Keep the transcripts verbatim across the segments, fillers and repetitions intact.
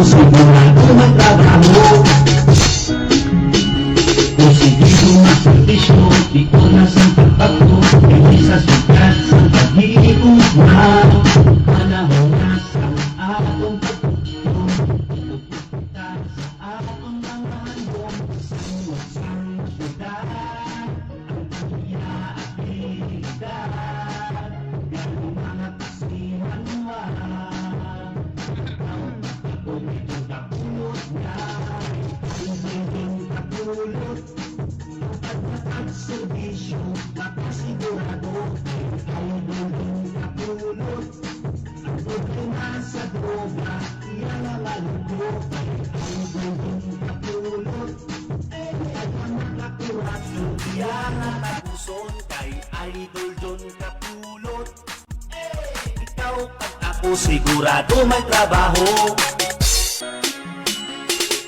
Sigurado magtrabaho. Positibo magserbisyo, di oras ang pagpagto, hindi sa sikat sa pag-iigugma. Panahon na sa atong pagpugtong, ipagpugta sa atong mga handom, sa iwasang syudad, ang pag-iya abilidad, gani mga kasihan wa. Puson kay Idol John Kapulot. Ikaw pag ako sigurado may trabaho.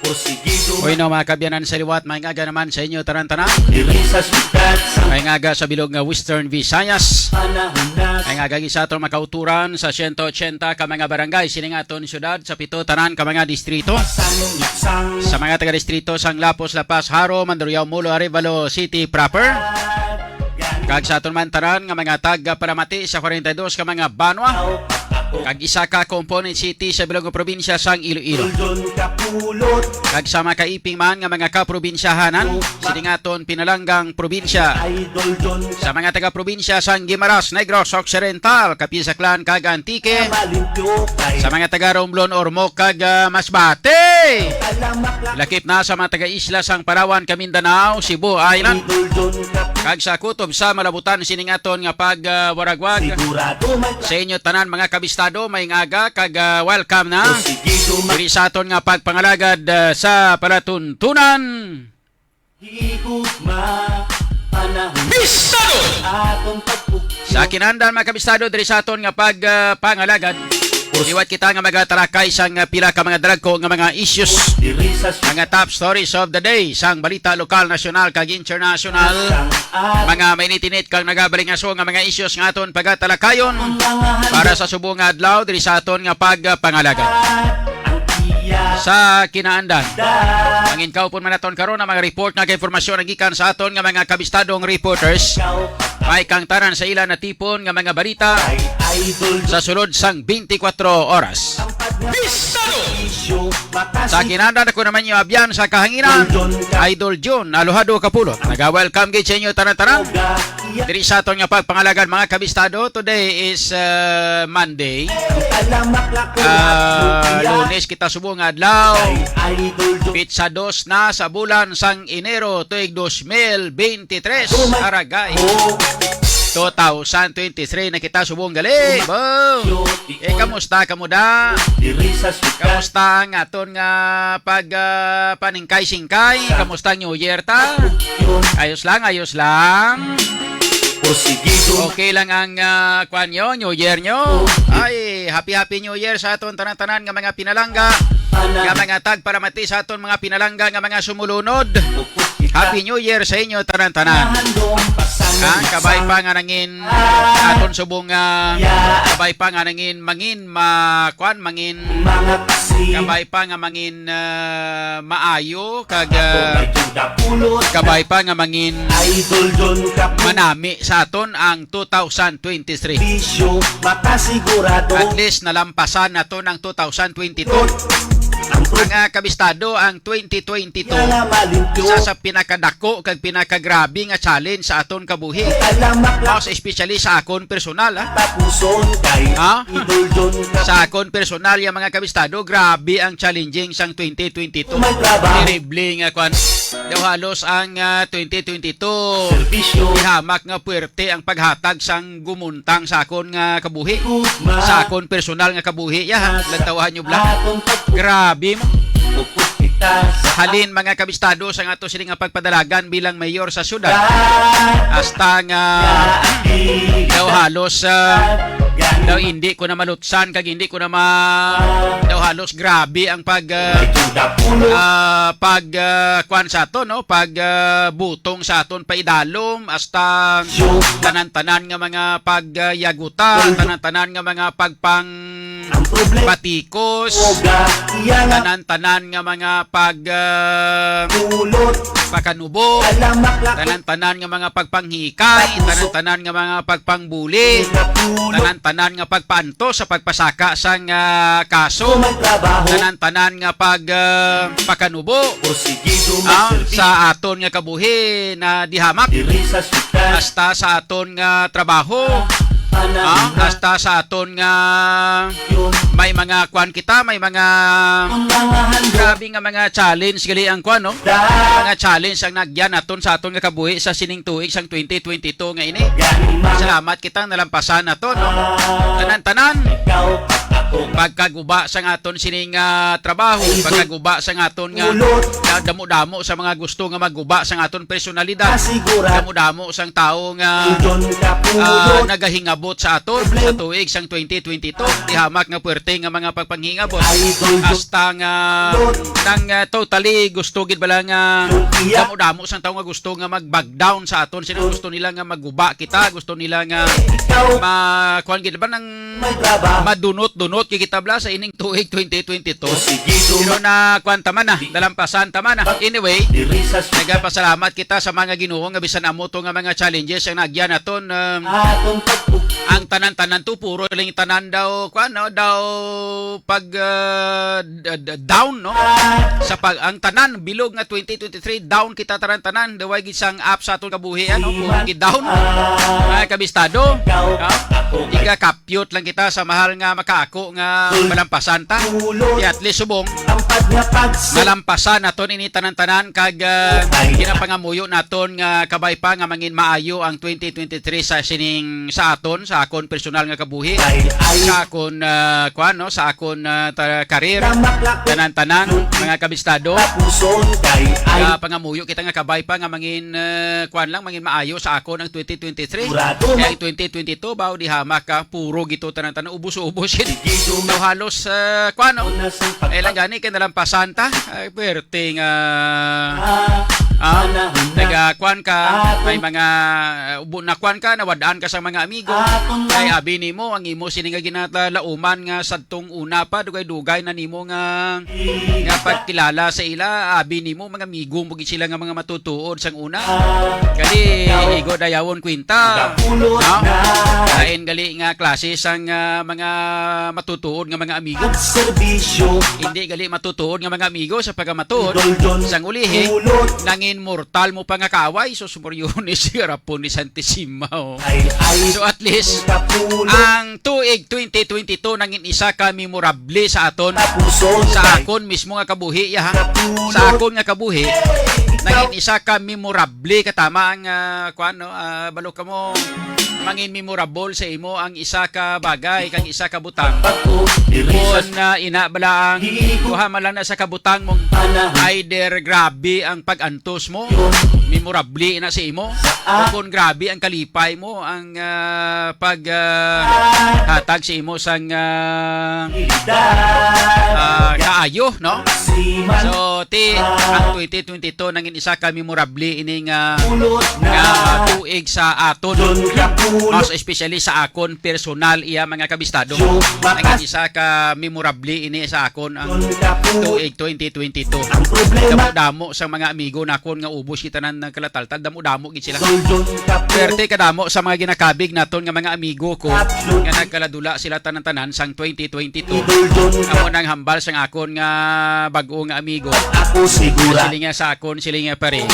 Porsigido. Uy, no, mga kabyanan sa liwat, may ngaga naman sa inyo tanan-tanan. Diri sa syudad sa May ngaga sa bilog nga Western Visayas. Panahon na May ngaga sa aton makauturan sa siyento otsenta ka mga barangay sining aton syudad, sa pito tanan ka mga distrito. Sa mga taga-distrito sang Lapos, La Paz, Jaro, Mandurriao, Molo, Arevalo City proper. Kag sa aton man tanan nga mga taga-palamati sa forty-two ka mga banwa. Kag isa ka component city sa bilog nga probinsya sang Iloilo. Kag sa makaiping man nga mga kaprobinsyahanan, sining aton pinalanggang probinsya. Sa mga taga-probinsya sang Guimaras, Negros Occidental, Capiz, Aklan, kag Antique. Sa mga taga-Romblon, Ormoc, kag, ah, Masbate. Lakip na sa mga taga-isla sang Palawan, Kamindanao, Cebu Island. Kag sa kutob sa malabutan sining aton nga pag, ah, waragwag. Sa inyo tanan, mga kabistado, may ngaga kag, ah, welcome na diri sa aton nga pagpangalagad, ah, sa palatuntunan. Higugma, panahon Bistado! Atong pagpugyo. Sa kinandan, mga kabistado, diri sa aton nga pag, ah, pangalagad, liwat kita nga magatarakay sang, ah, pila ka mga dragko nga mga issues, Diri sa mga top stories of the day sang balita lokal, nasyonal, kag internasyonal. Mga mainit-init kag nagabalingaso nga mga issues nga aton pagatalakayon para sa subong nga adlaw diri sa aton nga pagpangalagad. Sa kinaandan, mangin kaupon man naton karon ang mga report nga informasyon nga gikan sa aton nga mga kabistadong reporters. May kang tanan sa ila natipon nga mga balita sa sulod sang twenty-four oras. Bistado! Sa kinandan, ako naman yung abyan sa kahanginan, Idol John Alojado Kapulot. Naga-welcome gid sa inyo tanan-tanan. Diri sa aton nga pagpangalagad, mga kabistado, today is, uh, Monday. Uh, Lunes kita subong nga adlaw. Pitsa dos na sa bulan sang Enero tuig dos mil twenty-three. Aragay. Two thousand twenty-three na kita subong gali. Boom! Eh, kamusta kamo da? Kamusta ang aton nga pag, ah, paningkay-singkay? Kamusta ang New Year ta? Ayos lang, ayos lang. Okay lang ang, ah, kwan nyo, New Year nyo. Ay, happy, happy New Year sa aton tanan-tanan nga mga pinalangga, nga mga tagpalamati sa aton mga pinalangga nga mga sumulunod. Happy New Year sa inyo tanan-tanan. Ah, kabay pa nga nangin aton subong nga, kabay pa nga nangin mangin ma kwan mangin kabay pa nga mangin, ah, maayo kag, ah, kabay pa nga mangin manami sa aton ang two thousand twenty-three. At least nalampasan naton ang two thousand twenty-two. Mga kabistado, ang twenty twenty-two, isa sa pinakadako kag pinakagrabe nga challenge sa aton kabuhi. Most especially sa akon personal, ha? Ha? Sa akon personal, yung mga kabistado, grabe ang challenging sang twenty twenty-two. Terrible nga kwan. Daw halos ang, ah, twenty twenty-two, ihamak nga puwerte ang paghatag sang gumuntang sa akon nga kabuhi. Sa akon personal nga kabuhi, ya, ha? Lantawhan nyo, bla. Grabe mo. Halin, mga kabistado, sa nga to sini nga pagpadalagan bilang mayor sa syudad. Hasta nga daw halos, ah, daw hindi ko na malutsan kag hindi ko na ma-, daw halos grabe ang pag, ah, ah, pag, ah, kwan sa to, no? Pag, ah, butong sa aton paidalom, hasta tanan-tanan nga mga pagyaguta, tanan-tanan nga mga pagpang Problema. Patikos, Oga, iya nga tanan-tanan nga mga pag, ah, Tulot. Pakanubo, Kalamaklak. Tanan-tanan nga mga pagpanghikay, Tapos, tanan-tanan nga mga pagpangbuli, Kapulot. Tanan-tanan nga pagpaantos sa pagpasaka sang, ah, kaso, Kung may trabaho. Tanan-tanan nga pag, ah, pakanubo, Porsigido ah, magserbi. Sa aton nga kabuhi na dihamak. Diri sa syudad. Hasta sa aton nga trabaho. Panahon ah, na. Hasta sa aton nga Yun. May mga kwan kita, may mga Ang mga handog. Grabe nga mga challenge gali ang kwan, no? Da. Mga challenge ang nagyan naton sa aton nga kabuhi sa sining tuig sang twenty twenty-two nga ini. Gani, mga Salamat kitang nalampasan nato, no? Ah. Tanan-tanan. Ikaw, ako. Pagkaguba sang aton sining, ah, trabaho, Ay, pagkaguba sang aton nga Ulot. Na damo-damo sa mga gusto nga maguba sang aton personalidad. Asigura. Damo-damo sang tawo nga, Udon ka ah, pulot. Nagahingabot sa aton sa Problem. Tuig sang twenty twenty-two. Dihamak nga puwerte nga mga pagpanghingabot. Idol. Hasta nga Lord. Nang, ah, totally gusto gid bala nga Lord, iya. Damo-damo sang tawo nga gusto nga mag-back down sa aton. Sino Lord. Gusto nila nga maguba kita, gusto nila nga Ikaw. Ma-, kuwan gid ba nang May trabaho. Madunot-dunot gid kita bala sa ining tuig twenty twenty-two. O, sige, Pero duma- na kuwan ta man na, nalampasan ta man na. Anyway, Diri sa syudad. Nagapasalamat kita sa mga Ginoo nga bisan amo to nga mga challenges ang naagyan naton, um, Atong pagpug- ang tanan-tanan to, puro lang tanan daw, kuwan, no, daw pag, uh, d-, d-, down, no? Sa pag, ang tanan, bilog nga twenty twenty-three, down kita tanan-tanan. Daway gid sang up sa aton kabuhi, ano? Puro gid down. Ay, kabistado. Ha? Di ka kap- Cute lang kita sa mahal nga makaako nga malampasan ta. Di at least subong Tampad nga pagsi- malampasan naton ini tanan-tanan kag, ah, Ay. Ginapangamuyo naton nga kabay pa nga mangin maayo ang twenty twenty-three sa sining sa aton, sa akon personal nga kabuhi, Ay, ay. Sa akon, ah, kuwan, no, sa akon, ah, ta-, career. Namaklak. Tanan-tanan, mga kabistado. Tapuson kay ay. Ah, pangamuyo kita nga kabay pa nga mangin, ah, kuwan lang, mangin maayo sa akon ang twenty twenty-three. Sigurado Kay man. Twenty twenty-two ba, o di hamak ka, puro gito tanan-tanan, ubos-ubos yun. Sige, duma- So, halos, ah, kuwan, no? Una sa pagpag- Eh, lang gani, kay nalampasan ta. Ay, pwerte nga, Ah, ah, panahon na. Taga, kuwan ka, Atong may mga, ah, ubo na kuwan ka, nawadaan ka sa mga amigo. Atong Kay lang. Abi nimo, ang imo sini nga ginatalauman nga sadtong una pa, dugay-dugay na nimo nga, nga pagkilala sa ila, abi nimo, mga amigo mo gid sila nga mga matutuod sang una. Kani, igo dayawon kwinta. Kapulot No? na. Lain gali nga klase sang, ah, mga matutuod nga mga amigo. Pagserbisyo. Hindi gali matutuod nga mga amigo sa pagkamatuod. Doldon. Sang ulihi, Pulot. Nangin mortal mo pa nga kaaway. So, sumuryones, garapon ni Santisimaw. Ay, ay. So, at least, Kapulot. Ang tuig twenty twenty-two nangin isa ka memorable sa aton, Tapuson sa kay akon mismo nga kabuhi, ya, ha? Kapulot. Sa akon nga kabuhi, Eh, ikaw. Nangin isa ka memorable ka tama ang, ah, kuwan, no? Ah, balo ka mo, mangin memorable sa imo ang isa ka bagay kag isa ka butang. Ako, diri sa Kung, ah, ina bala ang Di ko kuha man lang na sa kabutang mong Panahon. Either grabe ang pag-antos mo, Yun. Memorable na sa imo, Sa o kung grabe ang kalipay mo, ang ah, pag, ah, hatag sa imo sang, ah, ah, kaayo, no? So, ti, ang twenty twenty-two nangin isa ka memorable ini nga, nga tuig sa aton. Mas especially sa akon personal, iya, mga kabistado. Nangin isa ka memorable ini sa akon ang tuig twenty twenty-two. Damo-damo sa mga amigo nakon nga ubos kita nang nagkalataltal, damo-damo gid sila. Perte kadamo sa mga ginakabig naton nga mga amigo ko nga nagkaladula sila tanan-tanan sang twenty twenty-two. Amo nang hambal sang akon nga bag-o nga amigo. Ako sigura. Siling niya sa akon, siling niya, "Pare,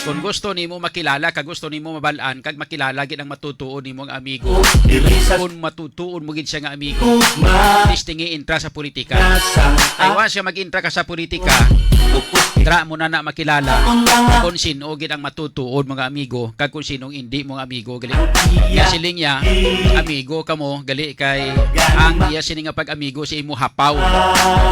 kung gusto nimo makilala, kag gusto nimo mabal-an, kag makilala gid ang matutuo nimo nga amigo, kung matutuo mo gid siya nga amigo, testingi intra sa politika." Ay, once nga mag-intra ka sa politika, dira mo na na makilala kung sino gid ang matutuod mga amigo, kag kung sinong indi mo nga amigo gali. Nga siling niya, amigo kamo gali kay ang iya sini nga pag-amigo sa imo hapaw.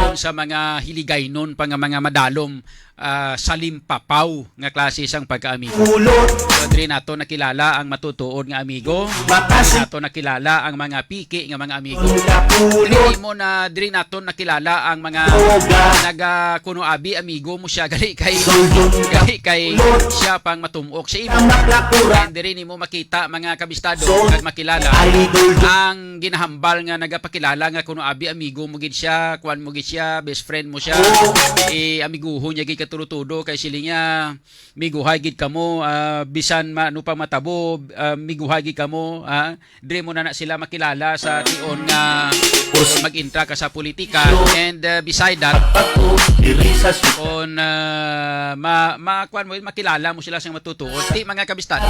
Kung sa mga hiligaynon pa nga mga madalom, ah, salimpapaw nga klase sang pagkaamigo. Ulot. So, diri nato nakilala ang matutuod nga amigo. Diri Matasin. Nato nakilala ang mga piki nga mga amigo. Ulot. Diri mo na, diri nato nakilala ang mga Droga. Naga kuno abi amigo mo siya, gali kay, Sulod. Gali kay Ulot. Siya pang matumok sa imo. Ang maklakura. And diri nimo makita, mga kabistado, So, kag makilala idol. Ang ginahambal nga nagapakilala nga kuno abi amigo mo gid siya, kuan mo gid siya, best friend mo siya, Oh. Eh, amiguhon niya gid ka tudo-tudo kay siling niya, miguhay gid kamo, ah, bisan ma-, ano pa matabo, ah, miguhay gid kamo, ah. Diri mo na na sila makilala sa tion nga Us- mag-intra ka sa politika. And, ah, beside that, Pagpatu, diri sa su- kung, ah, ma-, ma-, kuan mo, makilala mo sila sa matutuo. Di, mga kabistado.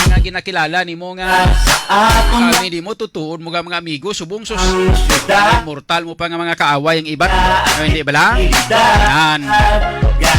Mga ginakilala nimo nga, Sa atong ah, hindi mo tutuod mo nga mga amigo, subong sus. Ang syudad. Mortal mo pa nga mga kaaway ang iban. O, hindi bala? Yan.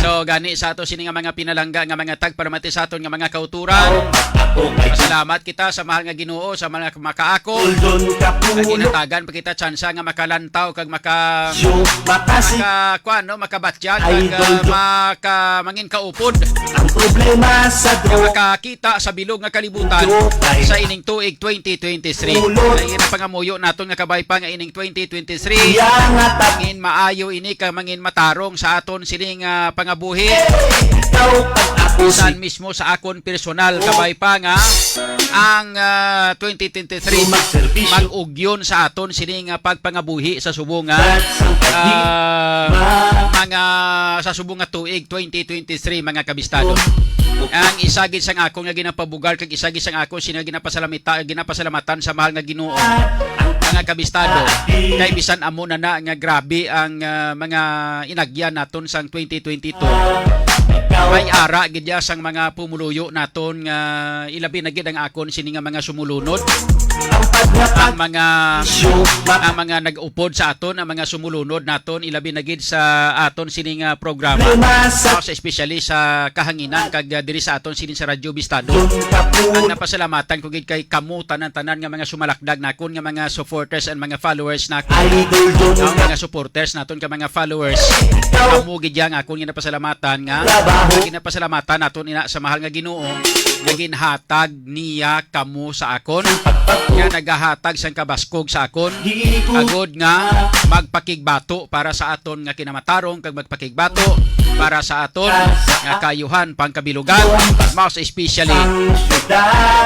So, gani sa ato sini nga mga pinalangga nga mga tagparamati sa aton nga mga kauturan. Ako kay Salamat kita sa mahal nga Ginoo, sa mga makaako. Uldon ka Nga pulo. Ginatagan pa kita tsansa nga makalantaw kag maka Syo, makasi. Maka kuan, no, makabatyag Ay, kag, ah, Uldon. Maka mangin kaupod. Ang problema sa Nga dro- makakita sa bilog nga kalibutan Dro- ay. Sa ining tuig twenty twenty-three. Ulo. Ay ina pangamuyo naton nga kabay pa nga ining twenty twenty-three. Iya nga tag- Mangin maayo ini ka mangin matarong sa aton sining, ah, pangabuhi. Ikaw ang ako si San mismo sa akon personal kabay pa nga ang, ah, twenty twenty-three Sumagserbisyo. Mag-ugyon sa aton sini nga pagpangabuhi sa subong nga, That's something. Ah, Ma- mga sa subong nga tuig twenty twenty-three, mga kabistado. Ang isa gid sang akon nga ginapabugal kag isa gid sang akon sini nga ginapasalamita, ginapasalamatan sa mahal nga Ginoo, mga kabistado. Kay bisan amo na na nga grabe ang, ah, mga inagyan naton sang twenty twenty-two. May ara gid ya sang mga pumuluyo naton nga ilabi na gid ang akon sini nga mga sumulunod, ang mga, ang mga nag-upod sa aton, ang mga sumulunod naton, ilabi na gid sa aton sini nga programa, sa especially sa kahanginan kag, ah, diri sa aton sini sa Radyo Bistado. Ang napasalamatan ko gid kay kamo tanan-tanan nga mga sumalakdag nakon nga mga supporters and mga followers nakon. Ang mga supporters naton ka mga followers, kamo gid ya nga akon nga napasalamatan nga ginapasalamatan naton ina sa mahal nga Ginoo nga ginhatag niya kamo sa akon, nga nagahatag sang kabaskog sa akon, agod nga magpakigbato para sa aton nga kinamatarong kag magpakigbato para sa aton nga kayuhan pangkabilugan, most especially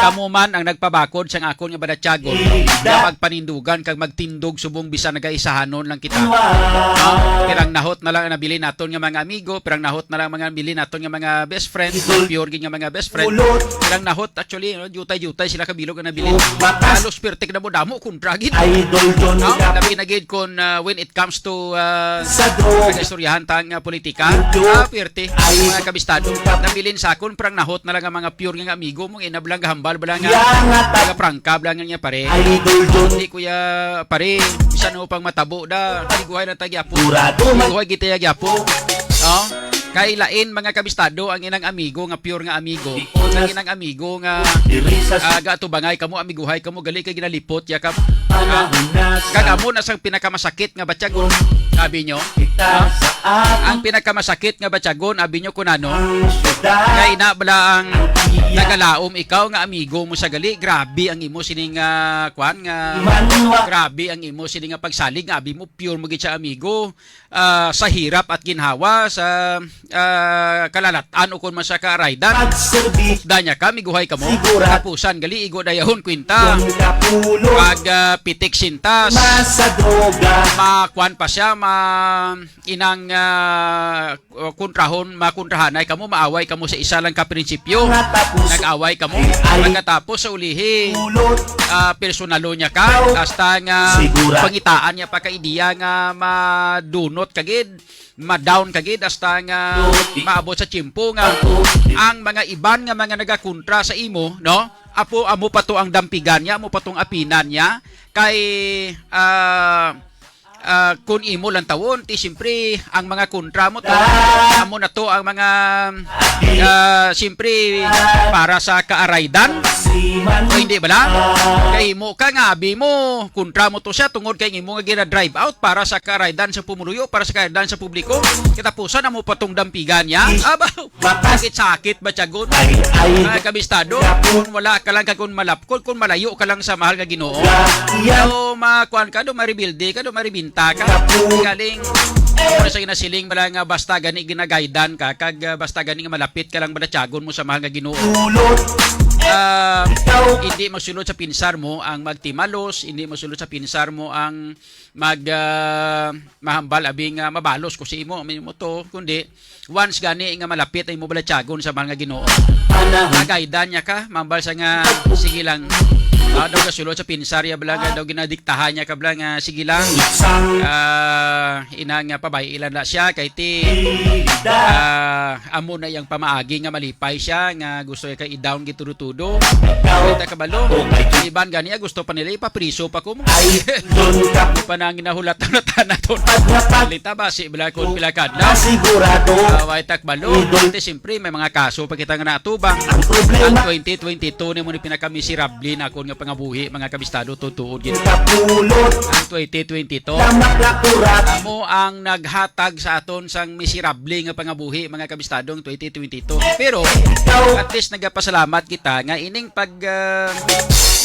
kamo man ang nagpabakod sang akon nga balatyagon nga magpanindugan kag magtindog subong bisan nagaisahanon lang kita. Ah, pirang nahot na lang ang nabilin naton nga mga amigo, pirang nahot na lang mga nabilin naton nga mga best friend, pure gid nga mga best friend. Pirang nahot, actually, no, jutay-jutay sila kabilog ang nabilin. Halos pirtik na mo damo kontra gid. Idol John No, Capo. Labi na gid kung, ah, when it comes to, ah, Sa droga. Istoryahan ta nga politika. Idol. Ah, pirti. Idol. Mga kabistado. Nabilin sa akon, pirang nahot na lang ang mga pure nga amigo mo, inablang gahambal bala nga. Yan nga ta- Mga prangka bala nga niya, pare. Idol John. Hindi, kuya, pare, bisan mo pang matabo da, liguhay na ta gyapo. Sigurado man. Liguhay kita gyapo. No? Kay lain, mga kabistado, ang inang amigo nga pure nga amigo. Ang inang amigo nga, ah, gatubangay kamo, amiguhay kamo, gali kay ginalipot ya ka. Ah, kag amo na sang pinakamasakit nga batyagon, abi nyo. Ha? Ang pinakamasakit nga batyagon, abi nyo kun ano. Kay ina bala ang nagalaom ikaw nga amigo mo sa gali, grabe ang imo sining, ah, kwan nga, grabe ang imo sining nga pagsalig nga abi mo pure mo gid siya amigo, ah, sa hirap at ginhawa, sa, ah, kalalat-an o kon man sa kaaraydan. Pagserbi. Hukdan niya ka, miguhay ka mo. Sigurado. Kapusan, gali, igo dayahon, kwinta. Don Kapulo. Pag, ah, pitik sintas. Masa droga. Makuan pa siya, ma-, inang, ah, kontrahon, makontrahanay kamo, maaway kamo sa isa lang ka prinsipyo. Natapos. Nag-away kamo. Ay, ay. Pagkatapos sa ulihi, Ulot. Ah, personalo niya ka, hasta nga Sigura. Pangitaan niya pa ka ideya nga madunot ka gid, ma-down ka gid, hasta nga Ulot. Maabot sa tiyempo nga Ulot. Ang mga iban nga mga nagakontra sa imo, no? Apo, amo pa to ang dampigan niya, amo pa tong apinan niya kay, ah, ah, kung imo lang tawon, ti siyempre, ang mga kontra mo to, amo na to ang mga, ah, siyempre, para sa kaaraydan. O hindi bala? Kay imo ka nga, abi mo, kontra mo to siya, tungod kay imo nga gina-drive out para sa kaaraydan sa pumuluyo, para sa kaaraydan sa publiko. Katapusan, amo pa tong dampigan niya. Aba, sakit-sakit ba, tiyagon? Mga kabistado, kung wala ka lang, kag kung malapkol, kung malayo ka lang sa mahal nga Ginoo. Daw makuan ka, daw maribilde ka, daw maribinta ka. Galing, ano sa ginasiling, bala nga basta gani ginagaydan ka, kag, ah, basta gani nga malapit ka lang, bala tiyagon mo sa mahal nga Ginoo. Ah, hindi magsulod sa pinsar mo ang magtimalos, hindi magsulod sa pinsar mo ang mag, ah, mahambal abi nga mabalos ko sa imo, amo to, kundi once gani nga malapit ang imo balatyagon sa mahal nga Ginoo. Panahon. Agaydan niya ka, mambal sa nga, sige lang. Ah, daw gasulod sa pinsar ya bala nga daw ginadiktahan niya ka bala nga, sige lang. Ah, ina nga pabay-i lang na siya kay ti, ah, amo na iyang pamaagi nga malipay siya nga gusto niya ka i-down gitudo-tudo. Kita kabalo. Iban gani, ah, gusto pa nila ipapriso pa ko mo. Ay, doon ka. Di pa nang ginahulatan na tanaton. Paglapat. Lita ba si bala kung pila kadlaw? Sigurado. Ah, way takbalo. Idol. Ate, siyempre, may mga kaso pa kita nga natubang. Ang problema. Ang twenty twenty-two ni mo ni pinakamiserable na akon nga pangabuhi, mga kabistado, tutuod gid. Kapulot. Ang twenty twenty-two. Lamak na kurat. Amo ang naghatag sa aton sang miserable nga pangabuhi, mga kabistado, ang twenty twenty-two. Pero, at least nagapasalamat kita nga ining pag, ah,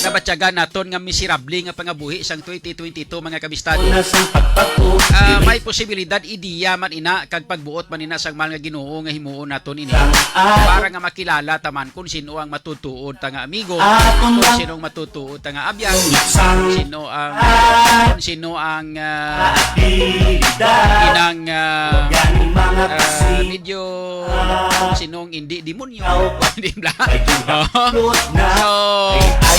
nabatyagan naton nga miserable nga pangabuhi sang twenty twenty-two, mga kabistado. Una sang pagpako. Ah, may posibilidad, ideya man ina, kag pagbuot man ina sang mahal nga Ginoo nga himuon naton ini. Sang ako. Para nga makilala ta man kung sino ang matutuod ta nga amigo, aton kung lang sino ang matutuod ta nga abyan, sang kung sino ang, kung sino ang, ah, aktibidad. Inang, ah, Yan ang mga ah, kasi. Medyo kung sinong hindi demonyo. Di ba? So,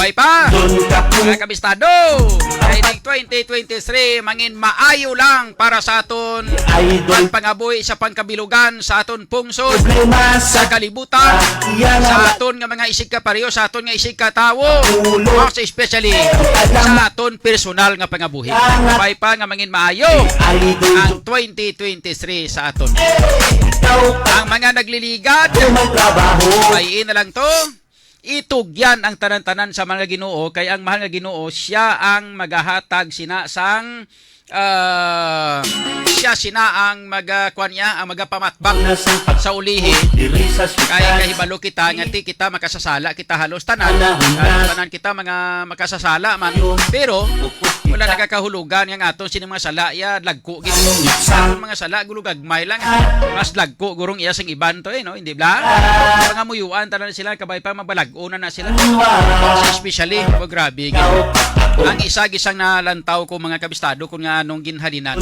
way pa. Mga kabistado, kay ning twenty twenty-three, mangin maayo lang para sa aton pagpangabuhi sa pangkabilugan, sa aton pungsod, sa kalibutan, sa aton nga mga isigkapareho, sa aton nga isigkatawo, most especially sa aton personal nga pangabuhi. Way pa nga mangin maayo ang twenty twenty-three sa aton. Ang mga nagliligad, bayi na lang to. Itugyan ang tanan-tanan sa mahal nga Ginoo, kay ang mahal nga Ginoo, siya ang magahatag sina sang, ah, siya sina ang maga-, kuwan niya, ang magapamatbang sa ulihi. Kay kahibalo kita nga ti kita makasasala kita halos tanan. Ah, tanan kita mga makasasala man. Pero wala nagakahulugan nga ang aton sini mga sala iya dagko gid. Ang mga sala gulo gagmay lang. Mas dagko gurong iya sang iban to, eh, no? Hindi bla? Mga muyuan tanan sila, kabay pa mabalag-o na na sila. Especially, oh, grabe gid. Ang isa gisang nalantaw ko, mga kabistado, kung nga anong ginhalinan.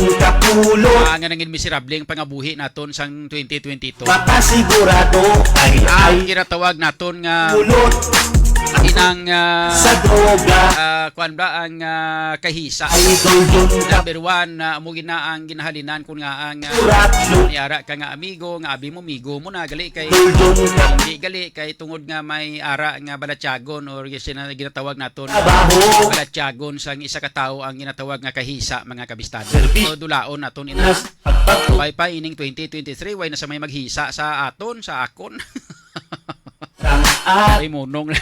Ah, nga nangin miserable ang pangabuhi naton sang twenty twenty-two. Makasigurado ay ang ginatawag naton nga inang, ah, sa droga. Ah, kuwan ba ang, ah, kahisa? Idol Jun. Number one, na amo gina ang ginahalinan kun nga ang, ah, may ara ka nga amigo, nga abi mo, migo mo na, gali kay, hindi gali kay tungod nga may ara nga balatyagon or sina-, ginatawag naton balatyagon sang isa ka tawo ang ginatawag nga kahisa, mga kabistado. So, dulaon naton ina. Way pa ining twenty twenty-three, way na sa may maghisa sa aton, sa akon. Ay, munong na.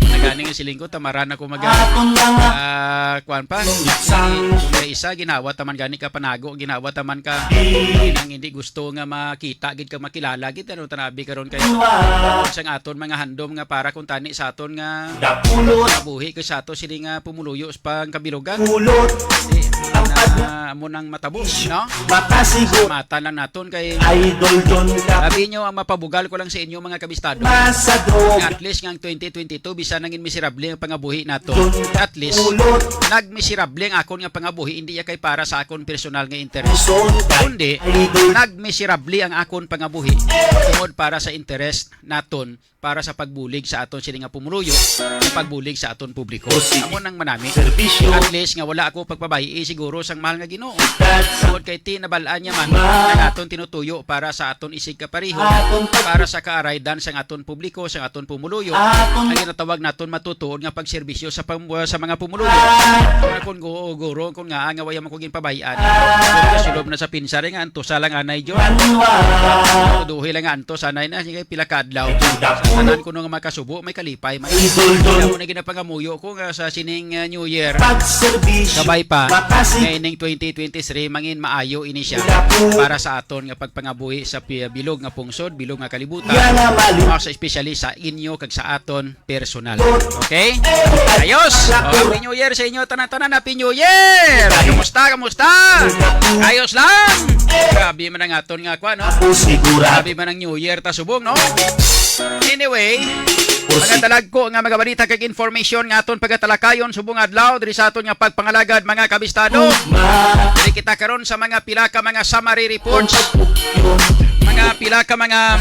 Nagani nga siling ko, tamaran ako mag, ah, kuwan pa. Kung may isa, ginawa taman gani ka panago, ginawa taman ka nang hindi gusto nga makita gid ka, makilala gid, ano, tanabi karon kay sang aton mga handom nga para kung tani sa aton nga buhi kay sa ato sini nga pumuluyo sa pangkabilugan. Di, na, amo nang matabo, no? Mata lang naton kay Idol Don Kap. Sabi nyo, ang mapabugal ko lang sa inyo, mga kabistado. Masa dog. At least nga ang twenty twenty-two, bisan nangin miserable ang pangabuhi nato. Don Kap. At least, ulot. Nagmiserable ang akon nga pangabuhi, hindi ya kay para sa akon personal nga interes. Son Kap. Kundi, Idol. Nagmiserable ang akon pangabuhi tungod para sa interes naton. para sa pagbulig sa aton sini nga pumuluyo, sa pagbulig sa aton publiko. Amo nang manami. At least nga wala ako pagpabayi siguro sang mahal nga Ginoo. Tungod kay ti nabal-an niya man ang aton tinutuyo para sa aton isigkapareho, para sa kaaraydan sang aton publiko, sang aton pumuluyo, ang ginatawag naton matutuod nga pagserbisyo sa pam-, sa mga pumuluyo. Kung guro, kung nga nga wala man ko ginpabayan, kung sa sulod na sa pinsari nga antos lang anay, John. Duhi lang nga antos anay na, sige, pila ka adlaw. Sa tanan kuno nga makasubo, may kalipay man. Kaya mo na ginapangamuyo ko nga sa sining, uh, New Year, kabay pa, nga ining twenty twenty-three, mangin maayo ini siya para sa aton nga pagpangabuhi sa pi-, bilog nga pungsod, bilog nga kalibutan, mas especially sa inyo kag sa aton personal. Okay? Ayos! O, Happy New Year sa inyo, tanan-tanan. Happy New Year! Kamusta? Kamusta? Ayos lang? Grabe man ang aton nga kwan, no? Grabe man ang New Year ta subong, no? Anyway, mga dalagko nga mga balita kag information nga aton pagatalakayon subong adlaw diri sa aton nga pagpangalagad, mga kabistado. Diri kita karon sa mga pila ka mga summary reports, mga pila ka mga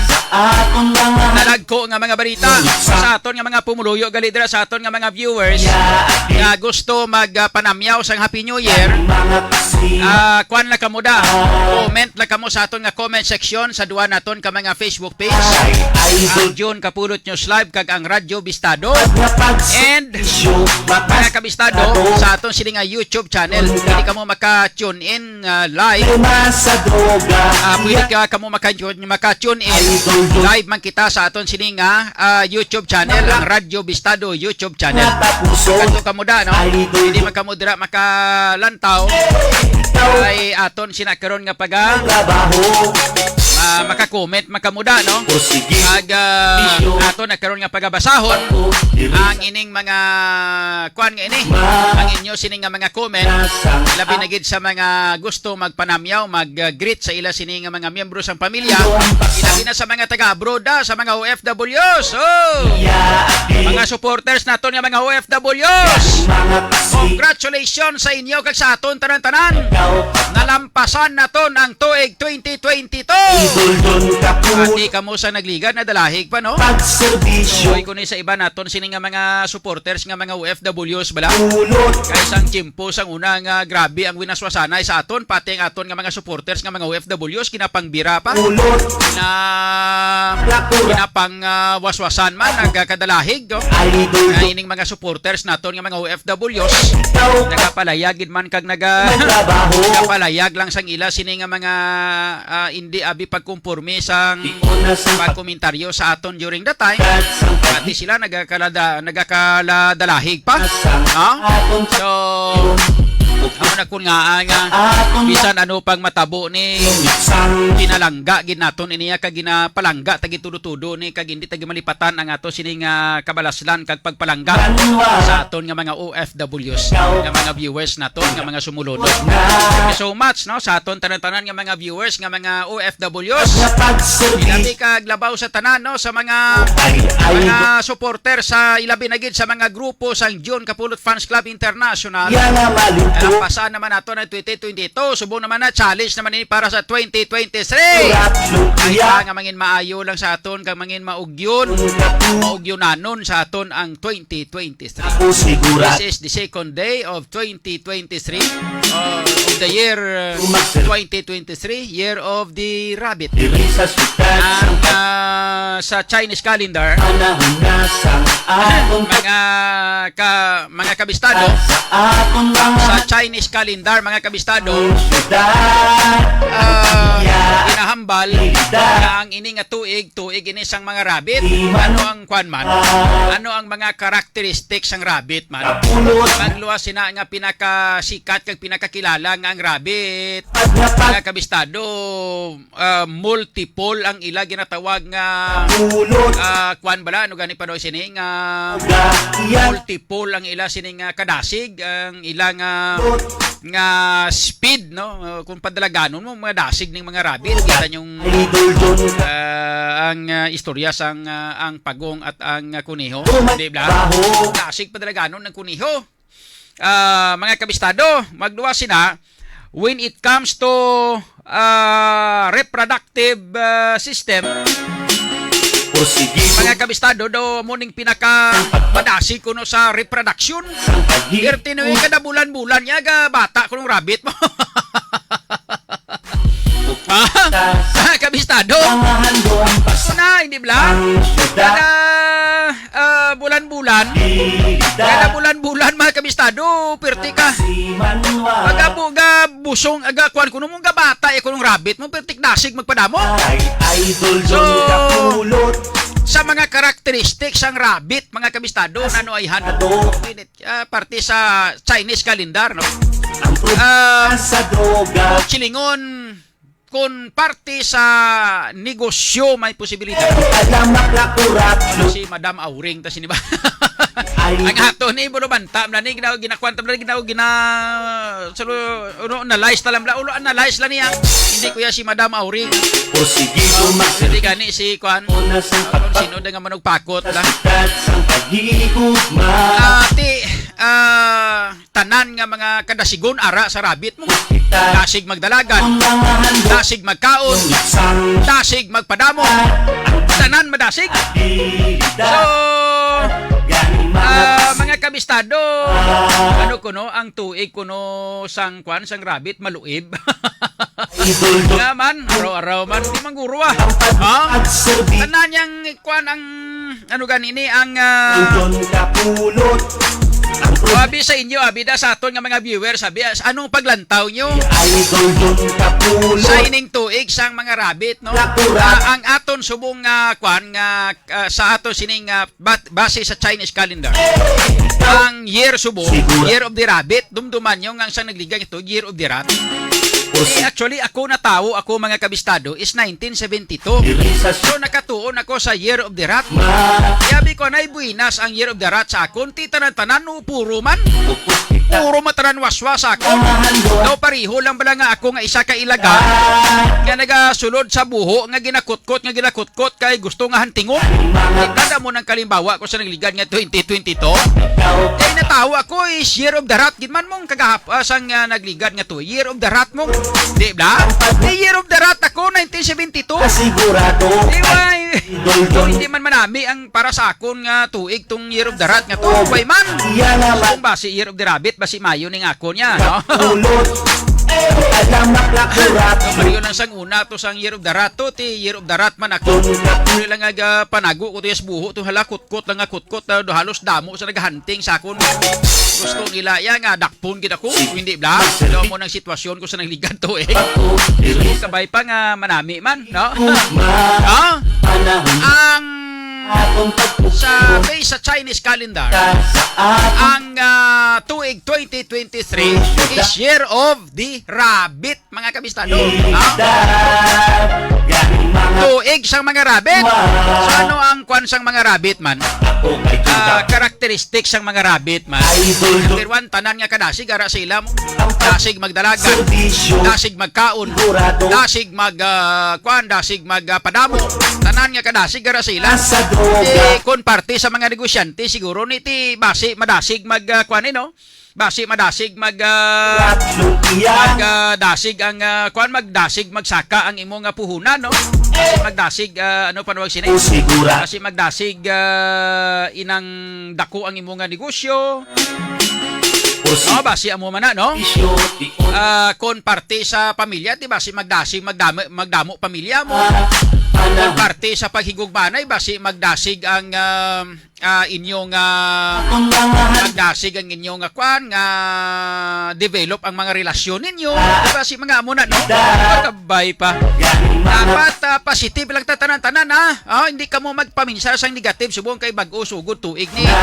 dalagko nga mga balita sa aton nga mga pumuluyo, gali dira sa aton nga mga viewers nga gusto mag, ah, panamyaw sang Happy New Year. Ah, kwan lang kamo da. Comment lang kamo sa aton nga comment section sa duwa naton ka mga Facebook page. Ang June Kapulot News Live kag ang Radyo Bistado. And mga kabistado, sa aton sini nga YouTube channel, pwede kamo maka-tune in, ah, live. Ah, pwede ka kamo maka-tune, maka-tune in live man kita sa aton sini nga, ah, YouTube channel, ang Radyo Bistado YouTube channel. Kadto kamo da, no? Pwede man kamo dira makalantaw. Ay aton sina karon nga paga, ah, maka-comment man kamo da, no? Ag, ah, aton na karon nga pagabasahon ang ining mga kwan nga ini, ang inyo sini nga mga comment, labi na gid sa mga gusto magpanamyaw, mag-greet sa ila sini nga mga miyembro sang pamilya, ilabi na sa mga taga-abroad, ah, sa mga O F Ws. Oh! Mga supporters naton nga mga O F Ws. Congratulations sa inyo kag sa aton tanan-tanan. Nalampasan naton ang tuig twenty twenty-two. Ati kamo sa nagligad, nadalahig pa, no? Oy, kuni sa iba naton sini nga mga supporters nga mga O F Ws bala. Kay sang tiyempo sang una nga grabe ang winaswasanay sa aton, pati ang aton nga mga supporters nga mga O F Ws ginapangbira pa. Na ginapang, ah, waswasan man, nagkadalahig, no? Nga ining mga supporters naton nga mga O F Ws nagapalayag gid man kag naga-, nagapalayag lang sang ila sini nga mga, ah, indi abi pagkumporme sang pagkomentaryo sa aton during the time. Pati sila nagakalada-, nagakaladalahig pa. Ha? So, amo na kun nga, ah, nga bisan ano pang matabo ni, pinalangga gid naton iniya kag ginapalangga ta gid tudo-tudo ni kag indi ta gid malipatan ang ato sini nga kabalaslan kag pagpalangga sa aton nga mga O F Ws, nga mga viewers naton, nga mga sumulunod. Thank you so much, no, sa aton tanan-tanan nga mga viewers, nga mga O F Ws. Ilabi kag labaw sa tanan, no, sa mga, mga supporter sa ilabi na gid sa mga grupo sang June Kapulot Fans Club International. Nalampasan naman nato na twenty twenty-two. Subong naman na challenge naman ini para sa twenty twenty-three. Ay, nga mangin maayo lang sa aton, kag mangin maugyon, maugyonanon sa aton ang twenty twenty-three. This is the second day of twenty twenty-three, uh, of the year, uh, twenty twenty-three, year of the rabbit. Ang, uh, sa Chinese calendar, mga ka-, mga kabistado, sa Chinese calendar, mga kabistado, uh, ginahambal na ang ini nga tuig, tuig ini sang mga rabbit. Ano ang kwan man? Ano ang mga karakteristik sang rabbit man? Magluwas sina nga pinakasikat kag pinakakilala nga ang rabbit. Mga kabistado, ah, multiple ang ila ginatawag nga, ah, kwan bala, ano gani pa daw sini nga multiple ang ila sini nga kadasig, ang ila nga, nga speed, no? Ah, kung padalaganon mo, mga dasig ning mga rabbit, kita niyong, ah, ang, ah, istorya sang, ah, ang pagong at ang, ah, kuneho. Di ba? Dasig padalaganon ng kuneho. Ah, mga kabistado, magluwas sina, when it comes to, ah, reproductive, ah, system, Porsigido. Mga kabistado, daw mo ning pinaka madasig kuno sa reproduction. Sang paghi- Perti na yung kada bulan-bulan niya, ga bata kunong rabbit mo. Ha? Mga kabistado? Mga handom pas- Na, hindi bla? Ang syudad. Kada, ah, bulan-bulan. Bida. Kada bulan-bulan, mga kabistado, perti ka. Si Manuel. Aga bu-, ga busong, aga kuan, kuno mong gabata, eh, kunong rabbit mo, perti dasig magpadamo. Ay, idol So, Don Kapulot. Sa mga characteristics sang rabbit, mga kabistado, nano ay han-, Ado. Minute, ah, parte sa Chinese calendar, no? Ang Ah, sa droga. Chilingon, kung parte sa negosyo, may posibilidad. Alam na plakurat. Si Madam Auring, ta sini ba? Ay. Ang ato ni Bulubanta, na ni ginaw, ginakwanta, na ni ginaw, gina-, salo, uno, analyze ta lang bla, ulo, analyze lang niya. Hindi ko ya si Madam Auring. Porsigido. Oh, mas- hindi gani si Kwan. Una sa Kung pagpag- sino na nga manugpakot, la. Sa sikat sang paghigugma. Ah, ti, ah, tanan nga mga kadasigon ara sa rabbit mo. Dasig magdalagan, Ang mga handog dasig magkaon, Sang dasig magpadamo. Tanan madasig. Bida. So, Gani mga ah, mga kabistado, Ah. ano kuno ang tuig kuno sang kwan, sang rabbit, maluib? Idol Don. Nga man, araw-araw man, di man guro, ah. Ha? Pagserbi. Tanan yang kwan ang, ano gani ni, ang, ah, Don Kapulot. Ang pro- Abi sa inyo, abi da sa aton nga mga viewers, abi, as-, anong paglantaw nyo? Idol Don Kapulot. Sa ining tuig sang mga rabbit, no? Nakurat. Ah, ang aton subong nga kwan nga, ah, sa aton sining, ah, bat-, base sa Chinese calendar. Ang year subong, Siguro. Year of the rabbit, dumduman nyo nga ang sang nagligad ito, year of the rat. Porsi- Eh, actually, ako natawo, ako mga kabistado, is nineteen seventy-two. Diri sa So, nakatuon ako sa Year of the Rat. Ma- Yabi ko, nay buinas ang Year of the Rat sa akon. Ti tanan-tanan, no, puro man. Puro man tanan waswas sa akon. Mga handog. Daw pariho lang bala nga ako nga isa ka ilaga Ah. nga nagasulod sa buho, nga ginakutkot, nga ginakutkot, kay gusto nga hantingon. Mga Nagdada mo ng kalimbawa ko sa nagligad nga twenty twenty-two. Ikaw. Kay natawo ako is Year of the Rat. Gid man mong kagahap, ah, sang, ah, nagligad nga to. Year of the Rat mo. Di ba? The Year of the Rat ako, nineteen seventy-two. Kasigurado. Di ba? Idol So, Don. Hindi man manami ang para sa akon nga tuig tong Year of the Rat nga to. Way man. Iya naman. Kung basi Year of the Rabbit, basi Mayo ning akon niya, no? Ulot. Alam na plakurat. Mario lang sang una to sang Year of the Rat to, ti Year of the Rat man ako. Pero lang nga panago ko to, yes, buho to, hala, kutkot lang nga kutkot, ah, do halos damo sa naghahunting sa akon. Gusto nila ya nga dakpon gid ako, hindi bla. Daw mo nang sitwasyon ko sa nagligad to, eh. Kabay pa nga manami man, no? No? Panahon. Ang Atong pagpupulong. Sa base sa Chinese calendar, Sa, sa atong ang, ah, tuig twenty twenty-three is Year of the Rabbit, mga kabistado. Ida. Ah? Gani mga Tuig sang mga rabbit. Wa. So, ano ang kwan sang mga rabbit man? Ako kay Ah, Judah. Characteristics sang mga rabbit man. Idol Number one, tanan nga kadasig ara sa ila mo. Dasig magdalagan. Serbisyo. Dasig magkaon. Sigurado. Dasig mag, ah, kwan, dasig mag, ah, padamo. Tanan nga kadasig ara sa ila. Sa droga. Ti, kon parte sa mga negosyante, siguro ni ti basi madasig mag, ah, kwan, eh, no? Basi madasig mag, ah, Rat lukian. mag, ah, dasig ang, ah, kwan, magdasig magsaka ang imo nga puhunan, no? Magdasig, ah, ano panawag sini? O, sigura. Basi magdasig, ah, inang dako ang imo nga negosyo. O, si- Oh, basi amo man na, no? Isyo, di ko- Ah, kon parte sa pamilya, ti basi magdasig, magdamo, magdamo pamilya mo. Ah, Kon parte sa paghigugmanay, basi magdasig ang, ah, ah, inyong, ah, Ang mga han- magdasig ang inyong, ah, kwan, nga develop ang mga relasyon ninyo. Ah. Di ba, si mga amo na, no? Da. Magkabay pa. Gani mga Dapat, ah, positive lang ta tanan-tanan, ha? Ah, hindi ka mo magpaminsar sang negative, subong kay bag-o sugod tuig ni. Da.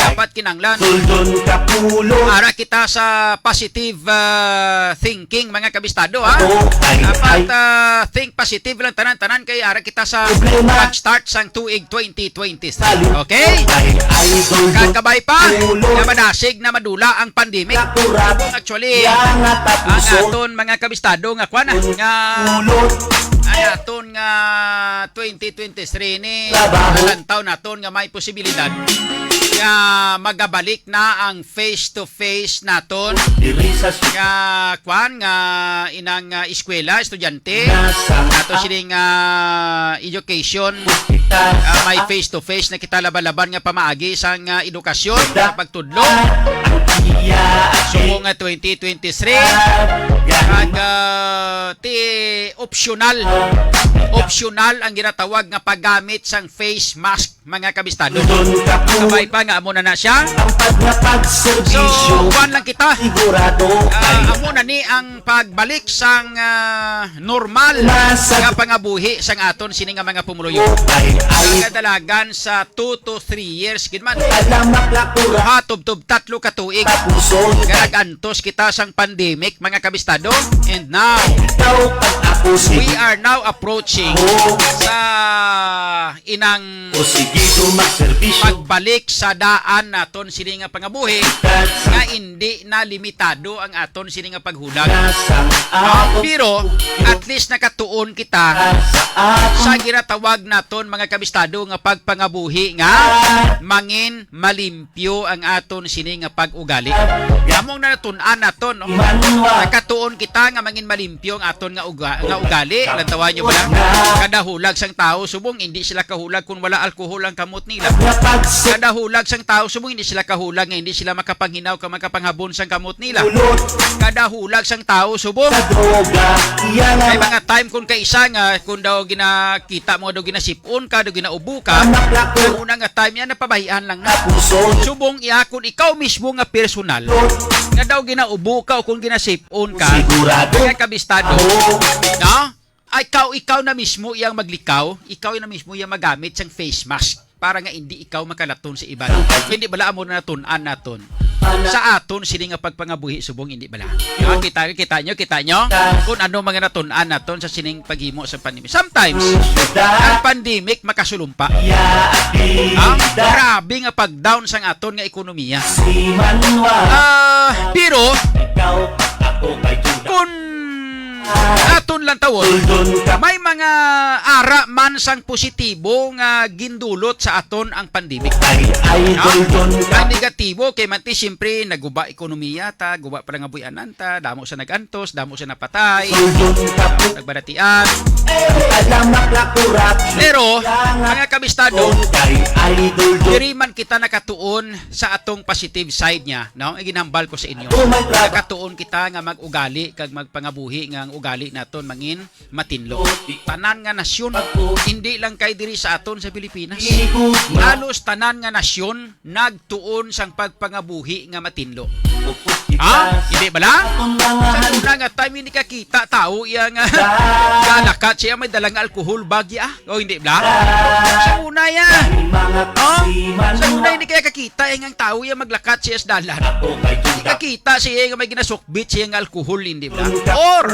Dapat kinanglan. Tuldon ka pulo. Ara kita sa positive, ah, thinking, mga kabistado, ha? Oo, ay, Dapat, ay. ah, think positive lang tanan-tanan kay ara kita sa Problema. pag-start sang tuig twenty twenty-three. Okay? Ay, idol, Kagabay pa Ulo. nga madasig na madula ang pandemic. Nakurat. Actually, Yang ang natapuson. aton mga kabistado nga kwan, ah, Ulo. nga ang aton nga twenty twenty-three ni Trabaho. nalantaw naton nga may posibilidad nga Ah, magabalik na ang face-to-face naton nga, kwan, nga inang, ah, eskwela, estudyante. Ato sining, ah, education. Ah, may face-to-face na kita laban-laban nga pamaagi sang, ah, edukasyon, sa pagtudlo. Subong nga twenty twenty-three, kag, ah, ti optional. Optional ang ginatawag nga paggamit sang face mask, mga kabistado. Kabay pa nga amo na na siya. So, kuwan lang kita. Ah, amo na ni ang pagbalik sang, ah, normal nga pangabuhi sang aton sini nga mga pumuluyo. Kadalagan sa two to three years gid man. Duha tubtob tatlo ka tuig nga nag-antos kita sang pandemic, mga kabistado. And now, we are now approaching sa inang pagbalik sa daan naton sini nga pangabuhi nga indi na limitado ang aton sini nga paghulag. Ah, pero at least nakatuon kita sa ginatawag naton, mga kabistado, nga pagpangabuhi nga mangin malimpyo ang aton sini nga pag-ugali. Among natun-an naton, no? Nakatuon kita nga mangin malimpyo ang aton nga uga-, nga ugali. Lantawan nyo ba lang? Kada hulag sang tawo, subong hindi sila kahulag kung wala alkohol ang kamot nila. Kada hulag sang tawo, subong hindi sila kahulag nga hindi sila makapanghinaw ka makapanghabon sang kamot nila. Kada hulag sang tawo, subong may mga time kung kaisa nga, kung daw ginakita mo, daw ginasipon ka, daw ginaubo ka, ang una nga time yan, napabahian lang na. Subong iya, kung ikaw mismo nga personal, nga daw ginaubo ka o kung ginasipon ka, mga kabistado, no? Ay, ikaw, ikaw na mismo iyang maglikaw, ikaw na mismo iyang magamit sang face mask para nga hindi ikaw makalaton sa iban. Hindi bala amo na natun-an naton sa aton sini nga pagpangabuhi subong, hindi bala? Ah, kita, kita nyo, kita nyo kung ano mga natun-an naton sa sining paghimo sa pandemic. Sometimes, ang pandemic makasulumpa. Ah, grabe nga pag-down sang aton nga ekonomiya. Ah, pero kung aton lang tawon, may mga ara man sang positibo nga gindulot sa aton ang pandemic. No? Ang negatibo kay man ti, siyempre, naguba ekonomiya ta, guba pa nga buyanan ta, damo sa nag-antos, damo sa napatay, damo nagbaratian. Pero, mga kabistado, diri man kita nakatuon sa atong positive side niya, no? Ang ginhambal ko sa inyo. Nakatuon kita nga mag-ugali kag magpangabuhi nga ang ugali naton mangin matinlo. Tanan nga nasyon, hindi lang kay diri sa aton sa Pilipinas. Halos tanan nga nasyon nagtuon sang pagpangabuhi nga matinlo. Ha? Hindi bala? Sa una nga time, hindi ka kita tawo iya nga galakat siya may dala nga alkohol, bagya. O, hindi bala? Sa una yan. Oh? Sa una, hindi kaya kakita eh, nga ang tawo iya maglakat siya sa dalan. Hindi kakita siya nga may ginasukbit siya nga alkohol, hindi bala? Or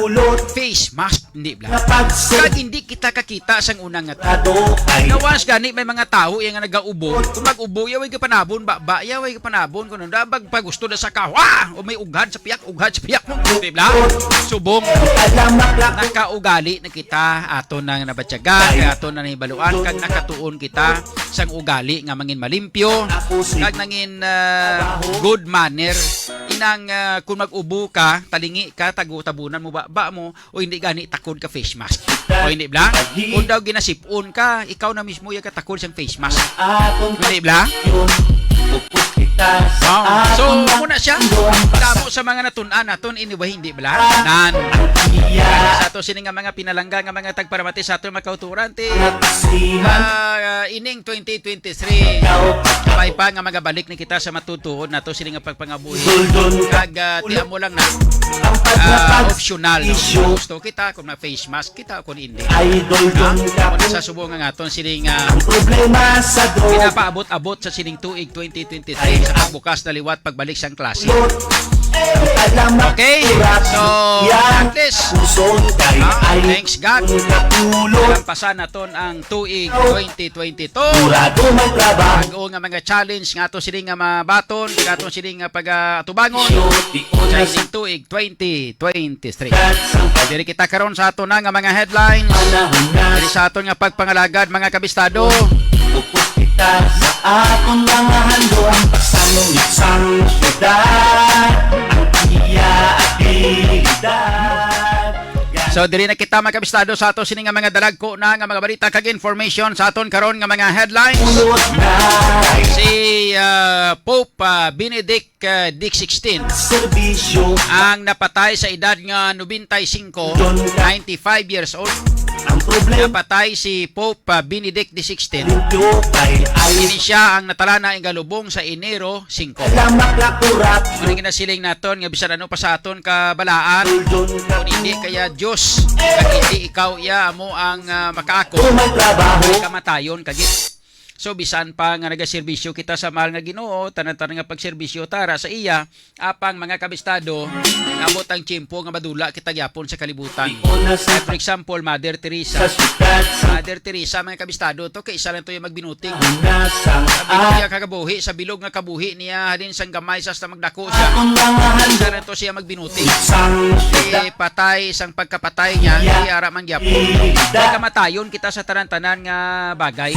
face mask, hindi bala? Kag hindi kita kakita sang una nga tawo. Nawas gani may mga tawo iya nga nagaubo. Kung mag-ubo iya, way kapanabon, baba iya, way kapanabon. Kung ano, bag pagusto na sa kawa, o may ughad sa piyak, ughad sa piyak mo, di ba? Subong, nakaugali na kita, ato nang nabatyagan, kag ato na nahibaluan, kag nakatuon kita sang ugali nga mangin malimpyo, kag nangin, ah, good manner. Inang, ah, kung mag-ubo ka, talingi ka, tago-, tabunan mo ba, ba mo, o hindi gani, takod ka face mask. O hindi bala? Kung daw ginasipon ka, ikaw na mismo yung katakod sang face mask. Hindi bala? Wow. So, muna siya. Damo sa mga natun-an naton, anyway, hindi bala? Nan. Sa ato sini nga mga pinalangga nga mga tagparamati sa ato mga kauturan, ti, ah, ining twenty twenty-three. Kabay pa nga magabalik ni kita sa matutuod nato sini nga pagpangabuhi. Kag, ah, ti amo lang na, ah, optional, no? Kung gusto kita, kung ma-face mask kita, kung hindi. Idol Don Kapu. Sa subong nga aton sining, ah, ang problema sa drug. Pinapaabot-abot sa sining tuig twenty twenty-three sa pagbukas na liwat pagbalik sang klase. Okay? So, at least, ah, thanks God. Nalampasan naton ang tuig twenty twenty-two. Bag-o nga mga challenge nga ato sini nga mabaton, nga ato sini nga pag-atubangon sa ining tuig twenty twenty-three. Diri kita karon sa ato na nga mga headlines. Diri sa aton nga pagpangalagad, mga kabistado. Sa aton mga handom, pasanong sang syudad, ang iya abilidad. So, diri na kita, mga kabistado, sa ato sini nga mga dalagko na nga mga balita kag information sa aton karon nga mga headlines. Ulot na Si, ah, Pope, ah, Benedict, ah, the sixteenth serbisyo ang napatay sa edad nga nobenta y singko, Don Ka- ninety-five years old. Ang problema Napatay si Pope, ah, Benedict the sixteenth. Limpyo kay ay Ini siya ang natalana ing galubong sa Enero singko. Salamat na kurat. Mao nga nasiling naton nga bisan ano pa sa aton kabalaan, Don Ka- kung hindi kaya Diyos, kag hindi ikaw iya amo ang, ah, makaako, Kung may trabaho. Kamatayon kagit. So, bisan pa nga nagaserbisyo kita sa mahal nga Ginoo, tanan-tanan nga pagserbisyo tara sa iya, apang mga kabistado, abot ang tiyempo nga madula kita gyapon sa kalibutan. Like, for example, Mother Teresa. Sa syudad sa Mother Teresa, mga kabistado, to kay isa lang to yung magbinuting. Una sang Sabi ko niya kagabuhi, sa bilog nga kabuhi niya, halin sang gamay sa hasta magdako siya. Ang mga Isa handog lang to siya magbinuting. Sang syudad. Eh, patay, isang pagkapatay niya, Yeah. Hindi ara man gyapon. Kay kamatayon kita sa tanan-tanan nga bagay.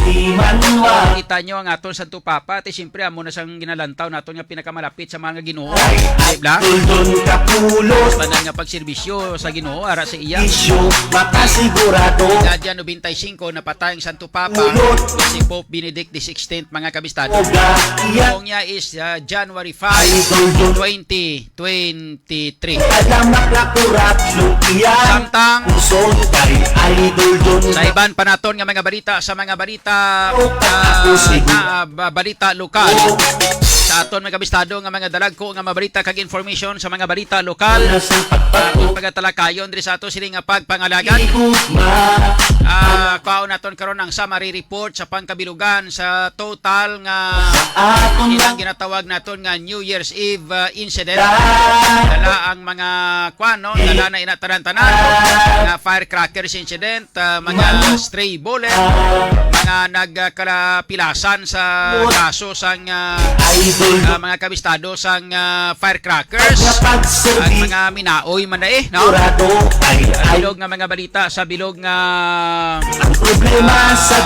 Kita nyo ang aton Santo Papa, ti siyempre amo na sang ginalantaw naton nga pinakamalapit sa mga Ginoo. Di ba? Tanan nga pagserbisyo sa Ginoo ara sa iya. Isyo, makasigurado. Edad niya nobenta y singko, napatay ang Santo Papa, si Pope Benedict the sixteenth, mga kabistado. Ang niya is, ah, January five, twenty twenty-three. Samtang sa iban pa naton nga mga balita, sa mga balita, ah, na, ah, ba-, balita lokal, sa aton mga kabistado nga mga dalagko nga mga balita kag information sa mga balita lokal, aton pagatalakayon diri sa ato sini nga pagpangalagan. Ah, kuhaon naton karon ang summary report sa pangkabilugan sa total nga ilang ginatawag naton nga New Year's Eve, uh, incident. Dala ang mga kwan, no? Dala na ina tanan-tanan. Mga firecrackers incident, uh, mga stray bullet, mga nagkalapilasan sa kaso sang, uh, uh, mga kabistado sang, uh, firecrackers. Ang mga minaoy man na eh, no? Bilog nga mga balita sa bilog nga, ah,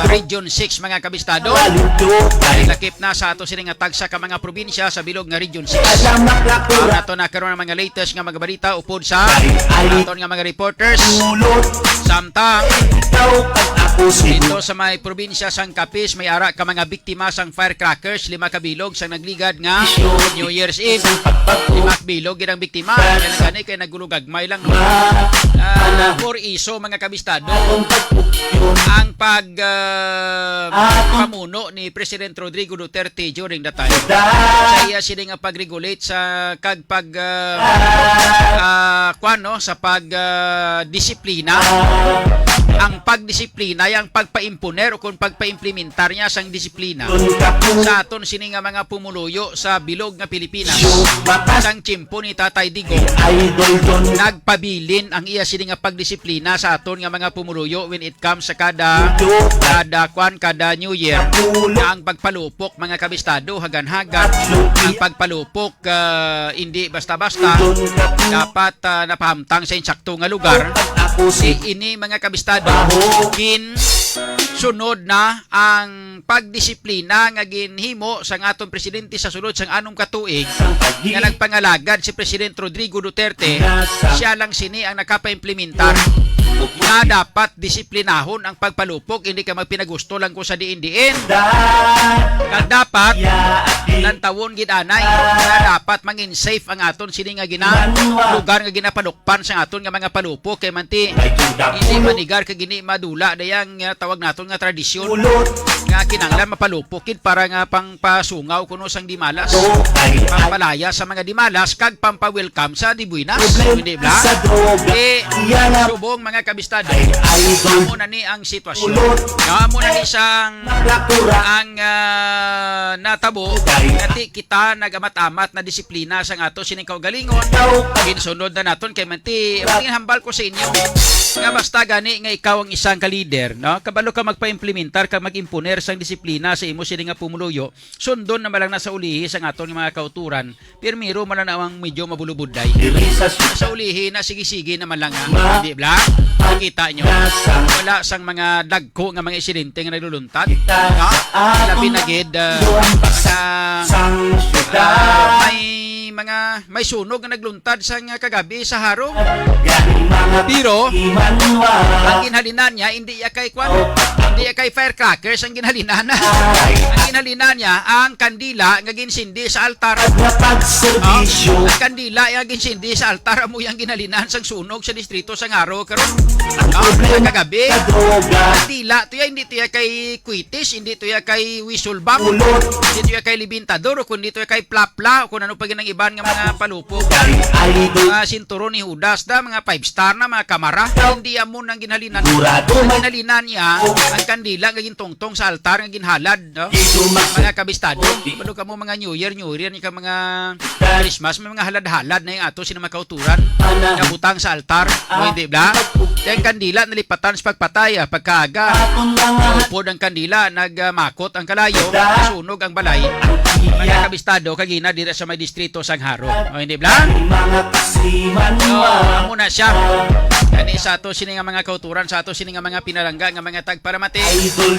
Region six, mga kabistado. Lakip na sa ato sini nga tagsa ka mga probinsya sa bilog nga Region six. Ang ato na karon ang mga latest nga mga balita upod sa aton nga mga reporters. Samtang dito sa may probinsya sang Capiz, may ara ka mga biktima sang firecrackers, lima ka bilog sang nagligad nga New Year's Eve. Lima ka bilog gid ang biktima. Kaya lang gani kay nagulugagmay lang, no? Ah, for iso, mga kabistado, ang pag, ah, pamuno ni President Rodrigo Duterte during the time sa iya sini nga pag-regulate sa kag pag, ah, ah, kwan, no, sa pag, ah, disiplina. Ang pagdisiplina, ang pagpaimponer o kung pagpaimplementar niya sang disiplina sa aton sini nga mga pumuluyo sa bilog nga Pilipinas. Sang tiyempo ni Tatay Digong, nagpabilin ang iya sini nga pagdisiplina sa aton nga mga pumuluyo when it comes sa kada, kada kwan, kada New Year, nga ang pagpalupok, mga kabistado, hagan-hagan, ang pagpalupok, ah, hindi basta-basta, dapat, ah, napahamtang sa insakto nga lugar. Ini, mga kabistado, ginsunod na ang pagdisiplina nga ginhimo sang aton presidente sa sulod sang anom ka tuig nga nagpangalagad si President Rodrigo Duterte, siya lang sini ang nakapaimplementar nga dapat disiplinahon ang pagpalupok, hindi ka magpinagusto lang ko sa diin-diin. Kag dapat lantawon gid anay nga dapat mangin safe ang aton sini nga gina-, lugar nga ginapalukpan sa aton nga mga palupok, kay manti hindi manigar kag hindi madula dayang nga tawag naton nga tradisyon nga kinahanglan mapalupok gid para nga pangpasungaw kuno sang dimalas, pangpalaya sa mga dimalas kag pampawelcome sa dibuenas. Hindi ba? Di subong, mga kabistado, amo na ni ang sitwasyon. Amo na ni sang ang, ah, natabo, nga ti kita nagamat-amat na disiplina sang ato sining kaugalingon. Ginsunod na naton kay manti, ang hambal ko sa inyo nga basta gani nga ikaw ang isang ka leader, no? Kabalo ka magpaimplementar kag mag-imponer sang disiplina sa imo sini nga pumuluyo, sundon na man lang na sa ulihi sang aton nga mga kauturan. Pirmiro man lang ang medyo mabulubuday. Sa ulihi na, sige-sige naman lang, ha? Di ba? Kita nyo, wala sang mga dagko nga mga insidente nga nagluluntad. No? Labi na gid, ah, sa, ah, may mga, may sunog nga nagluntad sa nga kagabi sa Jaro. Pero ang ginhalinan niya, hindi iya kay kwan, hindi iya kay firecrackers ang ginhalinan. Ang ginhalinan niya, ang kandila nga ginsindi sa altar. Oh, ang kandila nga ginsindi sa altar, amo yang ginhalinan sang sunog sa distrito sang Jaro karon. Oh, sa kagabi. Kandila to ya, hindi to ya kay kwitis, hindi to ya kay whistle bomb, hindi to ya kay libintador, o kundi to ya kay plapla, o kung ano pa gid ang iban nga mga palupog. Mga sinturon ni Judas da, mga five star na, mga kamara. Hindi amo nang ginhalinan. Ang ginhalinan niya, ang kandila nga gintungtong sa altar nga ginhalad, no? Mga kabistado, balo kamo mga New Year, New Year, ni ka mga Christmas, may mga halad-halad na yung ato sina mga kauturan nga butang sa altar, o hindi bla? Kaya ang kandila nalipatan sa pagpatay, ah, pagkaaga. Upod ang kandila, nagmakot ang kalayo, nasunog ang balay. Mga kabistado, kagina dira sa may distrito sang Jaro, o hindi bla? So, amo na siya. Kani sa ato sini nga mga kauturan, sa ato sini nga mga pinalangga nga mga tagparamati.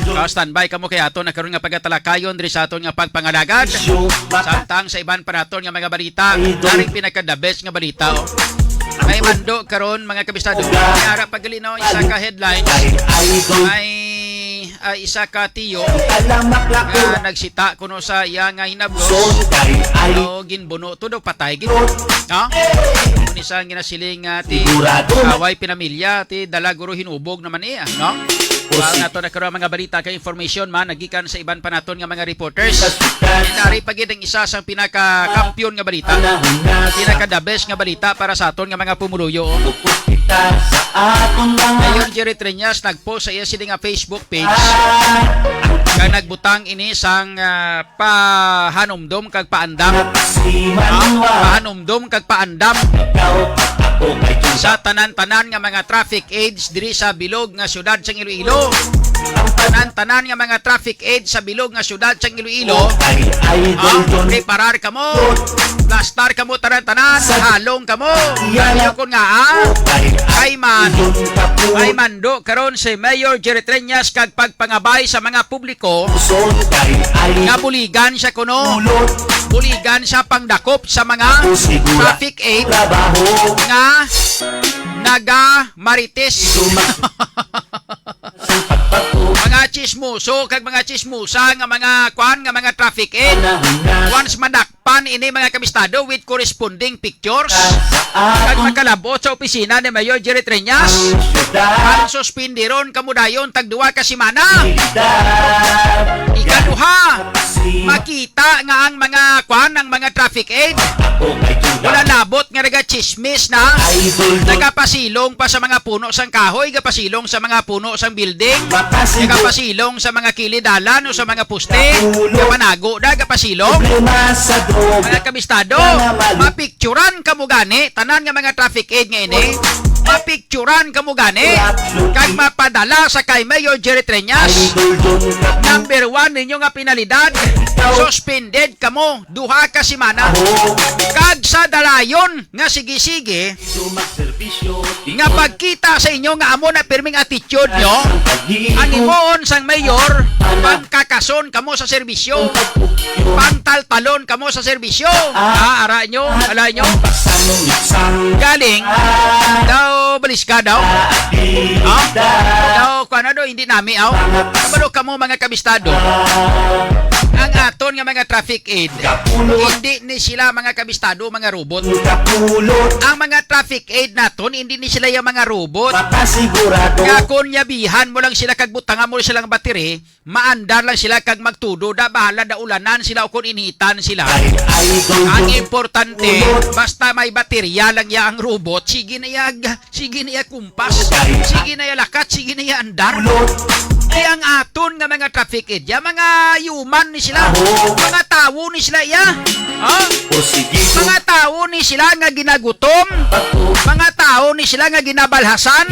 Ka standby kamo kay ato na karon nga pagatalakayon diri sa aton nga pagpangalagad. Samtang sa iban pa naton nga mga balita, karing pinaka the best nga balita, oh. May mando karon, mga kabistado. May ara pa gali, no, isa ka headlines. May, ah, isa ka tiyo nga nagsita kuno sa iya nga hinablos. O, ginbuno to daw, patay gid. No? Kung isa ang ginasiling nga ti kaway pinamilya, ti dala guro hinubog naman iya, no? Ang ato na karon mga balita kay information man nagikan sa iban pa naton nga mga reporters. Inari pa gid ang isa sang pinaka-kampiyon nga balita. Pinaka-the best nga balita para sa aton nga mga pumuluyo. Mayor Jerry Treñas nagpost sa iya sini nga Facebook page nga nagbutang ini sang, ah, pahanumdom kag paandam. Ah, pahanumdom kag paandam sa tanan-tanan nga mga traffic aids diri sa bilog nga siyudad sang Iloilo. Tanan-tanan nga mga traffic aids sa bilog nga siyudad sang Iloilo. Ah, preparar kamo. Plastar kamo tanan-tanan. Halong kamo. Kaya kun nga, ah, kay man, kay mando karon si Mayor Jerry Treñas kag pagpangabay sa mga publiko nga buligan siya kuno. Buligan siya pangdakop sa mga traffic aid nga naga marites. Mga chismoso kag mga chismosa nga mga kwan, nga mga traffic aid. Once madakpan ini, mga kabistado, with corresponding pictures, kag makalabot sa opisina ni Mayor Jerry Treñas, ang suspindiron kamo dayon tag duha ka semana. Ikaduha, makita nga ang mga kwan, ang mga traffic aid, wala labot nga nagachismis na, nagapasilong pa sa mga puno sang kahoy, gapasilong sa mga puno sang building, nagapasilong sa mga kilid dalan o sa mga poste, gapanago na, gapasilong. Mga kabistado, mapicturan kamo gani, tanan nga mga traffic aid nga ini, mapicturan kamo gani, kag mapadala sa kay Mayor Jerry Treñas. Number one ninyo nga penalidad, suspended kamo duha ka semana. Kag sa dalayon nga sige-sige nga pagkita sa inyo nga amo na pirming attitude nyo, ang himuon sang mayor, pangkakason kamo sa serbisyo, pangtaltalon kamo sa serbisyo. Ah, ara nyo, ala nyo. Galing daw, balis ka daw. Ha? Daw, kuan na daw, hindi nami, aw. Kabalo kamo, mga kabistado. Ang aton nga mga traffic aid, hindi ni sila mga kabistado, mga robot. Ang mga traffic aid naton, hindi ni sila yung mga robot. Nga kung yabihan mo lang sila kag butangan mo silang battery, maandar lang sila kag magtudo da, bahala da ulanan sila o kung initan sila. Ang importante, basta may baterya lang ya ang robot, sige na ya, sige na ya kumpas, sige na ya lakat, sige na ya andar. Kay ang aton nga mga traffic aid, ya, mga human ni sila. Mga tawo ni sila, ya. Ha? Mga tawo ni sila nga ginagutom. Mga tawo ni sila nga ginabalhasan.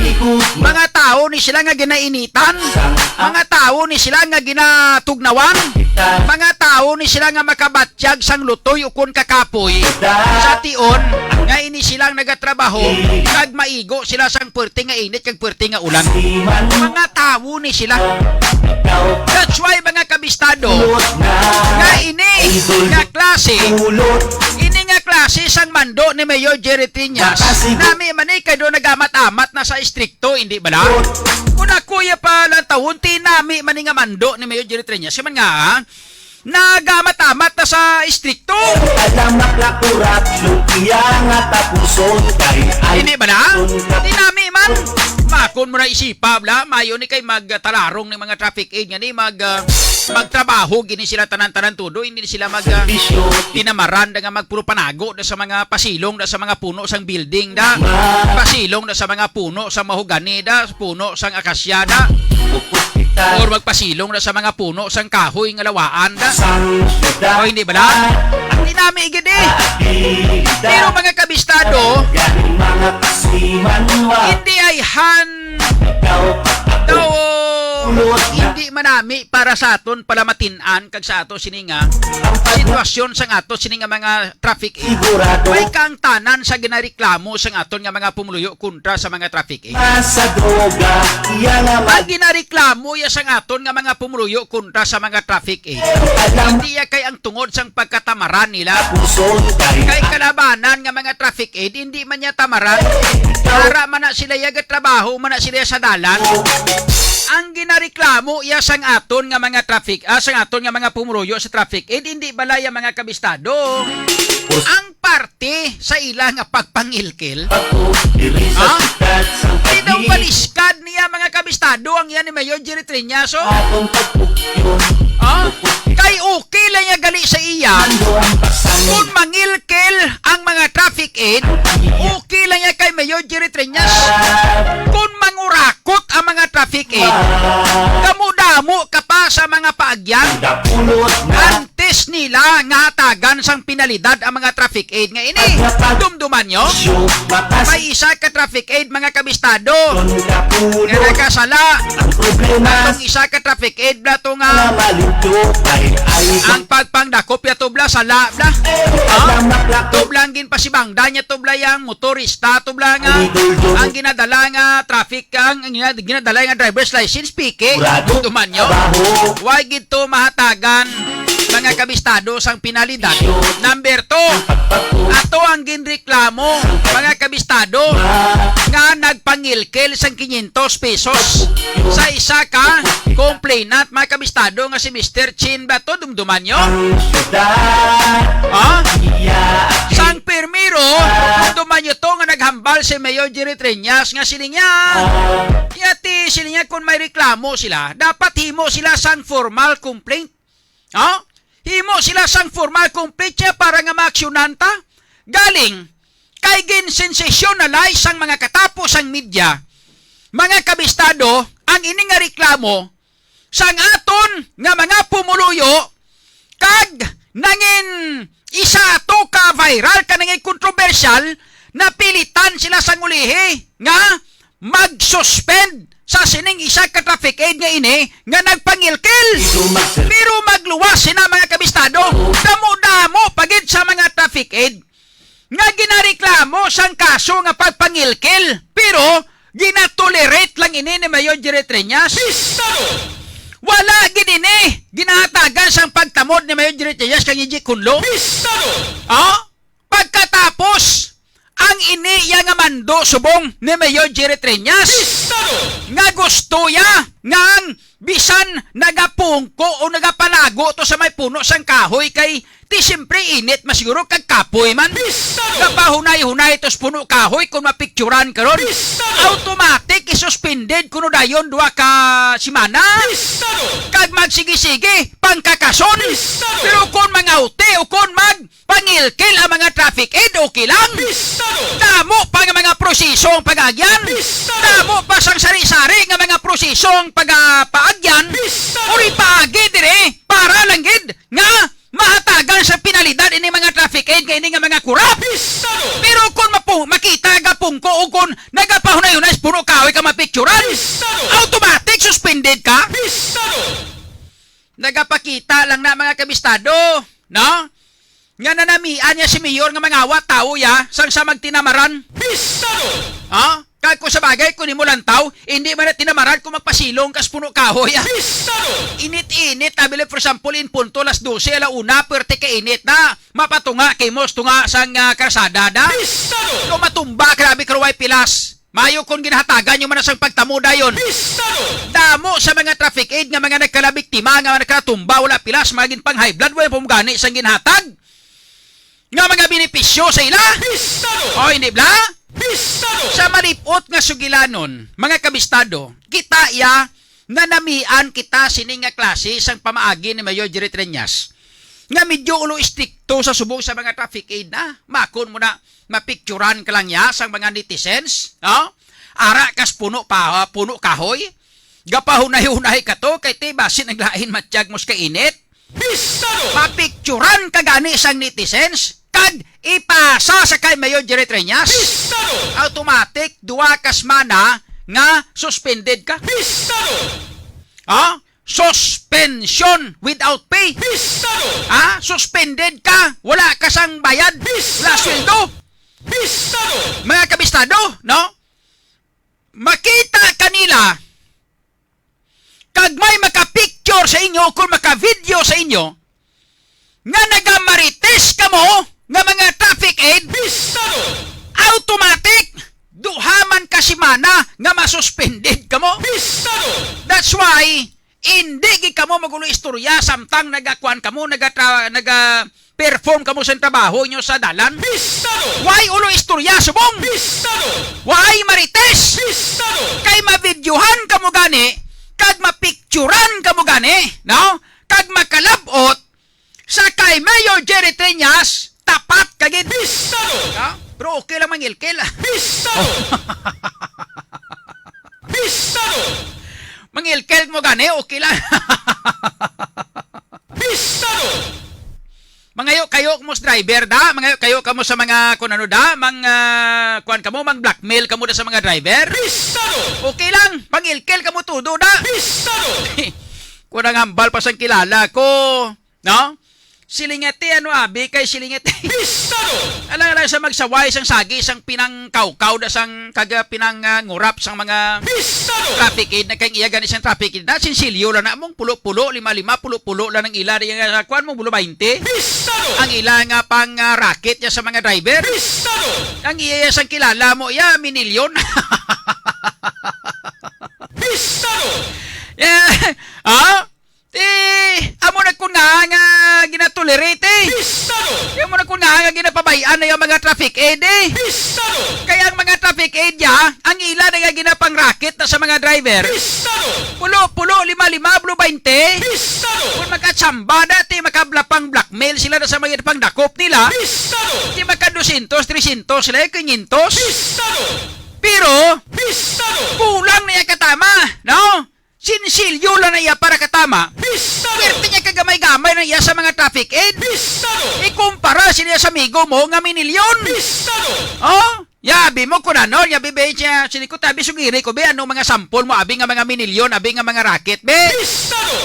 Mga tawo ni sila nga ginainitan. Mga tawo ni sila nga ginatugnawan. Mga tawo ni sila nga makabatyag sang lutoy ukon kakapoy sa tion, nga ini silang nagatrabaho, kag maigo sila sang puwerte nga init kag puwerte nga ulan. Mga tawo ni sila. That's why, mga kabistado, nga ini nga klase, ini nga klase sang mando ni Mayor Jerry Triñas, nami man ni kay do nagamat-amat na sa istrikto, hindi bala? Kung ako ya pa lang tawon, tinami man ni nga mando ni Mayor Jerry Triñas, siya man nga, nagamat-amat na sa istrikto. Alamak na korupsyon, iya nga tapuson kay ay Hindi ba na? Di nami man. Makon mo na isipa, bla. Mayo ni kay magtalarong ni mga traffic aid nga ni mag, ah, magtrabaho gini sila tanan-tanan todo. Hindi sila mag, ah, tinamaran da nga magpuro panago da sa mga pasilong da sa mga puno sang building da. Pasilong da sa mga puno sa mahogani da, puno sang akasya da. Or magpasilong na sa mga puno sang kahoy nga lawaan da. O hindi bala? Hindi nami gid eh. Pero mga kabistado, hindi ay han daw hindi manami para sa aton palamatin-an kag sa ato sini nga sitwasyon sang ato sini nga mga traffic aid. May kaangtanan sa ginareklamo sang aton nga mga pumuluyo kontra sa mga traffic aid. Sa droga, iya naman. Ang ginareklamo ya sang aton nga mga pumuluyo kontra sa mga traffic aid. Alam. Hindi ya kay ang tungod sang pagkatamaran nila. Puson kay Kay kalabanan nga mga traffic aid, hindi man niya tamaran. Para man na sila ya gatrabaho, man na sila sa dalan. Ang ginareklamo ya sang aton nga mga traffic, ah, sang aton nga mga pumuluyo sa traffic aid, hindi bala ya mga kabistado. Ang parte sa ila nga pagpangilkil. Ha? Pinawaliskad niya, mga kabistado, ang iya ni Mayor Jerry Triñaso. Ha? Kay okay lang niya gali sa iya. Kung mangilkil ang mga traffic aid, okay lang niya kay Mayor Jerry Triñas. Kung mangurakot ang mga traffic aid, damo-damo ka pa sa mga paagyan. Antes nila nga hatagan sang penalidad ang mga traffic aid nga ini. Dumduman nyo? May isa ka traffic aid, mga kabistado, nga nakasala. Ang isa ka traffic aid bla to nga ang pagpangdakop ya to bla, sala bla. Ha? To bla ang ginpasibangdan ya to bla yang motorista to bla nga ang ginadala nga traffic, ang, ang ginadala nga driver's license, piki. Dumduman nyo? Why gid to mahatagan, mga kabistado, sang penalidad? Number two, ato ang ginreklamo, mga kabistado, nga nagpangilkil sang quinientos pesos sa isa ka complainant, mga kabistado, nga si Mister Chin ba to? Dumduman nyo? Ha? Sang primero, dumduman nyo to nga naghambal si Mayor Jerry Treñas nga siling niya, yati, siling niya, kung may reklamo sila, dapat himo sila sang formal complaint. Ha? Himo sila sang formal complaint siya para nga maaksyonan ta. Galing kay ginsensasyonalize sang mga katapos sang media, mga kabistado, ang ini nga reklamo sang aton nga mga pumuluyo, kag nangin isa ato ka viral ka nangin kontrobersyal, napilitan sila sang ulihi nga mag-suspend sa sining isa ka traffic aid nga ini nga nagpangilkil. Pero magluwas sina, mga kabistado, damo-damo pa gid sa mga traffic aid nga ginareklamo sang kaso nga pagpangilkil, pero ginatolerate lang ini ni Mayor Jerry Treñas. Wala gid ini ginahatagan sang pagtamod ni Mayor Jerry Treñas kang Yejek Hunlo. Ah? Pagkatapos, ang ini iya nga mando subong ni Mayor Jerry Treñas nga gusto ya nga ang bisan nagapungko o nagapalago to sa may puno sang kahoy kay ti siyempre init man siguro kag kapoy man. Kapahunay-hunay tos puno kahoy kung mapicturan karon. Automatic suspended kuno dayon duha ka semana. Kag magsigi-sige, pangkakason. Pero kon mangawti o kon magpangilkil ang mga traffic aid, okay lang. Damo pa nga mga proseso ang pag-agyan. Damo pa sang sari-sari nga mga proseso ang pag-, ah, paagyan. Uri paagi dire para lang gid nga mahatagan sa penalidad ini mga traffic aid kay ini nga mga kurap. Pero kung mapu-, makita gapungko o kung nagapahunay-hunay sa puno kahoy ka mapicturan, automatic suspended ka. Nagapakita lang na, mga kabistado, no? Nga nanamian niya si Mayor nga mangawa tawo ya sang sa magtinamaran. Ha? Kag kung sa bagay, kung imo lantaw, hindi man na tinamaran kung magpasilong kas puno kahoy, ah. Init-init, abi, like, for example, in punto alas dose, ala una, puwerte ka init na. Mapatunga kay mos tunga sang, ah, karsada da. Kung matumba, grabe ka, way pilas. Mayo kung ginahatagan yung man sang pagtamo dayon. Damo sa mga traffic aid nga mga nagkalabiktima, nga nagkalatumba, wala pilas, mga ginpang high blood, wala pumugani sang ginhatag nga mga benepisyo sa ila. O, hindi bala? Sa malipot nga sugilanon, mga kabistado, kita iya nga namian kita sini nga klase sang pamaagi ni Mayor Jerry Treñas, nga medyo ulo istrikto sa subong sa mga traffic aid na. Makon mo na, mapicturan ka lang ya sang mga netizens, no? Ara kas puno pa, puno kahoy, gapahunay-hunay ka to, kay ti basin ang lain matyag mo sa kainit. Mapicturan ka gani sang netizens, kag ipasa sa kay Mayor Jerry Treñas. Automatic, duha ka semana nga suspended ka. Ha? Suspension without pay. Ha? Suspended ka, wala ka sang bayad, wala sweldo. Mga kabistado, no? Makita kanila kag may makapicture sa inyo o kung makavideo sa inyo nga nagamarites kamo nga mga traffic aid, automatic, duha man ka semana nga masuspended kamo. That's why hindi gid kamo magulo istorya samtang nagakuan kamo, nagatra-, naga-perform kamo sa trabaho nyo sa dalan. Why ulo istorya, subong? Why marites? Kay mabidyohan kamo gani, kag mapicturan kamo gani, no? Kag makalabot sa kay Mayor Jerry Treñas, tapat ka gid. Ha? Pero okay lang mangilkil. Mangilkil mo gani, okay lang. Mangayo kayo mo sa driver da, mangayo kayo kamo sa mga kun ano da, mang, ah, kuan kamo, mang blackmail kamo da sa mga driver. Okay lang, mangilkil kamo todo da. Kung nang hambal pa sang kilala ko, no? Silingati, ano, abi, kay silingati. Alang-alang sa magsaway, sang sagi, sang pinangkawkaw, da sang kaga pinang, ah, ngurap, sang mga traffic aid, na kay iya gani sang traffic aid. Na, sinsilyo lang na, mong pulo-pulo, lima-lima, pulo-pulo lang ang ila, di nga, kuan mo, bulo bainte. Ang ila nga pang, ah, racket niya sa mga driver. Ang iya sang kilala mo, iya, minilyon. Yeah. Ah? Ti, amo na kun nga, nga ginatolerate. Ti amo na kun nga, nga ginapabay-an na yung mga traffic aid, eh. Kaya ang mga traffic aid ya, ang ila na nga ginapangrakit na sa mga driver. Pulo, pulo, lima, lima, pulo, bainte. Kung makatsamba na, ti makablapang blackmail sila na sa mga pangdakop nila. Ti maka dosyentos, tresyentos sila, eh, kinyentos. Pero, kulang na iya katama, no? Sinsilyo lang na iya para katama. Swerte niya kagamay-gamay na iya sa mga traffic aid. Ikumpara sila sa amigo mo nga minilyon. Oh? Yabi mo kun ano, yabi be siya. Sini ko tabi sugiri ko be, ano mga sampol mo, abi nga mga minilyon, abi nga mga racket be.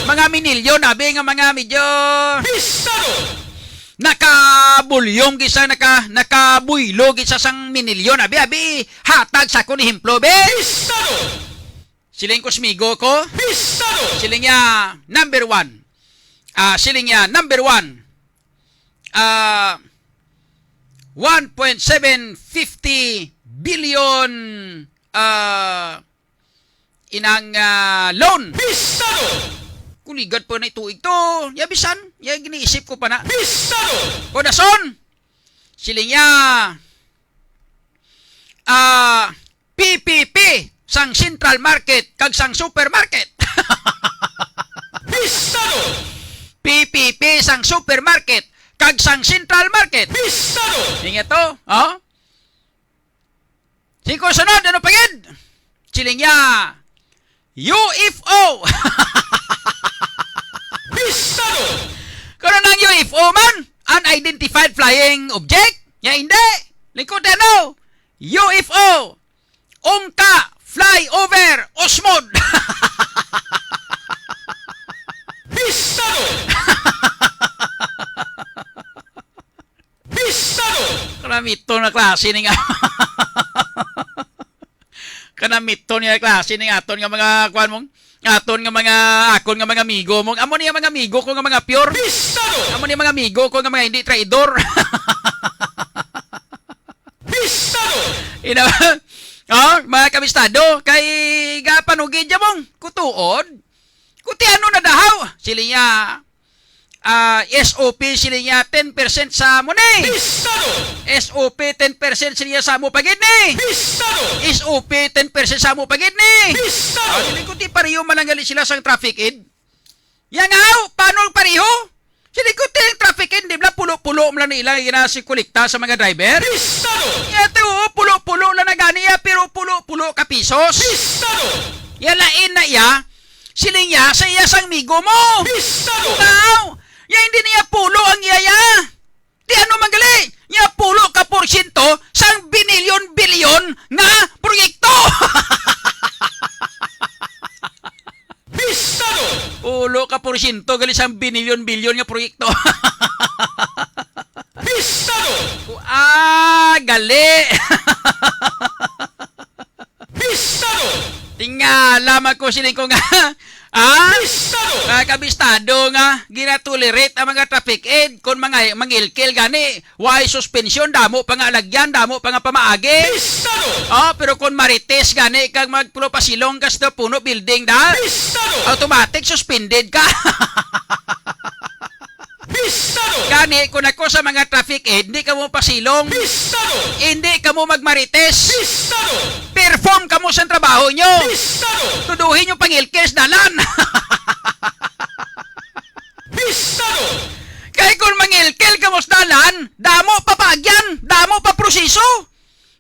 Mga minilyon, abi nga mga medyo nakabulyong gisa, naka, nakabuylo gisa sang minilyon, abi, abi, hatag sa akon ehemplo be. Siling ko, smigo ko. Siling niya, number one. Ah, siling niya, number one. Ah, one point seven fifty billion, ah, inang, ah, loan. Kuligad pa na ituig to. Ya bisan, ya giniisip ko pa na. Kodason, siling niya, ah, P P P, sang Central Market kag sang supermarket. Pistado! P P P sang supermarket kag sang Central Market. Pistado! Ingat to, oh? Singko sunod, ano pa gid? Siling niya, U F O. Pistado! Karon ang U F O man, unidentified flying object? Ya hindi. Lingkod ano? U F O. Ungka, fly over, usmod. Pistado! Pistado! Kanamiton na klase ning kanamiton nga klase ning aton nga mga kuan mong aton nga mga akon nga mga amigo mong amo niya mga amigo ko nga mga pure. Pistado! Amo niya mga amigo ko nga mga hindi traidor. Pistado! Ina, oh, mga kabistado, kay gapanugid ya mong kutuod. Kuti ano na dahaw? Sili niya, ah, S O P, sili niya ten percent sa amo ni. Pistado! S O P ten percent sili niya sa amo pa gid ni. Pistado! S O P ten percent sa amo pa gid ni. Pistado! Ah, dili ko ti pareho man lang gali sila sang traffic aid. Ya nga, oh, paano ang pareho? Sili ko ti ang traffic aid, di ba pulo-pulo man lang nila ginasikolekta sa mga driver? Pistado! Ya ti, oo, pulo-pulo lang na gani ya, pero pulo-pulo ka pisos. Pistado! Ya lain na iya, siling niya sa iya sang migo mo. Pistado! Wow! Ya hindi niya pulo ang iya ya. Di ano man gali? Niya pulo ka porsyento sang binilyon-bilyon nga proyekto. Pistado! Pulo ka porsyento gali sang binilyon-bilyon nga proyekto. Pistado! Ah, gali. Pistado! Tingala man ko siling ko nga, ah? Pistado! Mga kabistado nga ginatolerate ang mga traffic aid kon mga mangilkil gani, way suspensyon, damo pa nga alagyan, damo pa nga pamaagi. Pistado! Oh, pero kon marites gani kag magpulo pasilong ka sa puno building da, Pistado! Automatic suspended ka. Pistado! Gani, kung ako sa mga traffic aid, hindi kamo pasilong. Pistado! Hindi kamo magmarites. Pistado! Perform kamo sa trabaho nyo. Pistado! Tuduhin nyo pangilkis dalan. Pistado! Kay kung mangilkil kamo sa dalan, damo pa paagyan, damo pa proseso.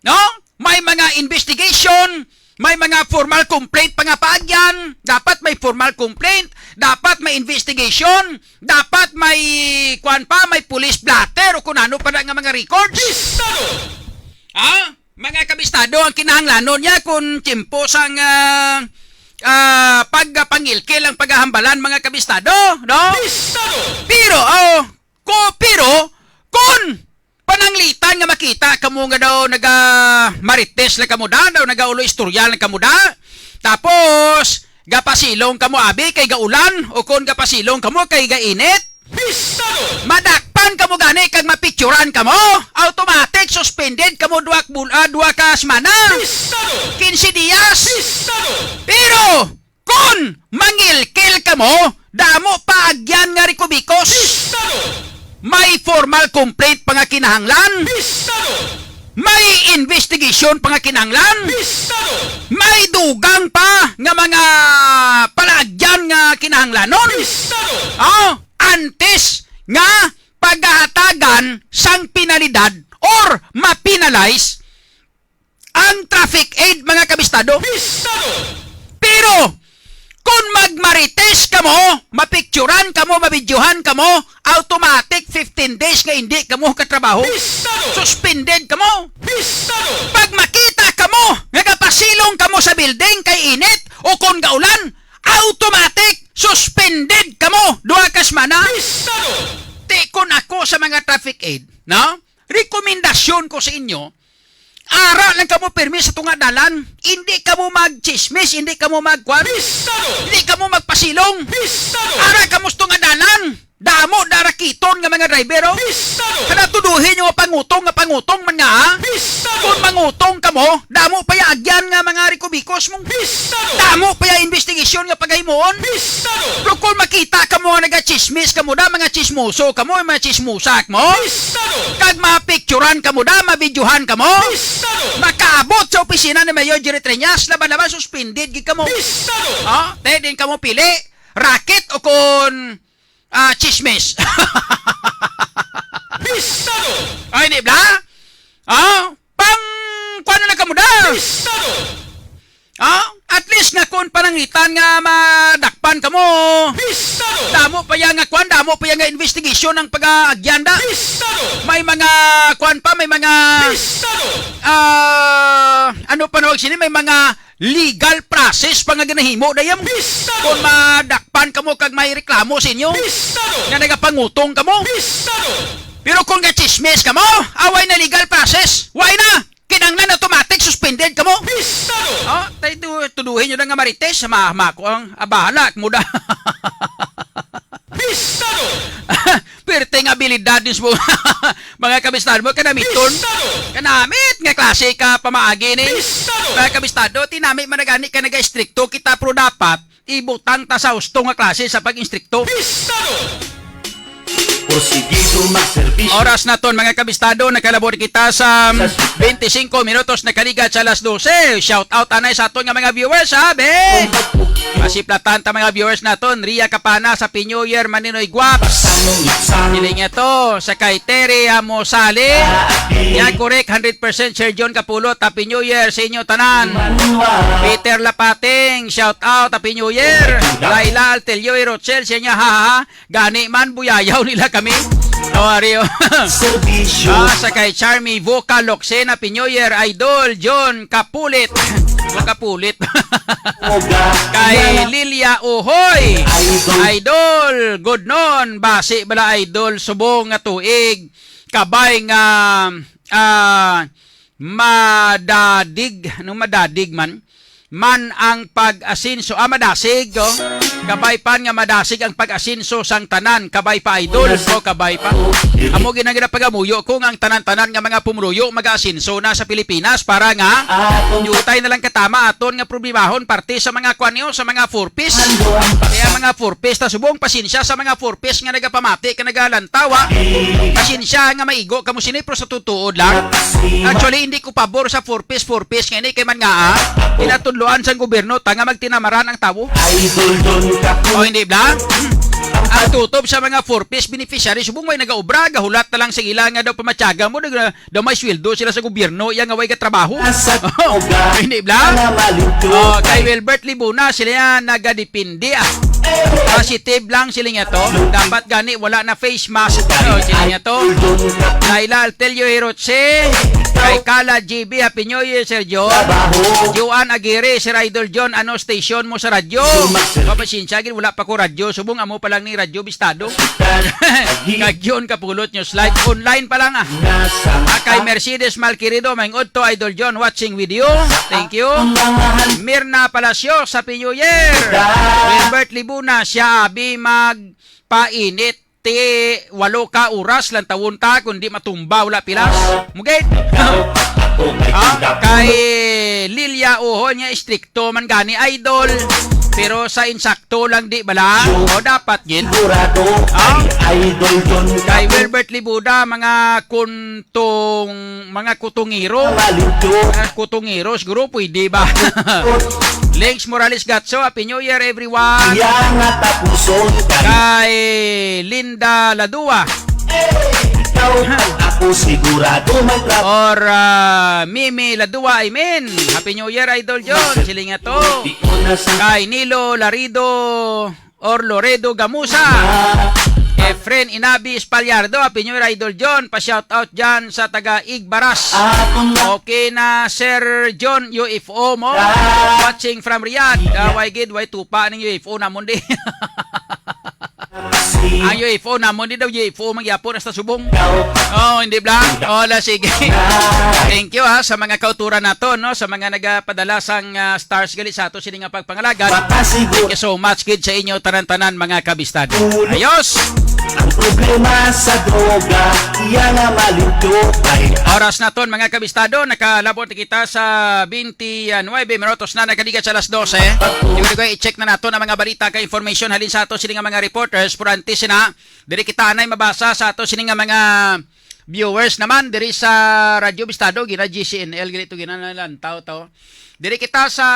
No? May mga investigation, may mga formal complaint pa nga paagyan, dapat may formal complaint, dapat may investigation, dapat may, kuwan pa, may police blotter o kung ano pa na nga mga records. Pistado! Ha? Mga kabistado, ang kinahanglanon niya kung tiyempo sang, ah, ah, pagpangilkil ang paghahambalan, mga kabistado, no? Pistado! Pero, oh, ko, pero, kung pananglitan nga makita kamo nga daw naga marites lang kamo da, daw nagaulo istorya lang kamo da. Tapos, gapasilong kamo abi kay gaulan, o kon gapasilong kamo kay gainit. Pistado! Madakpan kamo gani kag mapicturan kamo, automatic suspended kamo duha, bul-, ah, duha ka semana. Pistado! Quince dias. Pistado! Pero, kon mangilkil kamo, damo pa agyan nga rikubikos. Pistado! May formal complaint pa nga kinahanglan. Pistado! May investigation pa nga kinahanglan. Pistado! May dugang pa nga mga palaagyan nga kinahanglanon. Pistado! Oh, antes nga pagahatagan sang penalidad or ma-penalize ang traffic aid, mga kabistado. Pistado! Pero, kung magmarites kamo, mapicturan kamo, mabidyohan kamo, automatic fifteen days nga hindi kamo katrabaho. Pistado! Suspended kamo. Pistado! Pag makita kamo nga gapasilong kamo sa building kay init o kung gaulan, automatic suspended kamo duha ka semana. Pistado! Ti kon ako sa mga traffic aid, no? Rekomendasyon ko sa inyo, ara lang kamo pirmi sa tunga dalan. Hindi kamo magchismis, hindi kamo magkuan. Pistado! Hindi kamo magpasilong. Pistado! Ara kamo sa tunga dalan. Damo da rakiton nga mga driver, oh. Pistado! Kada tuduhin nyo nga pangutong nga pangutong man nga, ha? Pistado! Kung mangutong kamo, damo pa ya agyan nga mga rikubikos mong. Pistado! Damo pa ya investigasyon nga pagahimuon. Pistado! Pero kung makita kamo nga nagachismis kamo da, mga chismoso kamo, mga chismosa kamo. Pistado! Kag mapicturan kamo da, mabidyohan kamo. Pistado! Makaabot sa opisina ni Mayor Jerry Treñas, laban-laban suspended gid kamo. Pistado! Ha? Te, din kamo pili, racket o kon ah, chismis. Pistado! Ay, di bla? Ah, pang, kuwan na lang kamo da. Pistado! Ah, at least nga kung panangitan nga madakpan kamo. Pistado! Damo pa yan nga kuwan, damo pa yan nga investigation ang pag-aagyanda. Pistado! May mga kuwan pa, may mga Pistado! Ah, ano pa nawag sini? May mga legal process pa nga ginahimo dayam. Pistado! Kung madakpan kamo kag may reklamo sa inyo, Pistado! Nga nagapangutong kamo. Pistado! Pero kung gachismis kamo, away na legal process. Why na? Kinanglan automatic suspended kamo. Pistado! Oh, tay tu- tuduhin nyo na nga marites, ma, ma ko ang abahala mo da. Pistado! Perte nga abilidad nis mo. Mga kabistado mo, kanamiton. Pistado! Kanamit nga klase ka pamaagi ni. Pistado! Mga kabistado, tinami man na gani ka naga-istrikto kita, pero dapat ibutang ta sa husto nga klase sa pag-instrikto. Pistado! Porsigido magserbisyo. Oras naton, mga kabistado, nakalabot kita sa Sa twenty-cinco minutos na kaligat sa alas dose. Shout out anay sa aton nga mga viewers, ha, be. Masiplatan ta mga viewers naton, Ria Capana sa Happy New Year, Maninoy Guaps. Siling ito sa kay Terry Amosali. Ya, correct, hundred percent, Sir John Capulot, Happy New Year sa inyo tanan. Peter Lapating, shout out, Happy New Year. Laila Altelio Rochelle, siya niya, ha, ha, ha. Gani man, buyayaw nila kami. Oh, Rio. Serbisyo. Ah, sa kay Charmy Vocal Loxena Pinoyer, Idol John Kapulit. Kapulit. Kay Lilia Uhoy. Idol. Idol, good noon. Basi bala, Idol, subong nga tuig. Kabay nga, ah, madadig, ano, madadig man, man ang pag-asinso, ah, madasig, oh. Kabay pa nga madasig ang pag-asinso sang tanan, kabay pa, Idol, oh, kabay pa. Amo gid ang ginapagamuyo ko nga ang tanan-tanan nga mga pumuluyo mag-aasinso na sa Pilipinas para nga diutay na lang katama aton nga problemahon parte sa mga kwan niyo, sa mga four Ps. Kaya mga four Ps, ta subong pasensya sa mga four Ps nga nagapamati ka nagalantawa. Pasensya nga maigo kamo sini, pero sa tutuod lang. Actually, hindi ko pabor sa four Ps, four Ps nga ini kay man nga, ah, pinatudloan sang gobyerno ta nga magtinamaran ang tawo. Idol Don Kapu. O, hindi ba? Ang tutob sa mga four Ps beneficiaries, subong way nagaobra, gahulat na lang sa ila nga daw pamatyaga mo, nag-, daw may sweldo sila sa gobyerno, iya nga way gatrabaho. Asa Oh, tuga hindi ba? na malinto Oh, kay ay Wilbert Libuna, sila yan nagadepende, ah. Positive lang sila nga to. Dapat gani wala na face mask. Oh, sila nga to. Laila Altelio Hiroche, kay Kala G B, Happy New Year, Sir John. Joan Aguirre, Sir Idol John, ano station mo sa radyo? Papasensya, gid, wala pa ko radyo. Subong amo pa lang ni radyo, bistado. Kag John Kapulot News Live, online pa lang, ah. Ah, kay Mercedes Malquerido, maayong udto, Idol John, watching with you. Thank you. Mirna Palacios, Happy New Year. Wilbert Libuna, siya abi magpainit. Ti walo ka oras lang tawon ta, kundi matumba, wala pilas. Mugid. Ah, kay Lilia Uhon niya, istrikto man gani, Idol. Pero sa insakto lang, di bala? O, dapat gid. Sigurado Ah? Kay Idol John Kay Wilbert Libuda, mga kuntong, mga kutungiro. Malinto. Mga kutungiro, siguro pwede ba? Links Morales Gatso, Happy New Year, everyone. Iya nga tapuson kay Kay Linda Ladua. Ikaw at ako sigurado may tra- Or, ah, Mimi Ladua, amen. Happy New Year, Idol John. Siling nga to. Di ko na sa Kay Nilo Larido or Loredo Gamusa. Efren Inabi Espalyardo, Happy New Year, Idol John. Pa-shout out dyan sa taga Igbaras. Atong Okay na, Sir John, U F O mo. Ah. Watching from Riyadh. Ah, way gid, way tupa ning U F O namon di. Ang U F O namon di daw U F O mangyapon hasta subong. Oh, hindi bla? Oh, la, sige. Thank you, ha, sa mga kauturan nato, no, sa mga nagapadala sang, ah, stars gali sa ato sini nga pagpangalagad. Thank you so much gid sa inyo tanan-tanan, mga kabistado. Ayos. Ang problema sa droga, iya nga malimpyo kay Oras naton, mga kabistado, nakalabot na kita sa twenty-nine minutos na nakaligat sa alas dose. Dugay-dugay, i-check na naton ang mga balita kay information halin sa ato sini nga mga reporters. Pero antes na, diri kita anay mabasa sa ato sini nga mga viewers naman diri sa Radyo Bistado, gina G C N L, gina ito, gina nalantaw to. Diri kita sa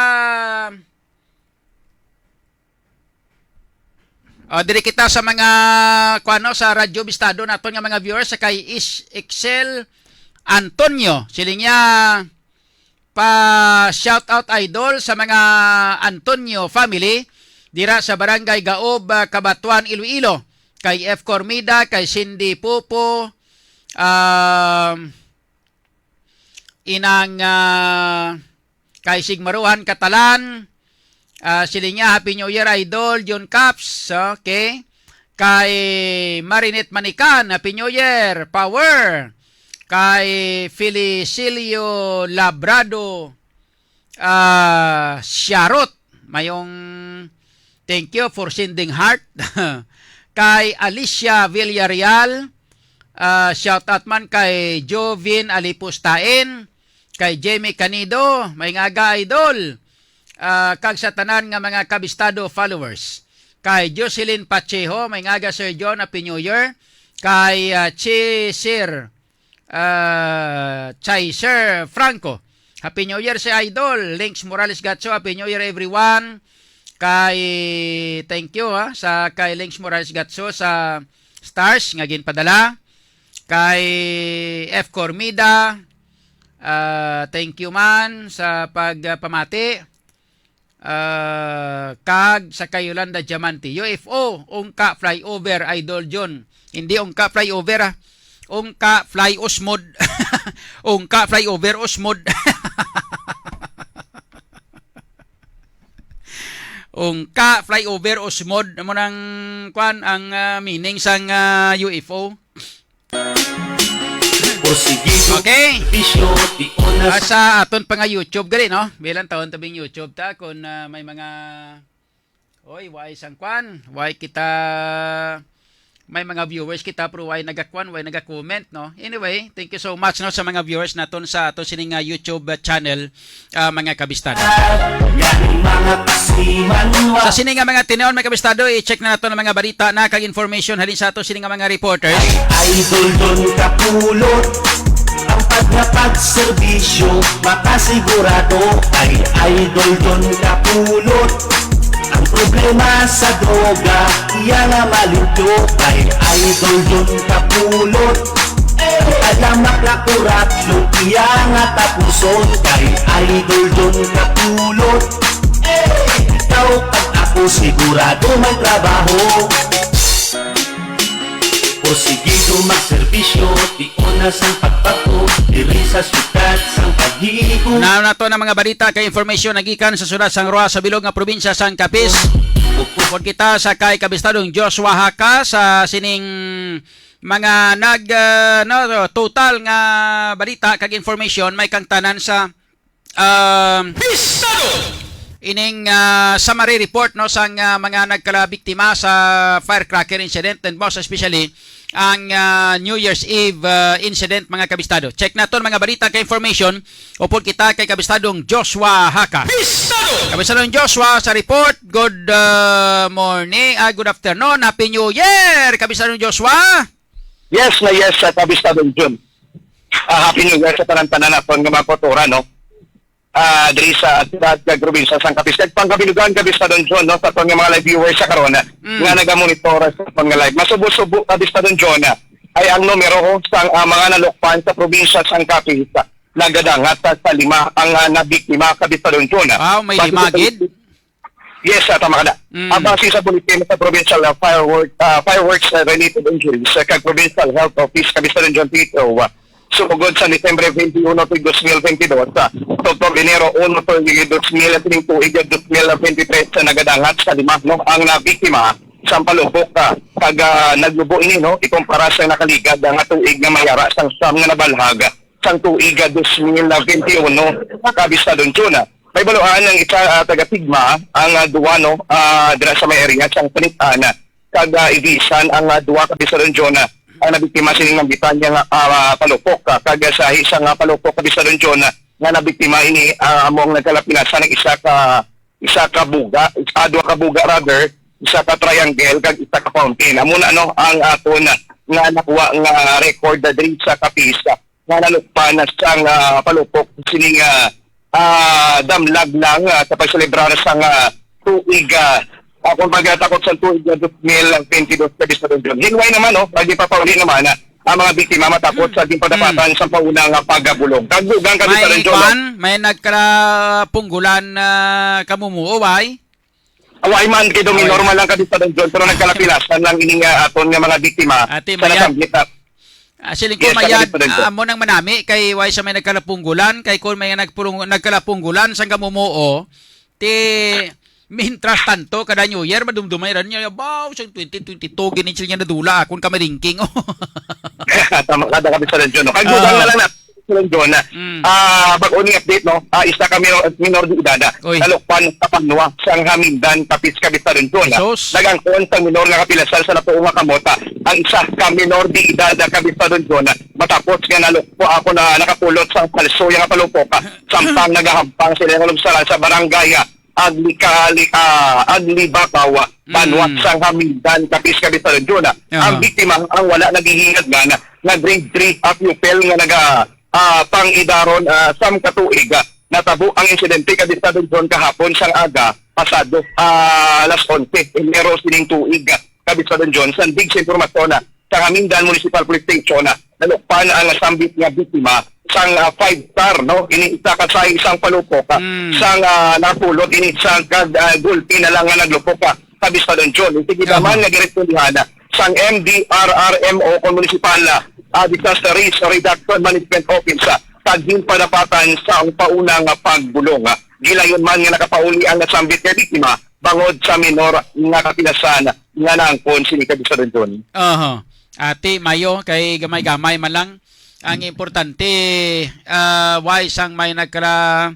Ah, diri kita sa mga, kuano, sa Radyo Bistado naton nga mga viewers, sa kay Is Excel Antonio. Siling niya, pa shout out, idol, sa mga Antonio family dira sa Barangay Gaob, ah, Cabatuan, Iloilo. Kay F Cormida, kay Cindy Popo, um, inang, ah, kay Sigmaruhan Katalan, ah, siling niya, "Happy New Year, Idol John Caps." Okay. Kay Marinette Manican, "Happy New Year, Power." Kay Felicilio Labrado, ah, Siarot, mayong thank you for sending heart. Kay Alicia Villarreal, ah, shout out man kay Jovin Alipustain, kay Jamie Canido, may nga aga, idol, ah, kag sa tanan nga mga Kabistado followers. Kay Jocelyn Pacheho, may nga aga, Sir John, Happy New Year. Kay, ah, Chi Sir, ah, Chai Sir Franco, Happy New Year, si Idol. Links Morales Gatso, Happy New Year, everyone. Kay, thank you, ha, sa kay Links Morales Gatso sa stars nga ginpadala. Kay F Cormida, ah, thank you man sa pagpamati. Ah, kag sa kay Yolanda Diamante, U F O, ungka flyover, Idol John. Hindi ungka flyover, ah. Ungka fly usmod. Ungka flyover usmod. Ungka flyover usmod. Amo nang, kwan, ang, ah, meaning sang, ah, U F O. Porsigido, Okay. Bisyo, di onas. Ah, sa aton pa nga YouTube, gali, no? Bilang taon tabing YouTube ta, kung, ah, may mga, oy, why sang kwan? Why kita, may mga viewers kita, pero why nagakwan, why nagacomment, no? Anyway, thank you so much, no, sa mga viewers naton sa ato sining, ah, YouTube, ah, channel, ah, mga kabistado. Yan ang mga kasimanwa. Sa sini nga mga tinuon, mga kabistado, i-check na nato ang mga balita na kag information halin sa ato sini nga mga reporters. Idol Don Kapulot, ang pag nga pagserbisyo, makasigurado kay Idol Don Kapulot. Ang problema sa droga, iya nga malimpyo kay Idol Don Kapulot. Ang alamak nga korupsyon, iya nga tapuson kay Idol Don Kapulot. Ikaw kag ako sigurado may trabaho. Porsigido magserbisyo, di una sang pagbato, diri sa syudad sang Paghigo. Unaon nato ang mga balita kay information nagikan sa syudad sang Roxas sa bilog nga probinsya sang Capiz. Upod kita sa kay Kabistadong Joshua Haka sa sining mga nag, ah, no, total nga balita kag information, may kangtanan sa, um, Bistado! Ining, ah, summary report, no, sang, ah, mga nagkalabiktima sa firecracker incident, and most especially ang, ah, New Year's Eve, ah, incident, mga kabistado. Check naton mga balita kag information. Upod kita kay Kabistadong Joshua Haka. Bistado! Kabistadong Joshua sa report. Good, ah, morning, ah, good afternoon. Happy New Year, Kabistadong Joshua. Yes na yes, sa Kabistadong Jun. Ah, Happy New Year sa tanan-tanan naton nga mga kautoran, no? Ah, diri sa siyudad kag probinsya sang Capiz kag pangkabilugan, Kabistadong Jun, no, sa aton nga mga live viewers sa karon, Mm. nga nagamonitor sa aton nga live. Masubo-subo, Kabistadong Jun, ay ang numero sang, ah, mga nalukpan sa probinsya sang Capiz. Nagadangat sa, sa lima ang, ah, nabiktima, Kabistadong Jun. Wow, may Base lima sa gid? Yes, ah, tama ka na. Mm. Ang base sa bulletin sa Provincial, ah, Firework, ah, Fireworks, ah, Related Injuries, ah, kag Provincial Health Office, Kabistadong Jun, P H O, ah, sugod sa Disyembre twenty-one tuig dos mil twenty-dos, ah, tubtob Enero uno tuig dos mil, sining tuig, ah, dos mil twenty-three, sa nagadangat sa lima, no, ang nabiktima sa palubok, ah, kag, ah, naglubo ini, no, ikumpara sa nakaligad, ah, nga tuig nga may ara sang siyam nga nabalhag sang tuig, ah, dos mil twenty-one, Kabistadong Jun. May baluan ang isa, ah, taga Sigma, ang, ah, duwa, no, ah, dira sa may area sang Panitan, ah, kag, ah, Ibisan ang, ah, duha ka Bisayong John, ah, ang nabiktima sining nambitan niya nga, ah, palupok, ah, kag sa isa nga palupok ka Bisayong John, ah, nga nabiktima ini, ah, amo ang nagkalapilasan ng isa ka, isa ka buga, ah, duha ka buga rather, isa ka triangle kag isa ka fountain. Amo na, no, ang aton nga nakuha nga record diri sa Capiz, ah, nga nalukpan sang, ah, palupok sining, ah, ah, damlag lang, ah, sa pagselebrar sang, ah, tuig, ah, ah, kung pagkatakot sa tuig nga dos mil twenty-dos, Kabisado John. Hinway naman, no, pag ipapauli naman, ah, ang mga biktima matapos sa ginpadapatan sa pauna nga pagabulong. Kagdugang, Kabisado John, no? May nagkalapunggulan na kamumuo, way? Away man, kay dominor man lang, Kabisado John, pero nagkalapilasan lang ining, ah, aton nga mga biktima sa nasambit na. Ah, siling ko, yes, mayad, ah, amo nang manami kay way sa may nagkalapunggulan, kay kung may nagpulong-, nagkalapunggulan sang kamumuo, ti, mintras tanto, kada New Year, madumdumay ran niya, "Baw, sa twenty twenty-two, gini sila niya nadula, akon ka maringking." Tama ka, Kabisado John, no? Kagdugang na lang na. John, ah, bag-o ni update, no? Ah, isa ka minor, minor de edad, ah, nalukpan sa panwa sang Hamindan, Capiz, Cabisbaran, John, ah. Nagangkon sang minor nga kapilasan sa natuo nga kamot, ah, ang isa ka minor de edad, ah, Cabisbaran, John, ah, matapos nga nalukpo ako na nakapulot sang palso nga palupok, ah, samtang nagahampang sila nga lubsaran sa barangay, ah, Agli-, Kali-, ah, Aglibakaw, ah, banwa sang Hamindan, Capiz, Cabisbaran, John, ah. Ang biktima ang wala naghihingad nga, nga grade three, ah, pupil nga naga, ah, pang-idaron, ah, siyam ka tuig, ah, natabo ang insidente, Kabisado John, kahapon sang aga, pasado, ah, alas onse Enero sining tuig, ah, Kabisado John. Sandig sa impormasyon, ah, sa Hamindan Municipal Police Station, ah, nalukpan ang nasambit nga biktima sang, ah, five star, no? Ini isa ka sa isang palupok, ah, sang, ah, napulot ini sa kag, ah, gulpi na lang nga naglupok, ah, Kabisado John. Sige naman nga girespondihan, ah, sang M D R R M o kon munisipal, ah, ah, Disaster Risk Reduction Management Office, ah, sa ginpadapatan sang pauna nga pagbulong, ah. Gilayon man nga nakapauli ang nasambit nga biktima bangod sa minor nga kapilasan nga naangkon sini, Kabisado John. Aha. Ati, mayo, kay gamay-gamay man lang. Ang importante, ah, way sang may nagkala,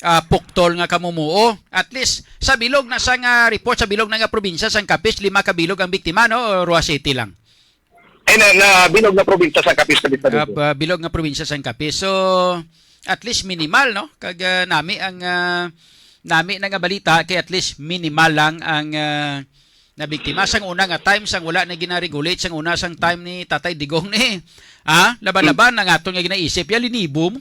ah, puktol nga kamumuo. At least, sa bilog na sang, ah, report, sa bilog na nga probinsya sang Capiz, lima ka bilog ang biktima, no? O Roxas City lang? Eh, na, na bilog na probinsya sa Capiz, Kabisado John. Ah, bilog nga probinsya sang Capiz. So, at least minimal, no? Kag, ah, nami ang, ah, nami na nga balita kay at least minimal lang ang, ah, nabiktima. Sang una nga time, sang wala na gina-regulate, sang una sang time ni Tatay Digong ni, ha? Laban-laban ang aton nga ginaisip. Ya, linibo mo.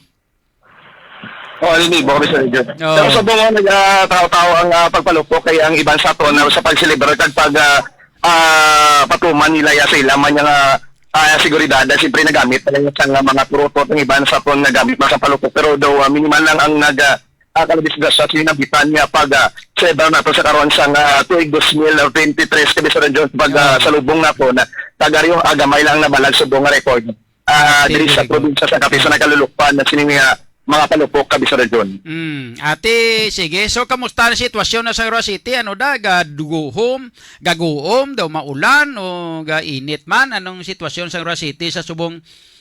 Oh, linibo, Kabisado John. Oo. Pero subong nga nagataw-taw ang, ah, pagpalupok kay ang iban sa aton, ah, sa pagselebrar kag pag, ah, ah, patuman nila ya sa ila man nga, ah, seguridad, ah, siyempre nagamit na lang sa nga mga turutot ang iban sa aton nagamit man sa palupok. Pero daw, ah, minimal lang ang nag, ah, ah, kalabis-gasa sa nabitan nga pag, ah, selebrar nato sa karon sa nga tuig dos mil twenty-three, Kabisado John, pag, ah, salubong nato na tagaryo, ah, gamay lang nabalag subong nga record, ah, diri sa probinsya sa Capiz sa nagalulukpan na sini nga mga palupok, Kabisado John. Mm. Ate, sige. So, kamusta ang sitwasyon na sa Roxas City? Ano da? Gaduhom, gaguom, daw maulan o gainit man? Anong sitwasyon sa Roxas City sa subong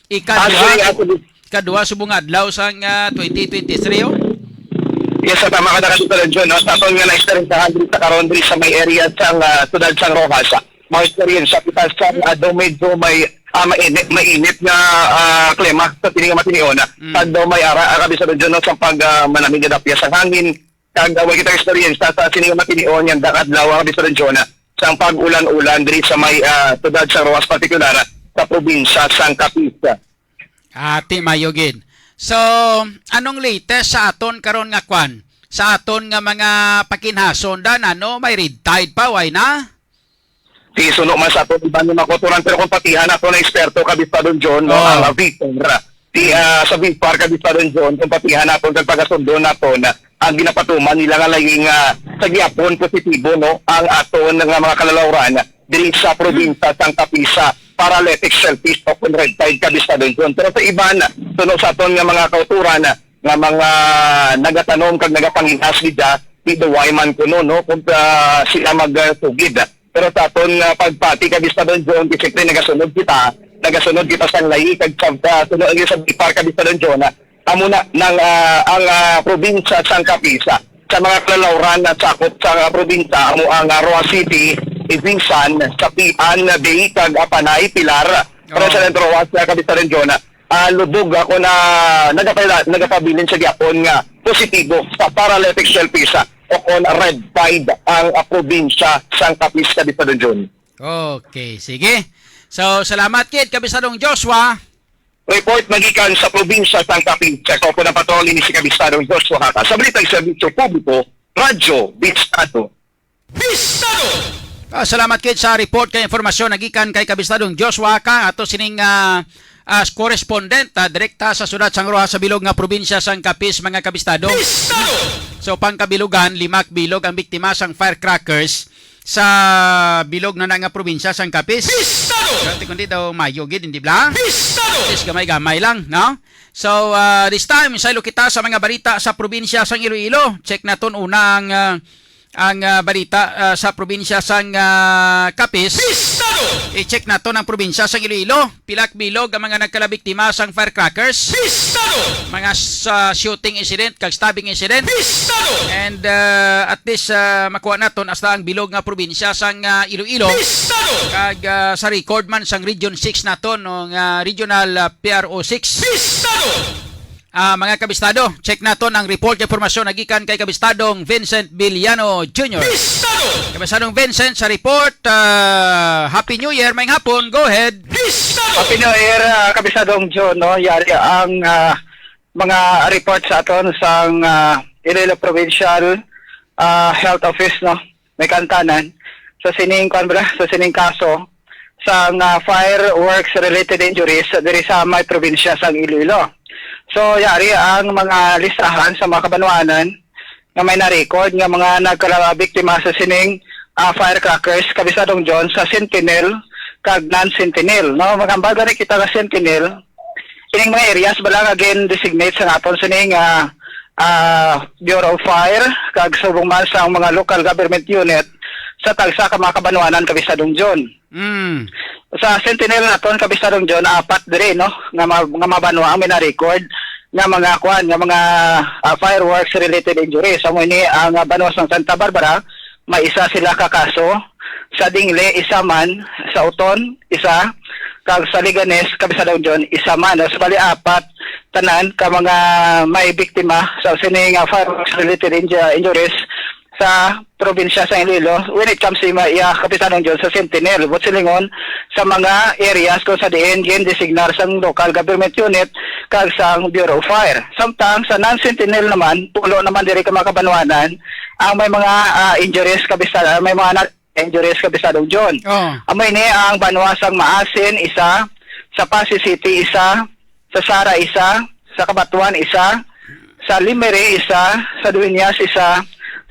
ikadua, actually, ah, ikadua subong adlaw sang, ah, twenty twenty-three, oh? Yes, sa tama ka na, Kabisado John, no? Sa aton nga na-eksperyensyahan diri sa karon, diri sa may area sa, ah, siyudad sang Roxas, ah, ma-eksperyensya kita sa, ah, daw medyo may, ah, mainit, mainit nga, ah, klima sa sini nga matinion, ah. Kag daw may ara, ah, Kabisado John, no, sa pag, ah, manamig nga dapyas ang hangin, kag, ah, way kita eksperyensya sa sini nga matinion nga da-, adlaw, ah, Kabisado John, ah, sang pag-ulan-ulan diri sa may, ah, siyudad sa Roxas, partikular, ah, sa probinsya sang Capiz. Ati, mayo gid. So, anong latest sa aton karon nga kwan? Sa aton nga mga pakinhason, dan, ano, may red tide pa, way na? Di suno man sa aton iban nga mga kauturan, pero kung patihan aton na eksperto, Kabisado John, no, ang VIFAR, di, ah, sa VIFAR, Kabisado John, kung patihan aton kag pagasundo naton, ang ginapatuman nila nga laing, ah, sa gihapon positibo, no, ang aton nga mga kalalawran diri sa probinsya sang Capiz, ah, paralytic shellfish o kon red tide, Kabisado John. Pero sa iban, suno sa aton nga mga kauturan, nga mga nagatanom kag nagapanginas gid, ah, di daw way man kuno, no, kung, ah, sila magsugid. Pero sa aton nga pagpati, Kabisado John, di siyempre nagasunod kita, nagasunod kita sang layi kag sa, ah, sunod ang sa VIFAR, Kabisado John, ah, amo na nang, ah, ang, ah, probinsya sang Capiz, ah, sa mga kalalawran na sakop sa, ah, probinsya, amo ang, ah, Roxas City, Ibisan, Sapian Bay, kag Apanay, Pilar. Oo. President Rojas, nga Kapitan John, ah, lubog ako na nagapala-, nagapabilin sa gihapon nga positibo sa paralytic shellfish, ah, o kon red tide ang, ah, probinsya sang Capiz, Kapitan John. Okay, sige. So, salamat gid, Kapisadong Joshua. Report magikan sa probinsya sang Capiz. Ako po na patrol ini si Kapisadong Joshua Hata sa Balitang Serbisyo Publiko, Radyo Bistado. Bistado! Ah, salamat gid sa report kay informasyon nagikan kay Kabistadong Joshua Hata, ato sining, ah, ah, correspondent, ah, direkta sa syudad sang Roxas sa bilog nga probinsya sang Capiz, mga kabistado. Bistado! So, pangkabilugan, lima ka bilog ang biktima sang firecrackers sa bilog na na nga probinsya sang Capiz. Bistado! Dati kundi daw mayo gid, hindi bla? Bistado! Is gamay-gamay lang, no? So, ah, this time, saylo kita sa mga balita sa probinsya sang Iloilo. Check naton una ang, ah, ang, ah, balita, ah, sa probinsya sang, ah, Capiz. Bistado! I-check naton ang probinsya sang Iloilo. Pila ka bilog ang mga nagkalabiktima sang firecrackers? Bistado! Mga sa shooting incident kag stabbing incident. Bistado! And, ah, at least, ah, makuha naton hasta ang bilog nga probinsya sang, ah, Iloilo. Bistado! Kag, ah, sa record man sang Region six naton, no, nga Regional, ah, P R O six. Bistado! Ah, mga kabistado, check naton ang report kay impormasyon nagikan kay Kabistadong Vincent Villano Junior. Bistado! Kabistadong Vincent, sa report, ah, Happy New Year, maayong hapon, go ahead. Bistado! Happy New Year, ah, Kapisadong John, no? Yari ang, ah, mga report sa aton sang, ah, Iloilo Provincial, ah, Health Office, no? May kantanan sa sining, kuwan ba, sa sining kaso sang, ah, fireworks related injuries diri sa may probinsya sang Iloilo. So, yari ang mga listahan sa mga kabanwanan nga may na-record nga mga nagkalabiktima sa sining, ah, firecrackers, Kapisadong John, sa Sentinel kag non-Sentinel, no? Magambal gani kita nga Sentinel, ining mga areas bala nga gin-designate sa aton sining, ah, ah, Bureau of Fire kag subong man sa mga local government unit sa tagsa ka mga kabanwanan, Kapisadong John. Mm. Sa Sentinel naton, Kapisadong John, apat diri, no, nga ma-, nga mga banwa ang may na-record nga mga, kuwan, nga mga, ah, fireworks related injuries. Amo ini ang, ah, banwa sang Santa Barbara, may isa sila ka kaso. Sa Dingle, isa man. Sa Oton, isa. Kag sa Leganes, Kapisadong John, isa man. So, bali, apat tanan ka mga may biktima sa sining, ah, fireworks related inju-, injuries sa probinsya sa Iloilo when it comes to ima-, iya, Kapisadong John, sa Sentinel, buot silingon, sa mga areas kung sa diin gin-designar sang local government unit kag sang Bureau of Fire. Samtang sa non-Sentinel naman, pulo naman diri ka mga kabanwanan ang may mga, ah, injuries, Kabista-, may mga na-, injuries, Kapisadong John. Oh. Amo ini ang banwa sang Maasin, isa, sa Passi City, isa, sa Sara, isa, sa Cabatuan, isa, sa Lemery, isa, sa Dueñas, isa,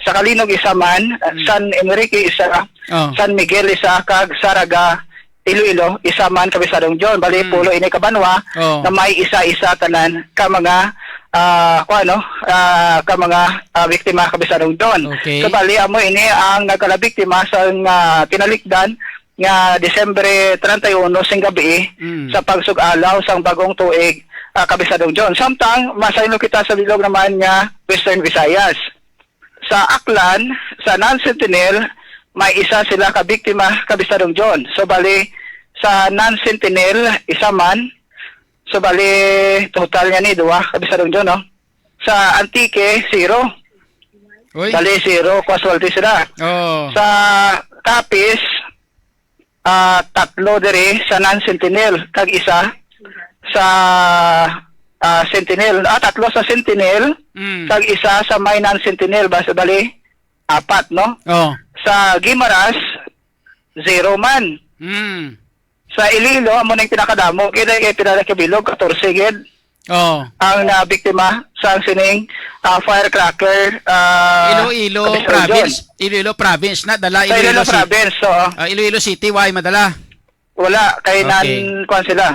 sa Calinog, isa man, Mm. San Enrique, isa, Oh. San Miguel, isa, kag Zarraga, Iloilo, isa man, Kapisadong John. Bali, Mm. pulo ini ka banwa Oh. na may isa-isa tanan ka mga, ah, kuwan, no, ah, ka mga, ah, biktima, Kapisadong John. Okay. So, bali, amo ini ang nagkalabiktima sa, ah, tinalikdan nga Disyembre treinta y uno sing gabi Mm. sa pagsug-alaw sang bagong tuig, ah, Kapisadong John. Samtang masaylo kita sa bilog naman nga Western Visayas. Sa Aklan, sa non-Sentinel, may isa sila ka biktima, Kapisadong John. So, bali, sa non-Sentinel, isa man. So, bali, total niya ni, duwa, Kapisadong John, no? Sa Antique, zero. Uy. Bali, zero casualty sila. Oh. Sa Capiz, ah, tatlo diri sa non-Sentinel, kag isa sa, ah, Sentinel. Ah, tatlo sa Sentinel, Mm. kag isa sa may non-Sentinel. Basta bali, apat, no? Oh. Sa Guimaras, zero man. Mm. Sa Iloilo, amo na yung pinakadamo. Kaya kay pinakabilog, katorse gid Oh. ang nabiktima sa sining, ah, firecracker, ah, Iloilo Kapisadong John. Province. Iloilo Province na, dala Sa Iloilo Iloilo City. Province, oo. Ah, Iloilo City, why madala? Wala, kay Okay. nan-, kuwan sila.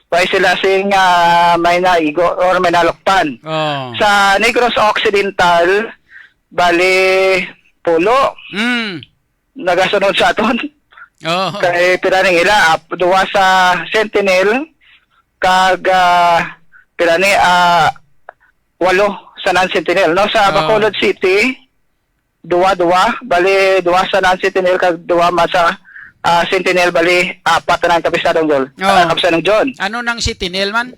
Why sila sing, ah, may naigo or may nalukpan. Oh. Sa Negros Occidental, bali, pulo. Mm. Nagasunod sa aton. Oh. Kay pila ning ila, ap-, duwa sa Sentinel, kag, ah, pila ni, ah, walo sa non-Sentinel. No, sa Oh. Bacolod City, duwa-duwa, bali duwa sa non-sentinel kag duwa man sa, ah, sentinel, bali apat na ang Kapisadong Jol. Oh. Ah, Kapisadong John. Ano nang sentinel man?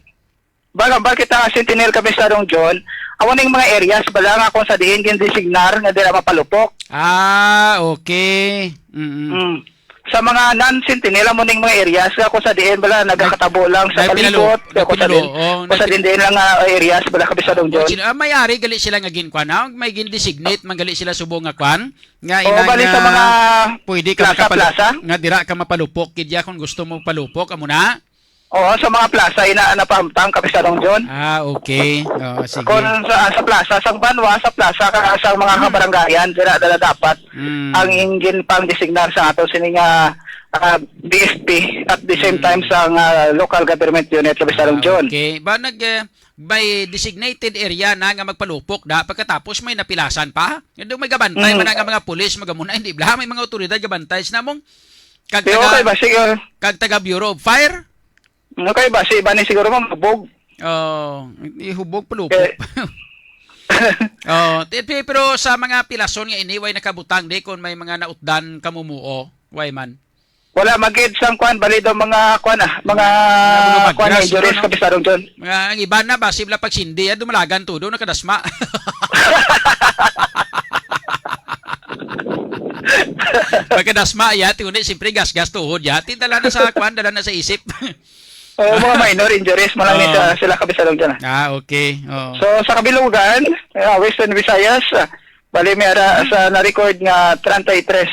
Baga, bakit ang sentinel, Kapisadong John? Amo ning mga areas bala nga kung sa diin gindesignar nga dira mapalupok. Ah, okay. Mm-mm. Mm. Sa mga non-sentinel, amo ning mga areas nga kung sa diin bala nagakatabo lang sa palibot, kung sa diin, oh, kung sa diin lang nga areas bala, Kapisadong John. Sila, ah, may ari gali sila nga ginkuan, ha? May gindesignate man gali sila subong nga kuan, nga ina bali sa nga mga pwede ka plaza, makapal-, plaza? Nga dira ka mapalupok gid ya kung gusto mo palupok, amo na? Oo, sa mga plaza, ina, napahamtang, Kapisadong John. Ah, okay. Oo, sige. Kung sa, sa plaza, sa banwa, sa plaza, ka, sa mga kabarangayan, dira, dira dapat ang ingin pang designar sa ato sini nga, ah, B F P at the same time sa nga local government unit, Kapisadong John. Ah, okay. Ba nag, eh, by designated area na nga magpalupok da, pagkatapos may napilasan pa? Nga daw may gabantay man na nga mga pulis, magamuna, hindi bala, may mga otoridad gabantay sa namong kag taga, okay ba, sige, kag taga Bureau of Fire? Okay ba, si Bani siguro mo mabog. Oh, ihubog palupok. Eh. Oh, ti-, ti-, pero sa mga pilason nga ini, way nakabutang di kung may mga nautdan kamumuo, way man. Wala magid sang kuan, balido mga kuan, ah, mga mga kuan, injuries, no? Kapisadong John. Mga ang iba na ba, sibla pagsindi, ah, dumalagan todo, nakadasma. Pagkadasma, ya, ti, uni, siyempre, gasgas tuhod, ya. Ti, dala na sa kuan, dala na sa isip. Oo, mga minor injuries man lang ni sa, sila, Kapisadong John, ah. Ah, okay. Oo. So, sa Kabilugan, ah, Western Visayas, ah, bali, may ara sa na-record nga treinta y tres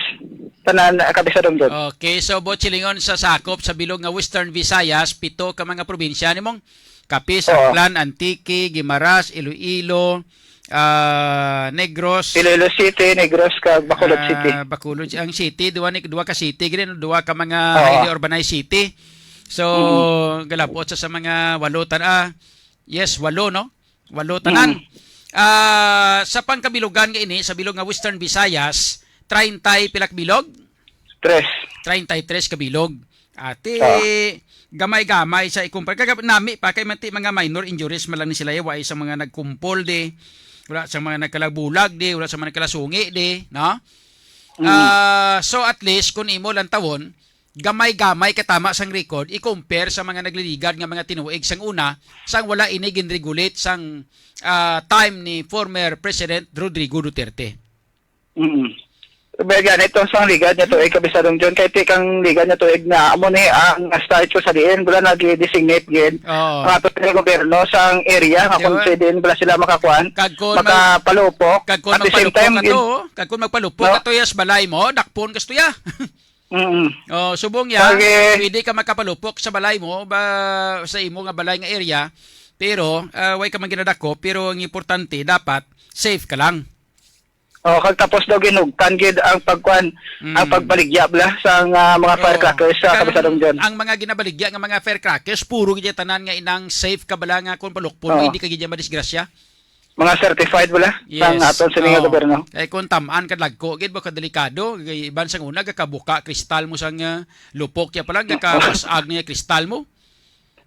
tanan, ah, Kapisadong John. Okay, so, Bochilingon, sa sakop sa bilog nga Western Visayas, pito ka mga probinsya, nimong Capiz, Aklan, Antique, Guimaras, Iloilo, ah, Negros, Iloilo City, Negros, kag Bacolod City. Ah, Bacolod, ang city, duwa ni, duwa ka city, gid, duwa ka mga highly urbanized city. So, galabot sa, sa mga walo tan-, ah, yes, walo, no? Walo tanan. Ah, sa pangkabilugan nga ini, sa bilog nga Western Visayas, treinta y pila ka bilog? Tres. Treinta y tres ka bilog. Ati, gamay-gamay sa ikumpara. Kag nami pa, kay manti mga minor injuries man lang ni sila, eh, wa sa mga nagkumpol di, wala sa mga nagkalabulag di, wala sa mga nagkalasungi di, no? Ah, so at least, kung imo lang tawon, gamay-gamay katama sang record, i-compare sa mga nagliligad nga mga tinuig sang una, sang wala ini ginregulate sang, ah, time ni former President Rodrigo Duterte. Mm. Pero ganito sang ligad nga tuig, Kapisadong John, kay ti kang ligad nga tuig na amo ni ang statute sa diin bala nag-designate gid ang ato nga gobyerno sang area nga kung sa diin bala sila makakuan, makapalupok. At the same time, kag kung magpalupok ato ya sa balay mo, dakpon ka sa tuya. Mm. Oh, subong ya, pwede ka makapalupok sa balay mo, ba, sa imo nga balay nga area, pero, ah, way ka man ginadakop, pero ang importante, dapat safe ka lang. Oh, kag tapos daw ginugtan gid ang pagkuan, ang pagbaligya bala sa nga mga firecrackers sa Kapisadong John. Ang mga ginabaligya nga mga firecrackers, puro gid tanan nga inang safe ka bala nga kung palukpon mo, hindi ka gid madisgrasya. Mga certified bala sang aton sini nga gobyerno. Kay kung tam-an ka dagko gid, baka delikado. Kay iban sang una, gakabuka kristal mo sang, ah, lupok ya pa lang, gakabas-ag niya kristal mo.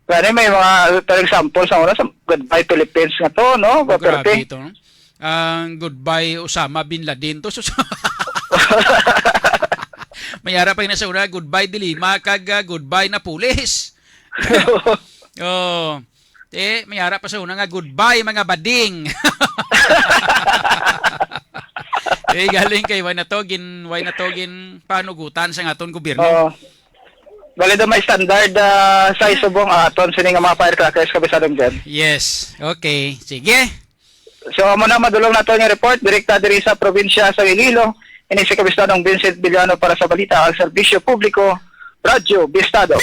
Gani may mga, for example, sa una, sa Goodbye Philippines nga to, no? Oh, grabe to, no? Ang Goodbye Osama bin Laden to. Sus-, may ara pa yun sa una, Goodbye De Lima, kag, ah, Goodbye Napoles. Oh. Eh, may ara pa sa una nga, "Goodbye, mga bading." Eh, galing kay why na to, gin, why na to, gin panugutan sa aton gobyerno. Oo. Bali daw may standard, ah, size subong, ah, aton sini nga mga firecrackers, Kapisadong John. Yes. Okay. Sige. So, amo na, madulong nato nga report, direkta diri sa probinsya sa Iloilo. Ini si Kapisadong Vincent Villano para sa balita, ang serbisyo publiko, Radyo Bistado.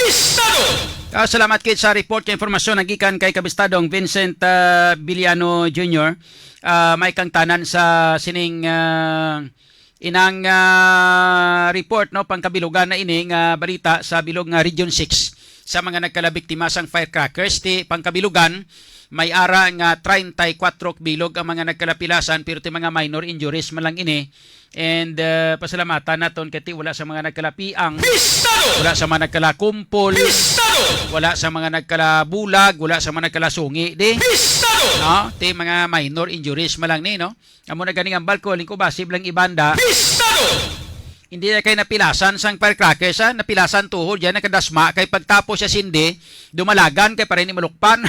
Ah, salamat kit sa report kay impormasyon nagikan kay Kabistadong Vincent, ah, Villano Junior. Ah, may kang tanan sa sining, ah, inang, ah, report, no, pangkabilugan na ini nga balita sa bilog nga Region six sa mga nagkalabiktima sang firecrackers ti pangkabilugan. May ara nga treinta y cuatro bilog ang mga nagkalapilasan, pero ti mga minor injuries man lang ini. And, uh, pasalamatan naton kay ti wala sa mga nagkalapiang, Pistado! Wala sa mga nagkalakumpol, Pistado! Wala sa mga nagkalabulag, wala sa mga nagkalasungi, di? Pistado! No? Ti mga minor injuries man lang ni, no? Amo na ganing ambal ko, lingko, basib lang ibanda. Pistado! Hindi na kay napilasan sang firecrackers, ha? Napilasan tuhod yan, nakadasma kay pagtapos siya sindi, dumalagan kay para hindi malukpan.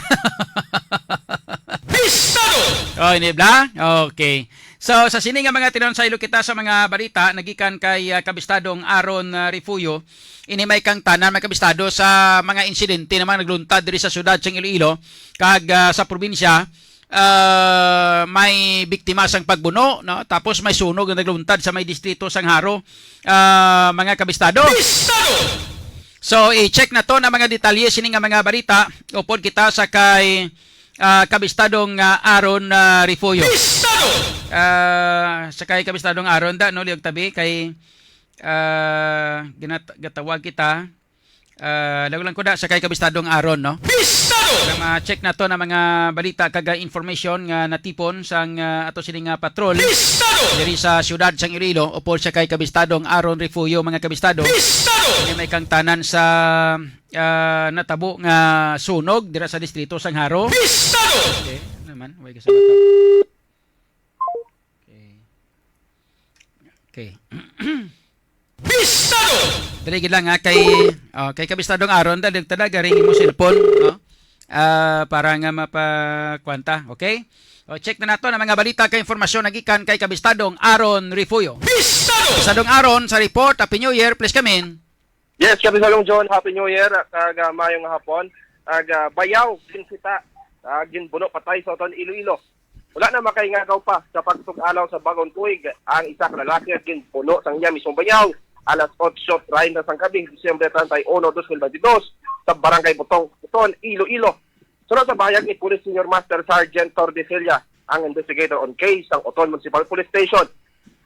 Pistado! Oh, hindi bla? Okay. So, sa sini nga mga tinuon, saylo kita sa mga balita nagikan kay, ah, Kabistadong Aaron, ah, Refugio. Ini may kangtanan, mga kabistado, sa mga insidente na mga nagluntad diri sa siyudad sang Iloilo kag, ah, sa probinsya. Ah, may biktima sang pagbuno, no? Tapos may sunog nga nagluntad sa may distrito sang Jaro, ah, mga kabistado. Bistado! So, i-check naton ang mga detalye sini nga mga balita upod kita sa kay, ah, Kabistadong, ah, Aaron, ah, Refugio. Bistado! Ah, sa kay Kabistadong Aaron da, no, liog tabi kay, ah, ginat-, gatawag kita. Ah, lago lang ko da sa kay Kabistadong Aaron, no? Bistado! Para ma-check naton ang mga balita kag, ah, information nga natipon sang, ah, ato sini nga patrol Bistado! Diri sa siyudad sang Iloilo, upod sa kay Kabistadong Aaron Refugio, mga kabistado. Bistado! Ini may kangtanan sa, ah, natabo nga sunog dira sa distrito sang Jaro. Bistado! Okay, ano naman? Way ka sa bata. Okay. Okay. Bistado! Dali gid lang, ha, kay, oh, kay Kabistadong Aaron, dali talaga ring imo cellphone, no? Ah, para nga mapakwanta, okay? O, check na nato ang mga balita kay informasyon nagikan kay Kabistadong Aaron Refugio. Bistado! Kabistadong Aaron sa report, Happy New Year, please come in. Yes, Kabistadong John, Happy New Year, kag, ah, maayong hapon. Ag, ah, bayaw, ginsita, ah, ginbuno patay sa uton Iloilo. Wala na makaingagaw pa sa pagsug-alaw sa bagong tuig ang isa ka lalaki nga ginbuno sang iya mismong bayaw alas otso treinta sang gabi, Disyembre treinta y uno, dos mil bentidós, sa Barangay Butong, Uton, Iloilo. Sunod sa pahayag ni Police Senior Master Sergeant Tordesillas, ang investigator on case sang Oton Municipal Police Station,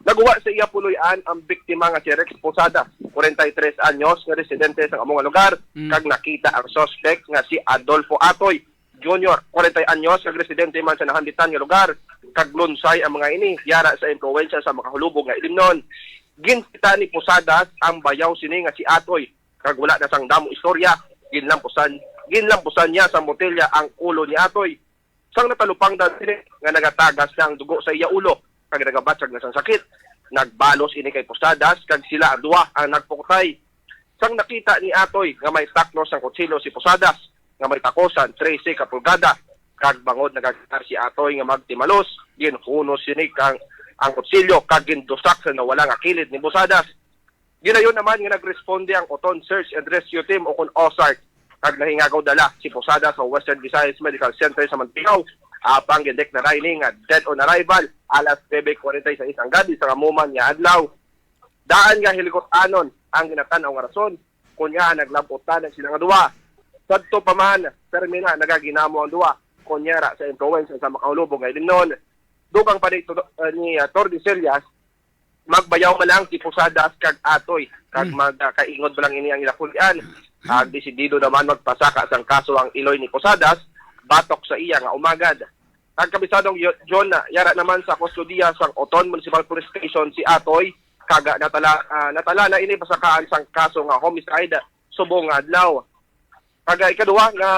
naguwa sa iya puloy-an ang biktima nga si Rex Posadas, kwarenta y tres anyos, nga residente sa amo nga lugar, Mm. kag nakita ang suspect nga si Adolfo Atoy Junior, kwarenta y anyos, kag residente man sa nahanditan nga lugar, kag lunsay ang mga ini yara sa impluwensya sa makahulubog nga ilimnon. Ginsita ni Posadas ang bayaw sini nga si Atoy, kag wala na sang damo istorya, ginlampusan, ginlampusan niya sa botelya ang ulo ni Atoy. Sang natalupangdan sini nga nagatagas na ang dugo sa iya ulo kag nagabatyag na sang sakit, nagbalos ini kay Posadas kag sila ang duha ang nagpukutay. Sang nakita ni Atoy nga may takno sang kutsilyo si Posadas nga may takosan trese ka pulgada kag bangod nagaganar si Atoy nga magtimalos, ginhunos sini kang ang kutsilyo kag gindusak sa nawala nga kilid ni Posadas. Gilayon naman nga nagresponde ang Oton Search and Rescue Team o kon OSART kag nahingagaw dala si Posadas sa Western Visayas Medical Center sa Mantigaw. Apang gindeklara ini nga dead on arrival alas nuebe kwarenta y seis ang gabi sa kamuman nga adlaw. Daan nga hilikot-anon ang ginatan-aw nga rason, kunya naglab-otan ang sila nga duha. Sadto pa man, permi na nagaginamo ang duha, kunya ra sa impluwensya sa makahulubog nga ilimnon. Dugang pa ni, uh, ni uh, Tordesillas, magbayaw man lang si Posadas kag Atoy, kag Mm. magkaingod man lang ini ang ila pulian. Ag desidido naman magpasaka sang kaso ang iloy ni Posadas batok sa iya nga umagad. Ang kabisadong Yo-, John, yara naman sa kustodiya sang Oton Municipal Police Station si Atoy, kag natala, ah, natala na ini pasakaan sang kaso nga homicide subong nga adlaw. Kag ikaduha nga,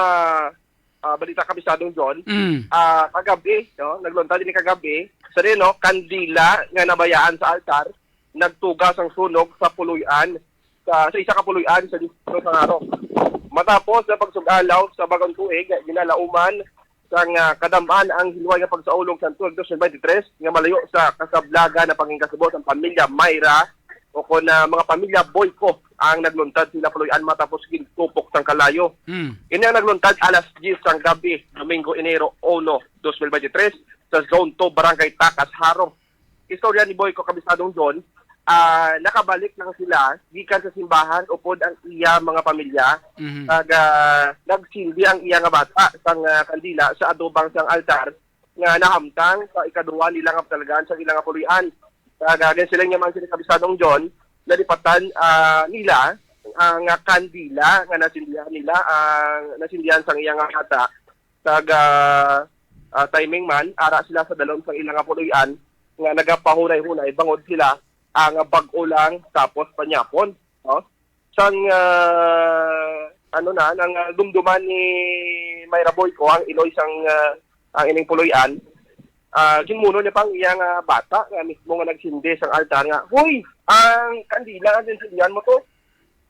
ah, balita, kabisadong John, Mm. ah, kagabi, no, nagluntad ini kagabi, sa rin, no, kandila nga nabayaan sa altar, nagtuga sang sunog sa puloy-an, sa, sa isa ka puloy-an sa distrito sa Jaro. Matapos ang pagsug-alaw sa bagong tuig, ginalauman sang, ah, kadam-an ang hilway nga pagsaulog sang tuig dos mil bente tres nga malayo sa kasablagan ang panghingasubo sang pamilya Mayra o kon, ah, mga pamilya Boyco ang nagluntad sila puloy-an matapos gintupok sang kalayo. Mm. Ini ang nagluntad alas diyes sang gabi, Domingo, Enero uno, dos mil bente tres, sa Zone two, Barangay Tacas, Jaro. Istorya ni Boyco, kabisadong John, ah, nakabalik lang sila gikan sa simbahan upod ang iya mga pamilya. Mhm. Kag, ah, nagsindi ang iya nga bata sang, ah, kandila sa atubang sang altar nga nahamtang sa ikaduha nila nga patalagaan sa ila nga puloy-an. Kag, ah, ginsiling niya man sila, kabisadong John, nalipatan, ah, nila ang, ah, kandila nga nasindihan nila, ang nasindihan sang iya nga bata. Kag, ah, ah, timing man, ara sila sa dalom sang ila nga puloy-an nga nagapahunay-hunay bangod sila ang bag-o lang tapos panyapon, no? Sang, ah, ano na, nang, ah, dumduman ni Myra Boyco ang iloy sang, ah, ang ining puloy-an, ah, ginmuno niya pang iya nga bata nga mismo nga nagsindi sang altar nga, "Hoy, ang kandila nga ginsindihan mo to,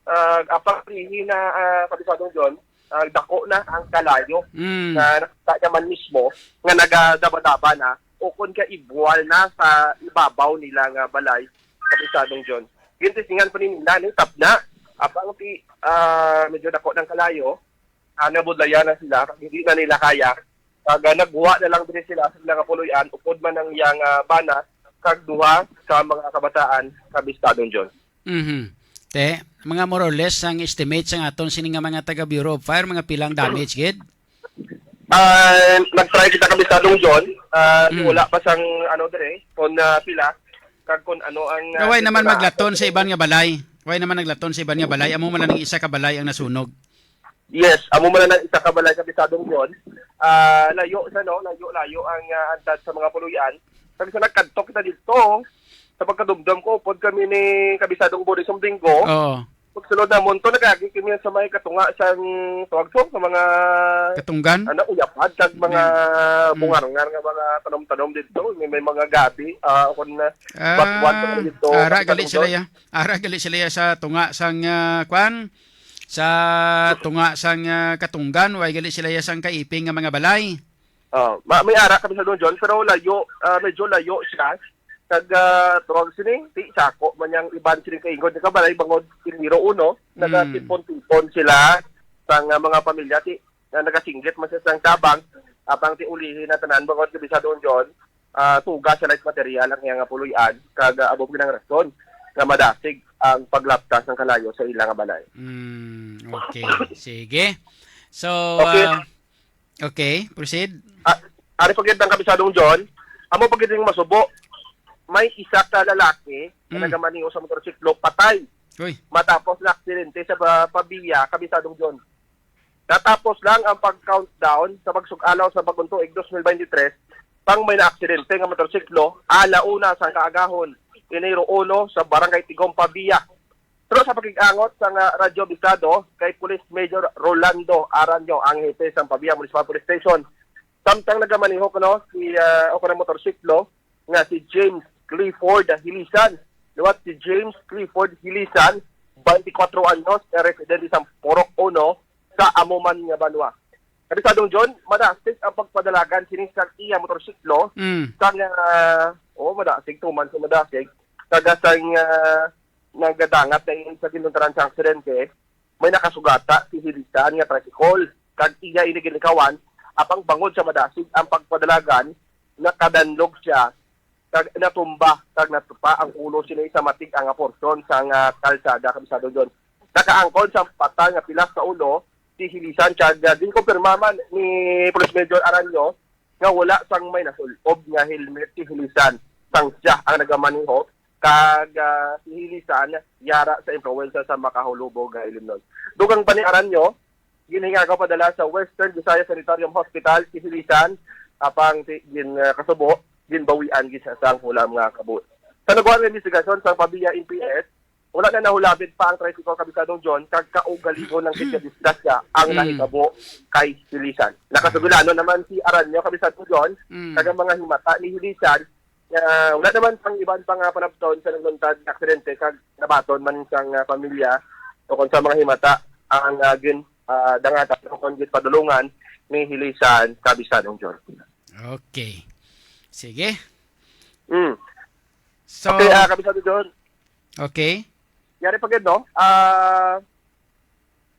ah, apang rihi na, ah, Kabisadong John, ah, dako na ang kalayo Mm. nga nakita niya man mismo nga nagadaba-daba na o kon kaibwal na sa ibabaw nila nga balay, Kabisadong John." Gintisingan pa ni nila ni tapna. Apang ti, ah, medyo dako ng kalayo, ah, nabudlayan na sila, kag hindi na nila kaya. Kag, ah, nagwa na lang diri sila sa ilang kapuloy-an, upod man ang iyang, ah, bana, kag duha ka mga kabataan, Kabistadong John. Mhm. Te, mga more or less ang estimate sang aton sini nga mga taga Bureau of Fire, mga pilang damage gid? Ah, nag-try kita, Kabistadong John. Ah, Mm. wala pa sang, ano, dire, kung, ah, pila, kag kung ano ang, ah, Way naman sitwasyon. Maglaton sa iban nga balay. Way naman naglaton sa iban nga balay. Amo man lang isa ka balay ang nasunog. Yes, amo man lang isa ka balay, Kabistadong John. Ah, layo sa, no, layo-layo ang, ah, antas sa mga puloy-an. Kag sa nagkadto kita dito, sa pagkadumdom ko, upod kami ni Kabistadong Boris Umbingo. Oo. Pagsulod namon to, nagagi kami sa may katunga sang tuwag to, sa mga Katunggan? Ano, uyapad, kag mga Mm. Mm. bungarngar nga mga tanom-tanom dito. May, may mga gabi, ah, kung na Ah, batuan pa dito, ara gali Kabistadong sila John. Ya. Ara gali sila ya sa tunga sang, ah, kwan, sa tunga sang, ah, Katunggan, way gali sila ya sang kaiping nga mga balay. Oh, ma-, may ara, Kabisado John, pero layo, ah, medyo layo siya. Kag, ah, tawag sini, ti, sako man yang iban sini kaingod nga balay bangod Enero uno, Mm. nagatipon-tipon sila sang, ah, mga pamilya, ti, na nagasinggit man sila sang tabang, apang ti ulihi na tanan bangod Kabisado John, ah, tuga sa light material ang iya nga puloy-an, kag, ah, amo gid ang rason nga madasig ang paglapta sang kalayo sa ila nga balay. Mm, okay. Sige. So, Okay. ah, okay, proceed. Ah, ari pa gid ang Kabisadong John, amo pa gid yung masubo. May isa ka lalaki nga Mm. nagamaneho sa motorsiklo, patay Uy. matapos na aksidente sa pa-, Pavia, Kabisadong John. Natapos lang ang pag-countdown sa pagsug-alaw sa Bagong Tuig twenty twenty-three, pang may naaksidente nga motorsiklo, ala una sang kaagahon, Enero uno, sa Barangay Tigom, Pavia. Pero sa pakig-angot sang, ah, Radyo Bisado kay Police Major Rolando Aranyo, ang hepe sang Pavia Municipal Police Station, samtang nagamaneho kuno si, ah, o kuno motorsiklo nga si James Clifford Hilisan. Liwat si James Clifford Hilisan, twenty-four anyos, nga residente sa Purok Uno, sa amo man nga banwa. Kabisadong John, madasig ang pagpadalagan sini sa iya motorsiklo. Mm. Sa nga, oh, madasig, tuman sa madasig. Taga sa nga nagadangat na sa ginuntaran sa aksidente, may nakasugata si Hilisan nga tricycle. Kag iya ini ginlikawan, apang bangod sa madasig ang pagpadalagan, nakadanlog siya kag natumba kag natupa ang ulo sini sa matig-a nga porsyon sang, ah, kalsada, Kabisado John. Nakaangkon sa patay nga pilas sa ulo si Hilisan, kag, ah, ginkumpirma man ni Police Major Aranyo nga wala sang may nasul-ob nga helmet si Hilisan sang siya ang nagamaneho, kag, ah, si Hilisan yara sa impluwensya sa makahulubog nga ilimnon. Dugang pa ni Aranyo, ginhingagaw padala sa Western Visayas Sanitarium Hospital si Hilisan, apang si, gin, ah, kasubo, ginbawian gid sa sang hulam nga kabuhi. Sa nagwa nga investigasyon sa Pavia N P S, wala na nahulabid pa ang tricycle, Kabisadong John, kag kaugalingon lang gid nga disgrasya ang Mm. nahitabo kay Hilisan. Nakasugilano naman si Aranyo, Kabisadong John, Mm. kag ang mga himata ni Hilisan, nga wala naman pang iban pa nga panabton sa nagluntad nga aksidente, kag nabaton man sang, ah, pamilya o kon sa mga himata ang, ah, gin, ah, dangatan o kon ginpadulungan ni Hilisan, Kabisadong John. Okay. Sige. Mm. So, Okay, ah, Kabisadong John. Okay. Yari pa gid, no? Ah,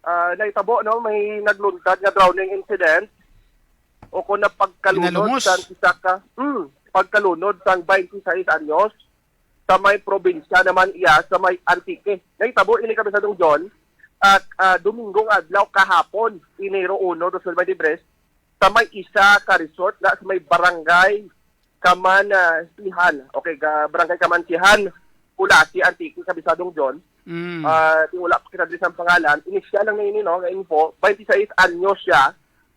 ah, nahitabo, no, may nagluntad nga drowning incident o kon na pagkalunod Pinalungos. sang isa ka, hmm, pagkalunod sang twenty-six anyos sa may probinsya naman iya sa may Antique. Nahitabo ini, Kabisadong John, at, ah, Domingo nga adlaw, kahapon, Enero uno, twenty twenty-three, sa may isa ka resort na sa may barangay Kaman, ah, Sihan. Okay, ka, barangay Kaman Sihan, Culasi, Antique, Kabisadong John. Mm. Ah, di wala pa kita diri sa pangalan. Inisyal lang na ini, no, nga info. Twenty-six anyos siya.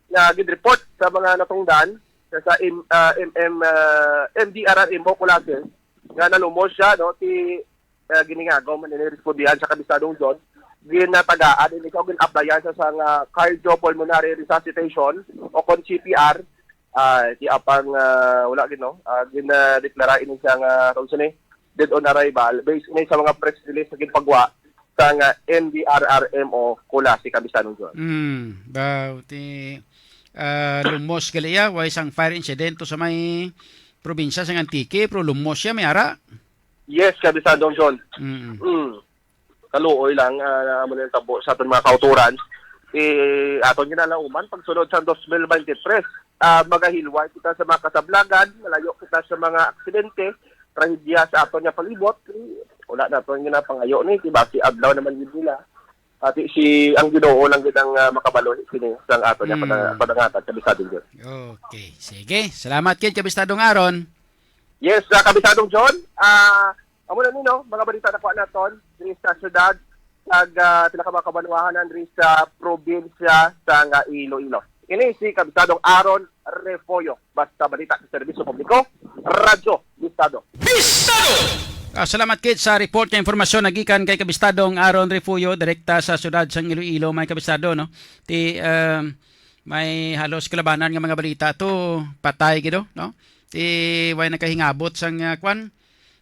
nga gin-report sa mga natungdan sa, sa M-, ah, M M, ah, M D R R M O Culasi nga nalumos siya, no? Ti, ah, giningagaw man ini respondihan sa Kabistadong John. Ginatagaan ini siya, gin-applyan sa, sa nga cardiopulmonary resuscitation o kon C P R. Ah, ti apang, ah, wala gid, no? Ah, ginadeklara ini siya nga, tawag sini, dead on arrival based ini sa mga press release nga ginpagwa sa nga N D R R M O Culasi, Kabistadong John. Hmm, ba, ti, ah, lumos gali iya, way sang fire incident to sa may probinsya sang Antique, pero lumos siya, may ara. Yes, Kabistadong John. Mm. Mm. Kaluoy lang, ah, amo na yung tabo sa aton mga kauturan. Eh, aton ginalauman, pagsunod sa twenty twenty-three, ah, magahilway kita sa mga kasablagan, malayo kita sa mga aksidente, trahedya sa aton nga palibot. Eh, wala naton ginapangayo ni, diba? Si adlaw naman yun nila. Ati si ang Ginoo lang gid ang, ah, makabalo sini sang aton nga Mm. Pada-, padangatag, Kabistadong John. Okay. Sige. Salamat kid, Kabistadong Aaron. Yes, ah, Kabistadong John. Ah, amo na ni, no, mga balita na kuha naton diri sa syudad, kag, ah, pila ka mga kabanwahanan diri sa probinsya sa nga Iloilo. Ini si Kabistadong Aaron Refollo. Basta balita sa serbisyo publiko, Radyo Bistado. Bistado! Ah, salamat kid sa report nga impormasyon nagikan kay Kabistadong Aaron Refollo, direkta sa syudad sang Iloilo, may kabistado, no? Ti, um, may halos kalabanan nga mga balita to, patay gid, no? Ti, way nakahingabot sang, ah, kwan?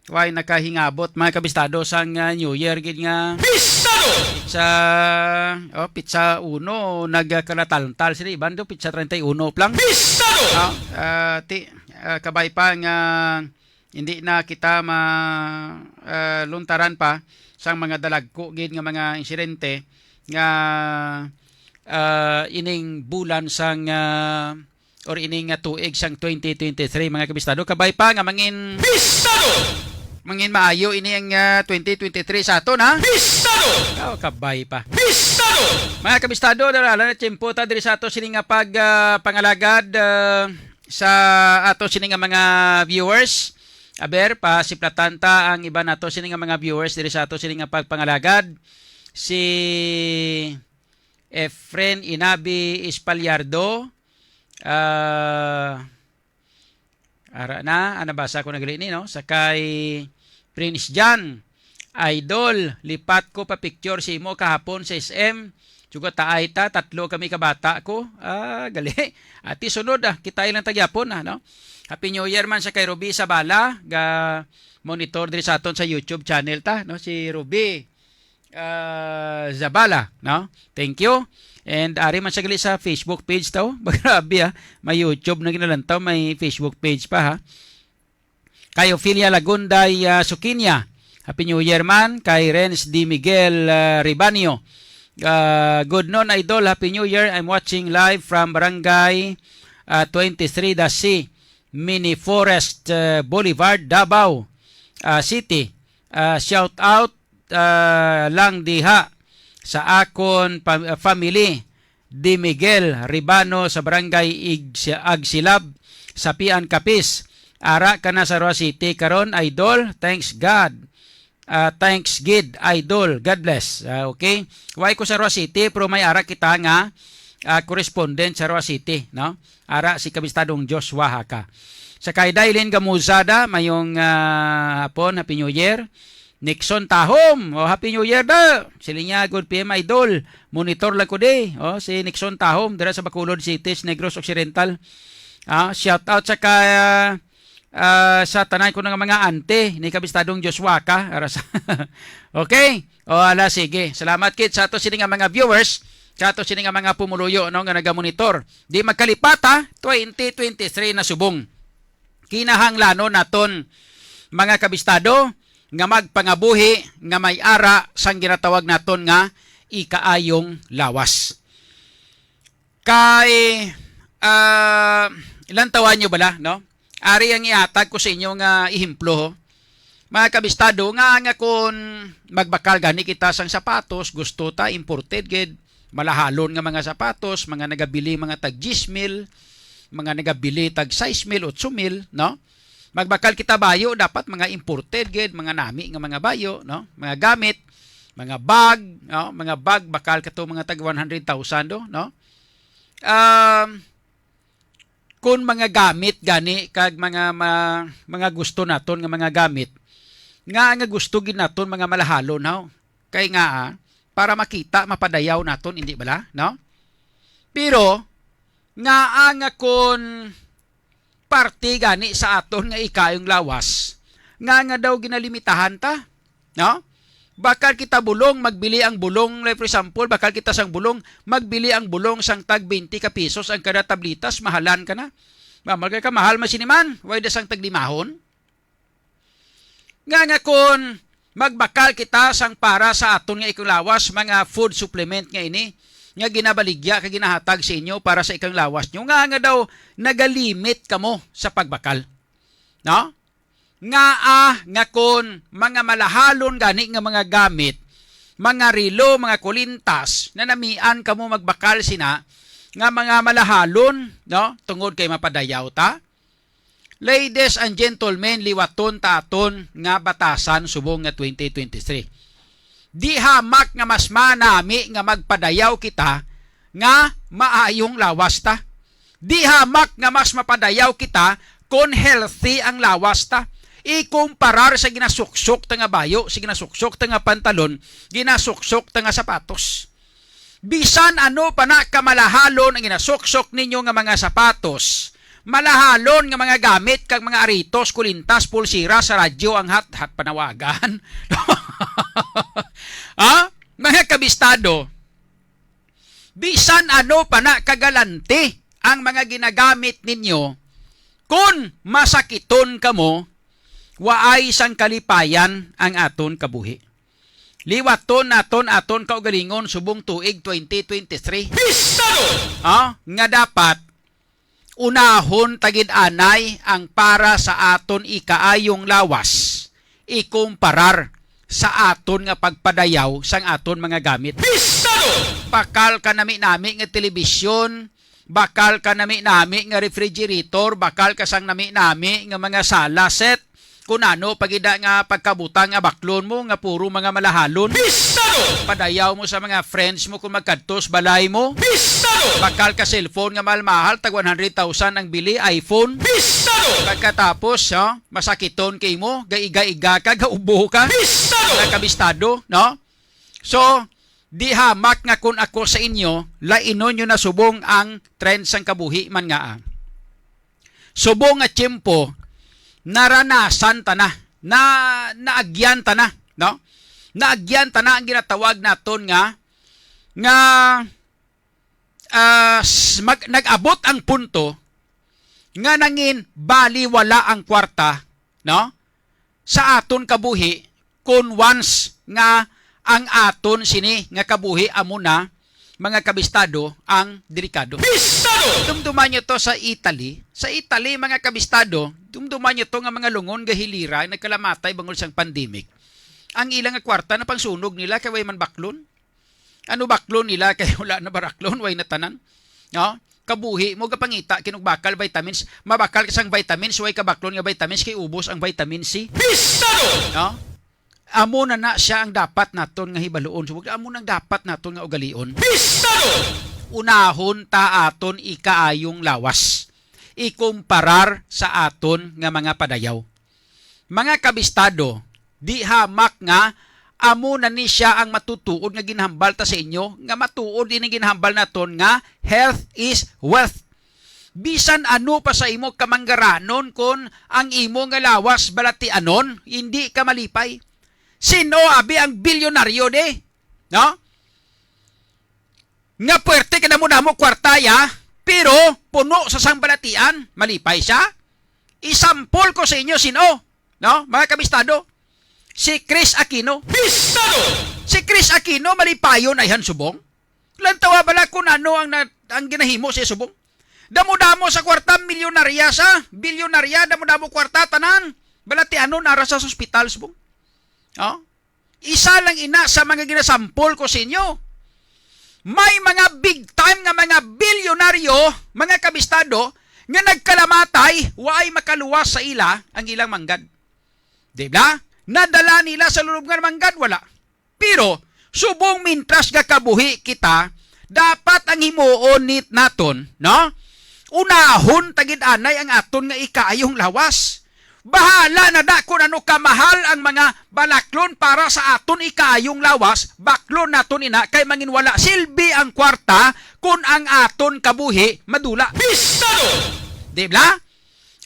Way nakahingabot, mga kabistado, sang, ah, New Year gid nga Bistado! Sa, oh, pitsa uno, nagkalataltal sila, iban do, pitsa treinta y uno pa lang. Bistado! Ah, ah, ti, ah, kabay pa nga hindi na kita ma, ah, luntaran pa sang mga dalagko gid nga mga insidente nga, ah, ining bulan sang, ah, or ining, ah, tuig sang twenty twenty-three, mga kabistado. Kabay pa nga mangin Bistado! Mangin maayo ini ang, ah, twenty twenty-three sa aton, ha? Bistado! Oh, kabay pa. Bistado! Mga kabistado, dala na tiyempo ta diri sa ato sini nga pag, ah, pangalagad, ah, sa ato sini nga mga viewers. Aber, pasiplatan ta ang iban nato sini nga mga viewers diri sa ato sini nga pagpangalagad. Si Efren Inabi Espaliardo, ah, ara na, ah, nabasa ko na gali ni, no? Sa kay Prince John, "Idol, lipat ko pa picture sa imo kahapon sa S M. Sugat taay ta, tatlo kami ka bata ko." Ah, gali. Ati sunod, ah, kita lang ta gyapon, ah, no? Happy New Year man sa kay Ruby Sabala, ga monitor diri sa aton sa YouTube channel ta, no? Si Ruby, ah, Zabala, no? Thank you. And ari man sa gali sa Facebook page to. Grabe, ah. May YouTube na ginalantaw, may Facebook page pa, ha. Kay Ophelia Lagunday, ah, Sukinya, Happy New Year man. Kay Renz D. Miguel, ah, Ribanio, ah, "Good noon, Idol. Happy New Year. I'm watching live from Barangay, ah, twenty-three Dasi, Mini Forest, ah, Boulevard, Davao, ah, City. Ah, shout out, ah, lang diha sa akon pa-, family, di Miguel Ribano sa Barangay Ig-, Agsilab, Sapian, Capiz. Ara ka na sa Roa City karon, Idol. Thanks God. Ah, thanks gid, Idol. God bless." Ah, okay. Way ko sa Roa City, pero may ara kita nga, ah, correspondent sa Roa City, no? Ara si Kabistadong Joshua Haka. Sa kay Dailin Gamuzada, mayong, ah, hapon, Happy New Year. Nixon Tahom, oh, Happy New Year da. Sila niya, good P M Idol. Monitor lang ko di. Oh, si Nixon Tahom, dira sa Bacolod City, Negros Occidental. Ah, shout out sa ka, ah, sa tanan ko nga mga ante ni Kabistadong Joshua ka. Ara sa okay. O, ala, sige. Salamat kit sa ato sini nga mga viewers, sa ato sini nga mga pumuluyo, no, nga nagamonitor. Di magkalipat, ha? Twenty twenty-three na subong. Kinahanglanon naton, mga kabistado, nga magpangabuhi nga may ara sang ginatawag naton nga ikaayong lawas. Kay, ah, lantawan nyo bala, no? Ari ang ihatag ko sa inyo nga ehemplo, ho. Mga kabistado, nga, nga kun magbakal gani kita sang sapatos, gusto ta imported gid, malahalon nga mga sapatos, mga nagabili mga tag diyes mil, mga nagabili tag sais mil, otso mil, no? Magbakal kita bayo, dapat mga imported gid, mga nami nga mga bayo, no? Mga gamit, mga bag, no? Mga bag, bakal kato mga tag one hundred thousand, do, no? um, kun mga gamit gani kag mga ma-, mga gusto naton nga mga gamit, nga, nga gusto gid naton mga malahalon, haw? Kay nga, ah, para makita, mapadayaw naton, hindi bala, no? Pero, ngaa nga kun parte gani sa aton nga ikayong lawas, nga, nga daw ginalimitahan ta, no? Bakal kita bulong, magbili ang bulong, like, for example, bakal kita sang bulong, magbili ang bulong sang tag twenty ka pesos ang kada tablitas, mahalan ka na. Mamal ka, mahal man sini man, way da sang taglimahon. Nga, nga kun magbakal kita sang para sa aton nga ikang lawas, mga food supplement nga ini, nga ginabaligya kag ginahatag sa inyo para sa ikang lawas nyo, nga, nga daw nagalimit kamo sa pagbakal. No? Ngaa nga kun mga malahalon gani nga mga gamit, mga relo, mga kulintas, nanamian kamo magbakal sina, nga mga malahalon, no? Tungod kay mapadayaw ta. Ladies and gentlemen, liwaton ta aton nga batasan subong nga twenty twenty-three. Di hamak nga mas manami nga magpadayaw kita nga maayong lawas ta. Di hamak nga mas mapadayaw kita kon healthy ang lawas ta, ikumparar sa ginasuksok ta nga bayo, sa ginasuksok ta nga pantalon, ginasuksok ta nga sapatos. Bisan ano pa na kamalahalon ang ginasuksok ninyo nga mga sapatos, malahalon nga mga gamit kag mga aritos, kulintas, pulsira, sa radyo, ang hat-hat panawagan. Ha? Mga kabistado, bisan ano pa na kagalante ang mga ginagamit ninyo, kun masakiton kamo, waay sang kalipayan ang aton kabuhi. Liwaton naton aton kaugalingon subong tuig twenty twenty-three. Pistado! Ha? Nga dapat unahon ta gid anay ang para sa aton ikaayong lawas, ikumparar sa aton nga pagpadayaw sang aton mga gamit. Pistado! Bakal ka nami-nami nga telebisyon, bakal ka nami-nami nga refrigerator, bakal ka sang nami-nami nga mga sala set, kun ano pa gid nga pagkabutang nga baklon mo nga puro mga malahalon. Pistado! Padayaw mo sa mga friends mo kung magkadto sa balay mo. Pistado! Bakal ka cellphone nga mahal-mahal, tag one hundred thousand ang bili, iPhone. Pistado! Pagkatapos, ha, masakiton kay mo, gaiga-iga ka, gaubo ka. Pistado! Mga kabistado, no? So, di hamak nga kun ako sa inyo, lainon nyo na subong ang trend sang kabuhi man nga, ah. Subong nga tiyempo, naranasan ta na, na, naagyan ta na, no? Naagyan ta na ang ginatawag naton nga, nga, ah, s-, mag-, nag-abot ang punto nga nangin baliwala ang kwarta, no? Sa aton kabuhi, kun once nga ang aton sini nga kabuhi amo na, mga kabistado, ang delikado. Pistado! Dumduman nyo to sa Italy. Sa Italy, mga kabistado, dumduman nyo to nga mga lungon gahilira, nagkalamatay bangod sang pandemic. Ang ilang nga kwarta na pangsunog nila kay way man baklon. Ano baklon nila kay wala na baraklon, way na tanan. No? Kabuhi mo gapangita kinug bakal vitamins, mabakal ka sang vitamins, way ka baklon nga vitamins kay ubos ang vitamin C. Pistado! No? Amo na na siya ang dapat naton nga hibaluon. So, amo nang dapat naton nga ugalion. Pistado! Unahon ta aton ikaayong lawas, ikumparar sa aton nga mga padayaw. Mga kabistado, di hamak nga amo na ni siya ang matutuod nga ginhambal ta sa inyo, nga matuod ini ginhambal naton nga health is wealth. Bisan ano pa sa imo kamanggaranon, kon ang imo nga lawas balatianon, hindi ka malipay. Sin-o abi ang bilyonaryo di? No? Nga puwerte ka damo-damo kwarta ya, pero puno sa sang balatian, malipay siya? Isampol ko sa inyo sin-o, no? Mga kabistado, si Chris Aquino. Pistado! Si Chris Aquino malipayon ayhan subong. Lantawa bala kung ano ang na-, ang ginahimo siya subong. Damo-damo sa kwarta, milyonarya sa, bilyonarya, damo-damo kwarta, tanan. Balatianon ara sa ospital subong. Oh? Isa lang ina sa mga ginasampol ko sa inyo. May mga big time nga mga bilyonaryo, mga kabistado, nga nagkalamatay, waay makaluwas sa ila ang ilang manggad. Di ba? Nadala nila sa lulubngan manggad, wala. Pero, subong mintras gakabuhi kita, Dapat ang himuon ni naton, no? Unahon ta gid anay ang aton nga ikaayong lawas. Bahala na da kun ano kamahal ang mga balaklon para sa aton ikaayong lawas, baklon naton ina kay mangin wala silbi ang kwarta kun ang aton kabuhi madula. Pistado! Di ba?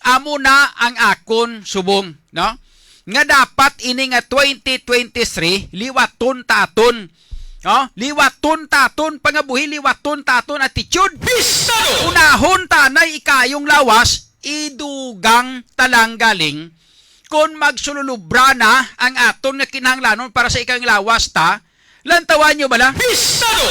Amo na ang akon subong, no? Nga dapat ini nga twenty twenty-three, liwaton ta aton. No? Liwaton ta aton pangabuhi, liwaton ta aton attitude. Pistado! Unahon ta anay ikaayong lawas, idugang ta lang galing. Kon magsululubra na ang aton nga kinahanglanon para sa ikaayong lawas ta, lantawan nyo bala? Pistado!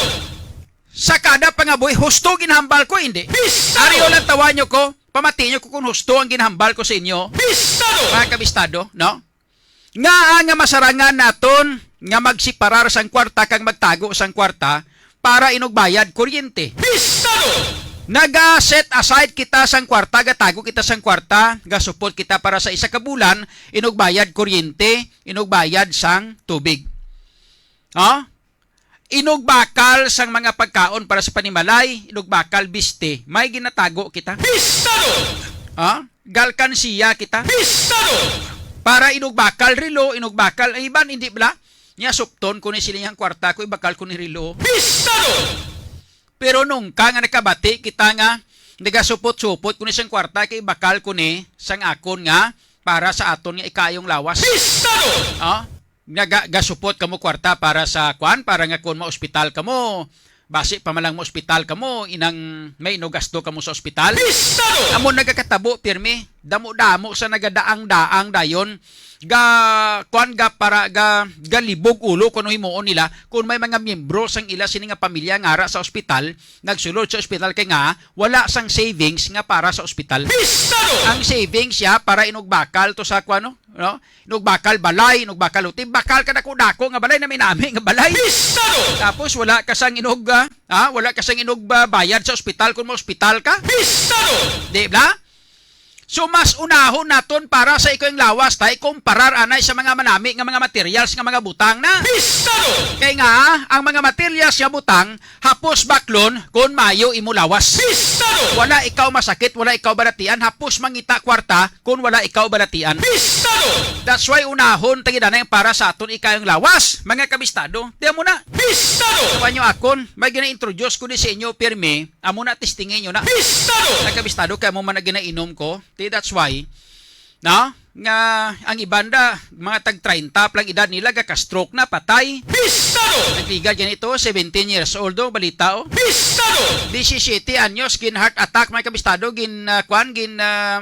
Sa kada pangabuhi, husto ginhambal ko, hindi. Pistado! Ari o, lantawan nyo ko, pamati nyo ko kung husto ang ginhambal ko sa inyo. Pistado! Mga kabistado, no? Nga nga masarangan naton nga magsiparar sang kwarta kag magtago sang kwarta para inugbayad kuryente. Pistado! Naga-set aside kita sang kwarta, gatago kita sang kwarta, gasupot kita para sa isa ka bulan, inugbayad kuryente, inugbayad sang tubig. Ha? Inugbakal sang mga pagkaon para sa panimalay, inugbakal biste, may ginatago kita. Pistado! Ha? Galkansiya kita. Pistado! Para inugbakal relo, inugbakal, ay, iban, hindi bala? Nya supton ko ni sila yang kwarta ko, ibakal ko ni relo. Pistado! Pero nungka nga nakabati kita nga nagasupot-supot ko ni sang kwarta, kay ibakal ko ni sang akon nga para sa aton nga ikayong lawas. Pistado! Ha? Naga-, gasupot kamo kwarta para sa kwan, para nga kung maospital kamo, basi pa man lang maospital kamo, inang may inugasto kamo sa ospital. Pistado! Amo nagakatabo, pirmi, damo-damo sa nagadaang-daang dayon, ga, kwan, ga, para, ga, galibog ulo kung ano himuon nila, kung may mga miyembro sang ila sini nga pamilya nga ara sa ospital, nagsulod sa ospital kay nga wala sang savings nga para sa ospital. Pistado! Ang savings siya para inugbakal to sa, kwan, no? No? Inugbakal balay, inugbakal hotel, bakal ka dako-dako nga balay, nami-nami nga balay. Pistado! Tapos wala ka sang inug, ah, ah, wala ka sang inug, ah, bayad sa ospital kung ma-ospital ka. Pistado! Di ba? So, mas unahon naton para sa ikaw ang lawas, tay, kumparar anay sa mga manami nga mga materials nga mga butang na. Pistado! Kay nga, ang mga materials nga butang, hapos baklon, kung mayo imo lawas. Pistado! Wala ikaw masakit, wala ikaw balatian, hapos mangita kwarta, kung wala ikaw balatian. Pistado! That's why unahon ta gid anay para sa aton ikayong lawas, mga kabistado. Tiyan mo na. Pistado! Sa nyo akon, may gina-introduce ko ni sa inyo, pirmi, amo na, testingin nyo na. Pistado! Mga kabistado, kay amo man na ginainom ko. Ti, that's why, no? Nga ang iban da, mga tag treinta pa lang edad nila, gaka-stroke na, patay. Pistado! Nagligad ganito, seventeen years old, oh, balita, oh. Pistado! Disisiyete anyos, gin heart attack, mga kabistado, gin, ah, kwan, gin, ah,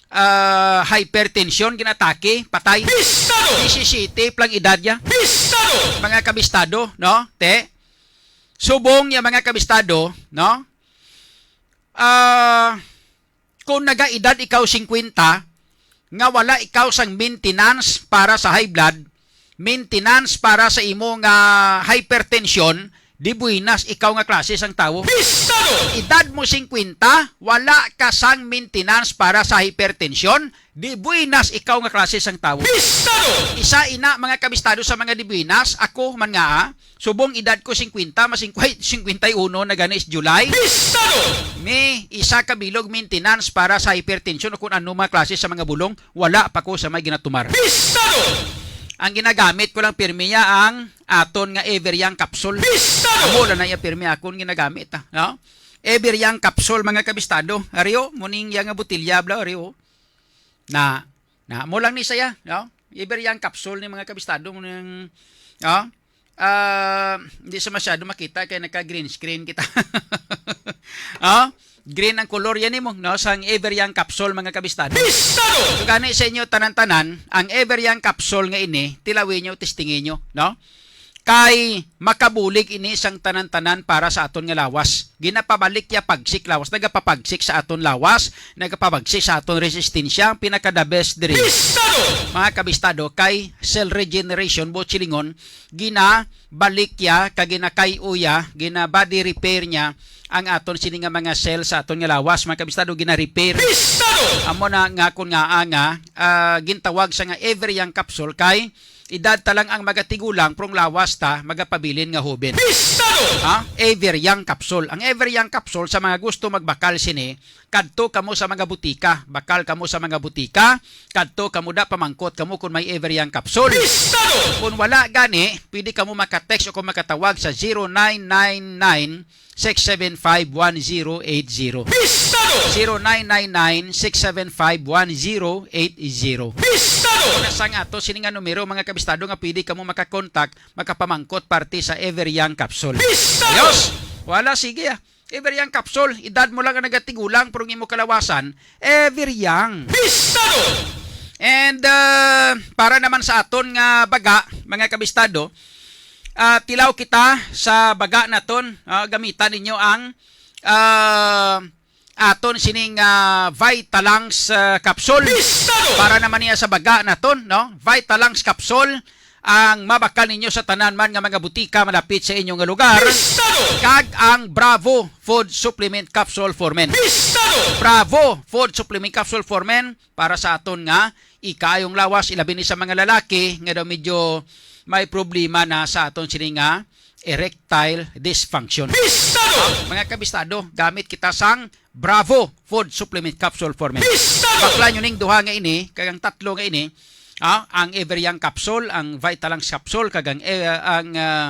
ah, hypertension, ginatake, patay. Pistado! Disisiyete pa lang edad niya. Pistado! Mga kabistado, no? Te, subong niya, mga kabistado, no? Ah, kung nagaedad ikaw singkwenta, nga wala ikaw sang maintenance para sa high blood, maintenance para sa imo nga hypertension, di buenas ikaw nga klase sang tawo. Pistado! Edad mo singkwenta, wala ka sang maintenance para sa hypertension, di buenas ikaw nga klase sang tawo. Pistado! Isa ina, mga kabistado, sa mga di buenas, ako man nga, ah, subong edad ko singkwenta, mas singkwa-, singkwenta y uno na gani is July. Pistado! May isa ka bilog maintenance para sa hypertension o kung ano mga klase sa mga bulong, wala pa ko sa may ginatumar. Pistado! Ang ginagamit ko lang pirmi ya ang aton nga Ever Young capsule. Pistado! Amo lang na iya pirmi akon ginagamit, ah, no? Ever Young capsule, mga kabistado. Ari o, muning iya nga botelya, bla, ari o. Na, na, mo lang ni saya, no? Ever Young capsule ni, mga kabistado, mo nang, no? Ah, hindi sa masyado makita kay naka-green screen kita. Oh, green ang color yan nimo, no? Sang Ever Young capsule, mga kabistado. Pistado! So, gani sa inyo tanan-tanan, ang Ever Young capsule nga ini, tilawi nyo, testingi nyo, no? Kay makabulig ini sang tanan-tanan para sa aton nga lawas. Ginapabalik ya pagsik lawas, nagapapagsik sa aton lawas, nagapapagsik sa aton resistensya, ang pinaka the best diri. Pistado! Mga kabistado, kay cell regeneration, buot silingon, ginabalik ya, kag ginakay-o ya, gina-body repair niya ang aton sini nga mga cell sa aton nga lawas, mga kabistado, gina-repair. Pistado! Amo na nga kon nga, ah, nga, ah, gintawag sa nga Ever Young capsule kay edad ta lang ang magatigulang, pero ang lawas ta magapabilin nga hoben. Bistado! Ha? Ever Young Capsule. Ang Ever Young Capsule, sa mga gusto magbakal sini, kadto kamo sa mga butika. Bakal kamo sa mga butika, kadto kamo da, pamangkot kamo kung may Ever Young Capsule. Bistado! Kung wala gani, pwede kamo maka-text o kung makatawag sa zero nine nine nine, six seven five, one zero eight zero. Bistado! Zero nine nine nine, six seven five, one zero eight zero. Bistado! Una sang ato sini nga numero, mga kabistado, nga pwede kamo makakontak, makapamangkot parte sa Ever Young Capsule. Bistado! Ayos! Wala, sige, ah. Ever Young Capsule, edad mo lang ang nagatigulang, pero ang imo kalawasan, Ever Young. Bistado! And, ah, para naman sa aton nga baga, mga kabistado, ah, tilaw kita sa baga naton, ah, gamitan ninyo ang, ah, aton sining, ah, Vitalungs, ah, capsule. Bistado! Para naman niya sa baga naton, no? Vitalungs capsule ang mabakal ninyo sa tanan man nga mga butika malapit sa inyo nga lugar. Bistado! Kag ang Bravo Food Supplement Capsule for Men. Bistado! Bravo Food Supplement Capsule for Men para sa aton nga ikaayong lawas, ilabi ni sa mga lalaki nga daw medyo may problema na sa aton sini nga erectile dysfunction. Bistado! Mga kabistado, gamit kita sang Bravo Food Supplement Capsule for Men. Bistado! Bakla nyo ning duha nga ini, kag ang tatlo nga ini, ah, ang Ever Young Capsule, ang Vitalungs Capsule, kag ang, eh, ang, ah,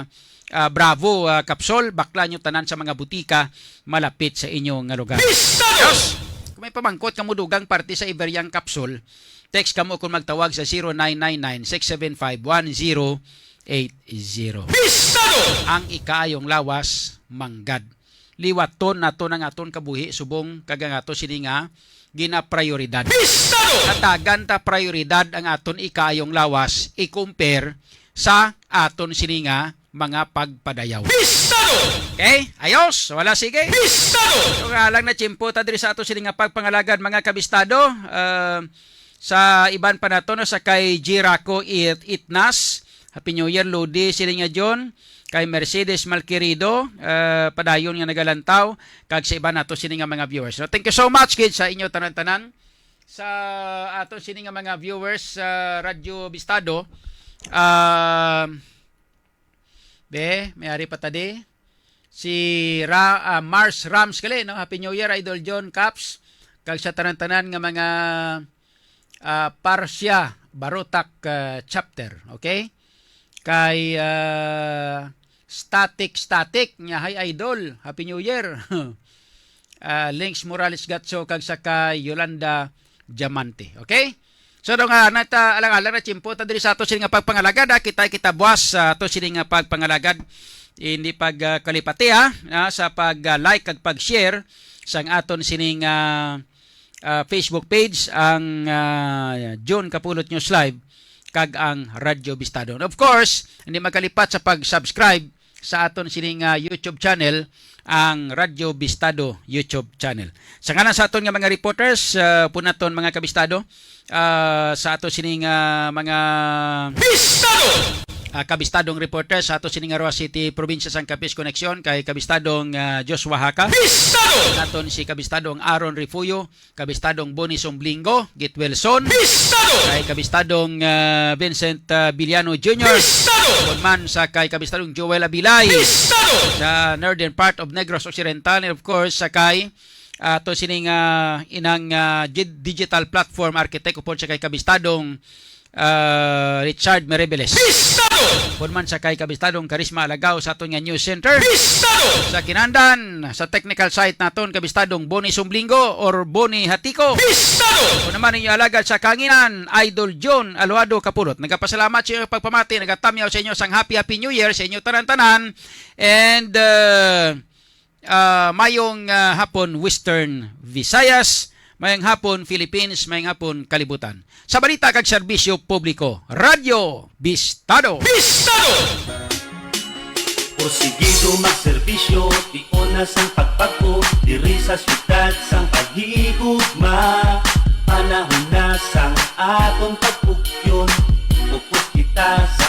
ah, Bravo, ah, Capsule, bakla nyo tanan sa mga butika malapit sa inyo nga lugar. Bistado! Yes! Kung may pamangkot kamo dugang parte sa Ever Young Capsule, text kamo kung magtawag sa zero nine nine nine, six seven five, one zero eight zero. Bistado! Ang ikaayong lawas, manggad. Liwaton nato ang aton kabuhi subong kag ang ato sini nga ginaprioridad. Bistado! Hatagan ta prioridad ang aton ikaayong lawas i-compare sa aton sini nga mga pagpadayaw. Bistado! Okay? Ayos? Wala, sige? Bistado! So, nga lang na tiyempo ta diri sa ato sini nga pagpangalagad, mga kabistado. Ah, sa iban pa nato, no, sa kay Jiraco It-, Itnas, Happy New Year, Lodi, sini nga John, kay Mercedes Malquerido, ah, padayon nga nagalantaw, kag sa iban nato sini nga mga viewers. No, thank you so much gid sa inyo tanan-tanan, sa ato sini nga mga viewers sa Radyo Bistado. Ah, be, may ari pa ta di. Si Ra-, ah, Mars Rams gali, no? Happy New Year, Idol John Caps. Kag sa tanan-tanan nga mga, ah, Parsia Barotac, ah, chapter, okay? Kay, ah, Static Static, nga, "Hi, Idol. Happy New Year." Ah, Links Morales Gatso, kag sa kay Yolanda Diamante. Okay? So, daw nga, nata, alang-alang na tiyempo ta diri sa ato sini nga pagpangalagad, ha? Kita, kita buwas sa ato sini nga pagpangalagad. Hindi pag, ah, kalipati, ha? Ah, sa pag, ah, like kag pag-share sang aton sining, ah, ah, Facebook page, ang, ah, June Kapulot News Live, kag ang Radyo Bistado. And of course, hindi magkalipat sa pag-subscribe sa aton sining, ah, YouTube channel, ang Radyo Bistado YouTube channel. Sa ngalan sa aton nga mga reporters, ah, punaton, mga kabistado, ah, sa ato sining, ah, mga Bistado! ah, kabistadong reporter sa ato sining Roxas City, probinsya sang Capiz Connection, kay kabistadong, ah, Joshua Haka. Bistado! Naton si kabistadong Aaron Refugio, kabistadong Bonnie Sumblingo, Git Wilson. Bistado! Kay kabistadong, ah, Vincent, ah, Villano Junior. Bistado! Kon man sa kay kabistadong Joel Abilay. Bistado! Sa northern part of Negros Occidental, and of course, sa kay, ah, ato sining, ah, inang, ah, gi-, digital platform architect, upod sa kay kabistadong, ah, Richard Merebeles. Bistado! Kon man sa kay kabistadong Karisma Alagaw sa aton nga news center. Bistado! Sa kinandan, sa technical side naton, kabistadong Boni Sumblingo or Boni Hatiko. Bistado! Kon naman ninyo alagad sa kanginan, Idol John Aluado Kapulot. Nagapasalamat sa inyo pagpamati, nagatamyaw sa inyo sang happy, happy New Year sa inyo tanan-tanan. And, uh, Ah, mayong, ah, hapon, Western Visayas. Mayong hapon, Philippines. Mayong hapon, kalibutan. Sa balita kag serbisyo publiko, Radyo Bistado. Bistado! Porsigido magserbisyo, tion na sang pagpag-o, diri sa siyudad sang paghigugma. Panahon na sang atong pagpugyon, upos kita sa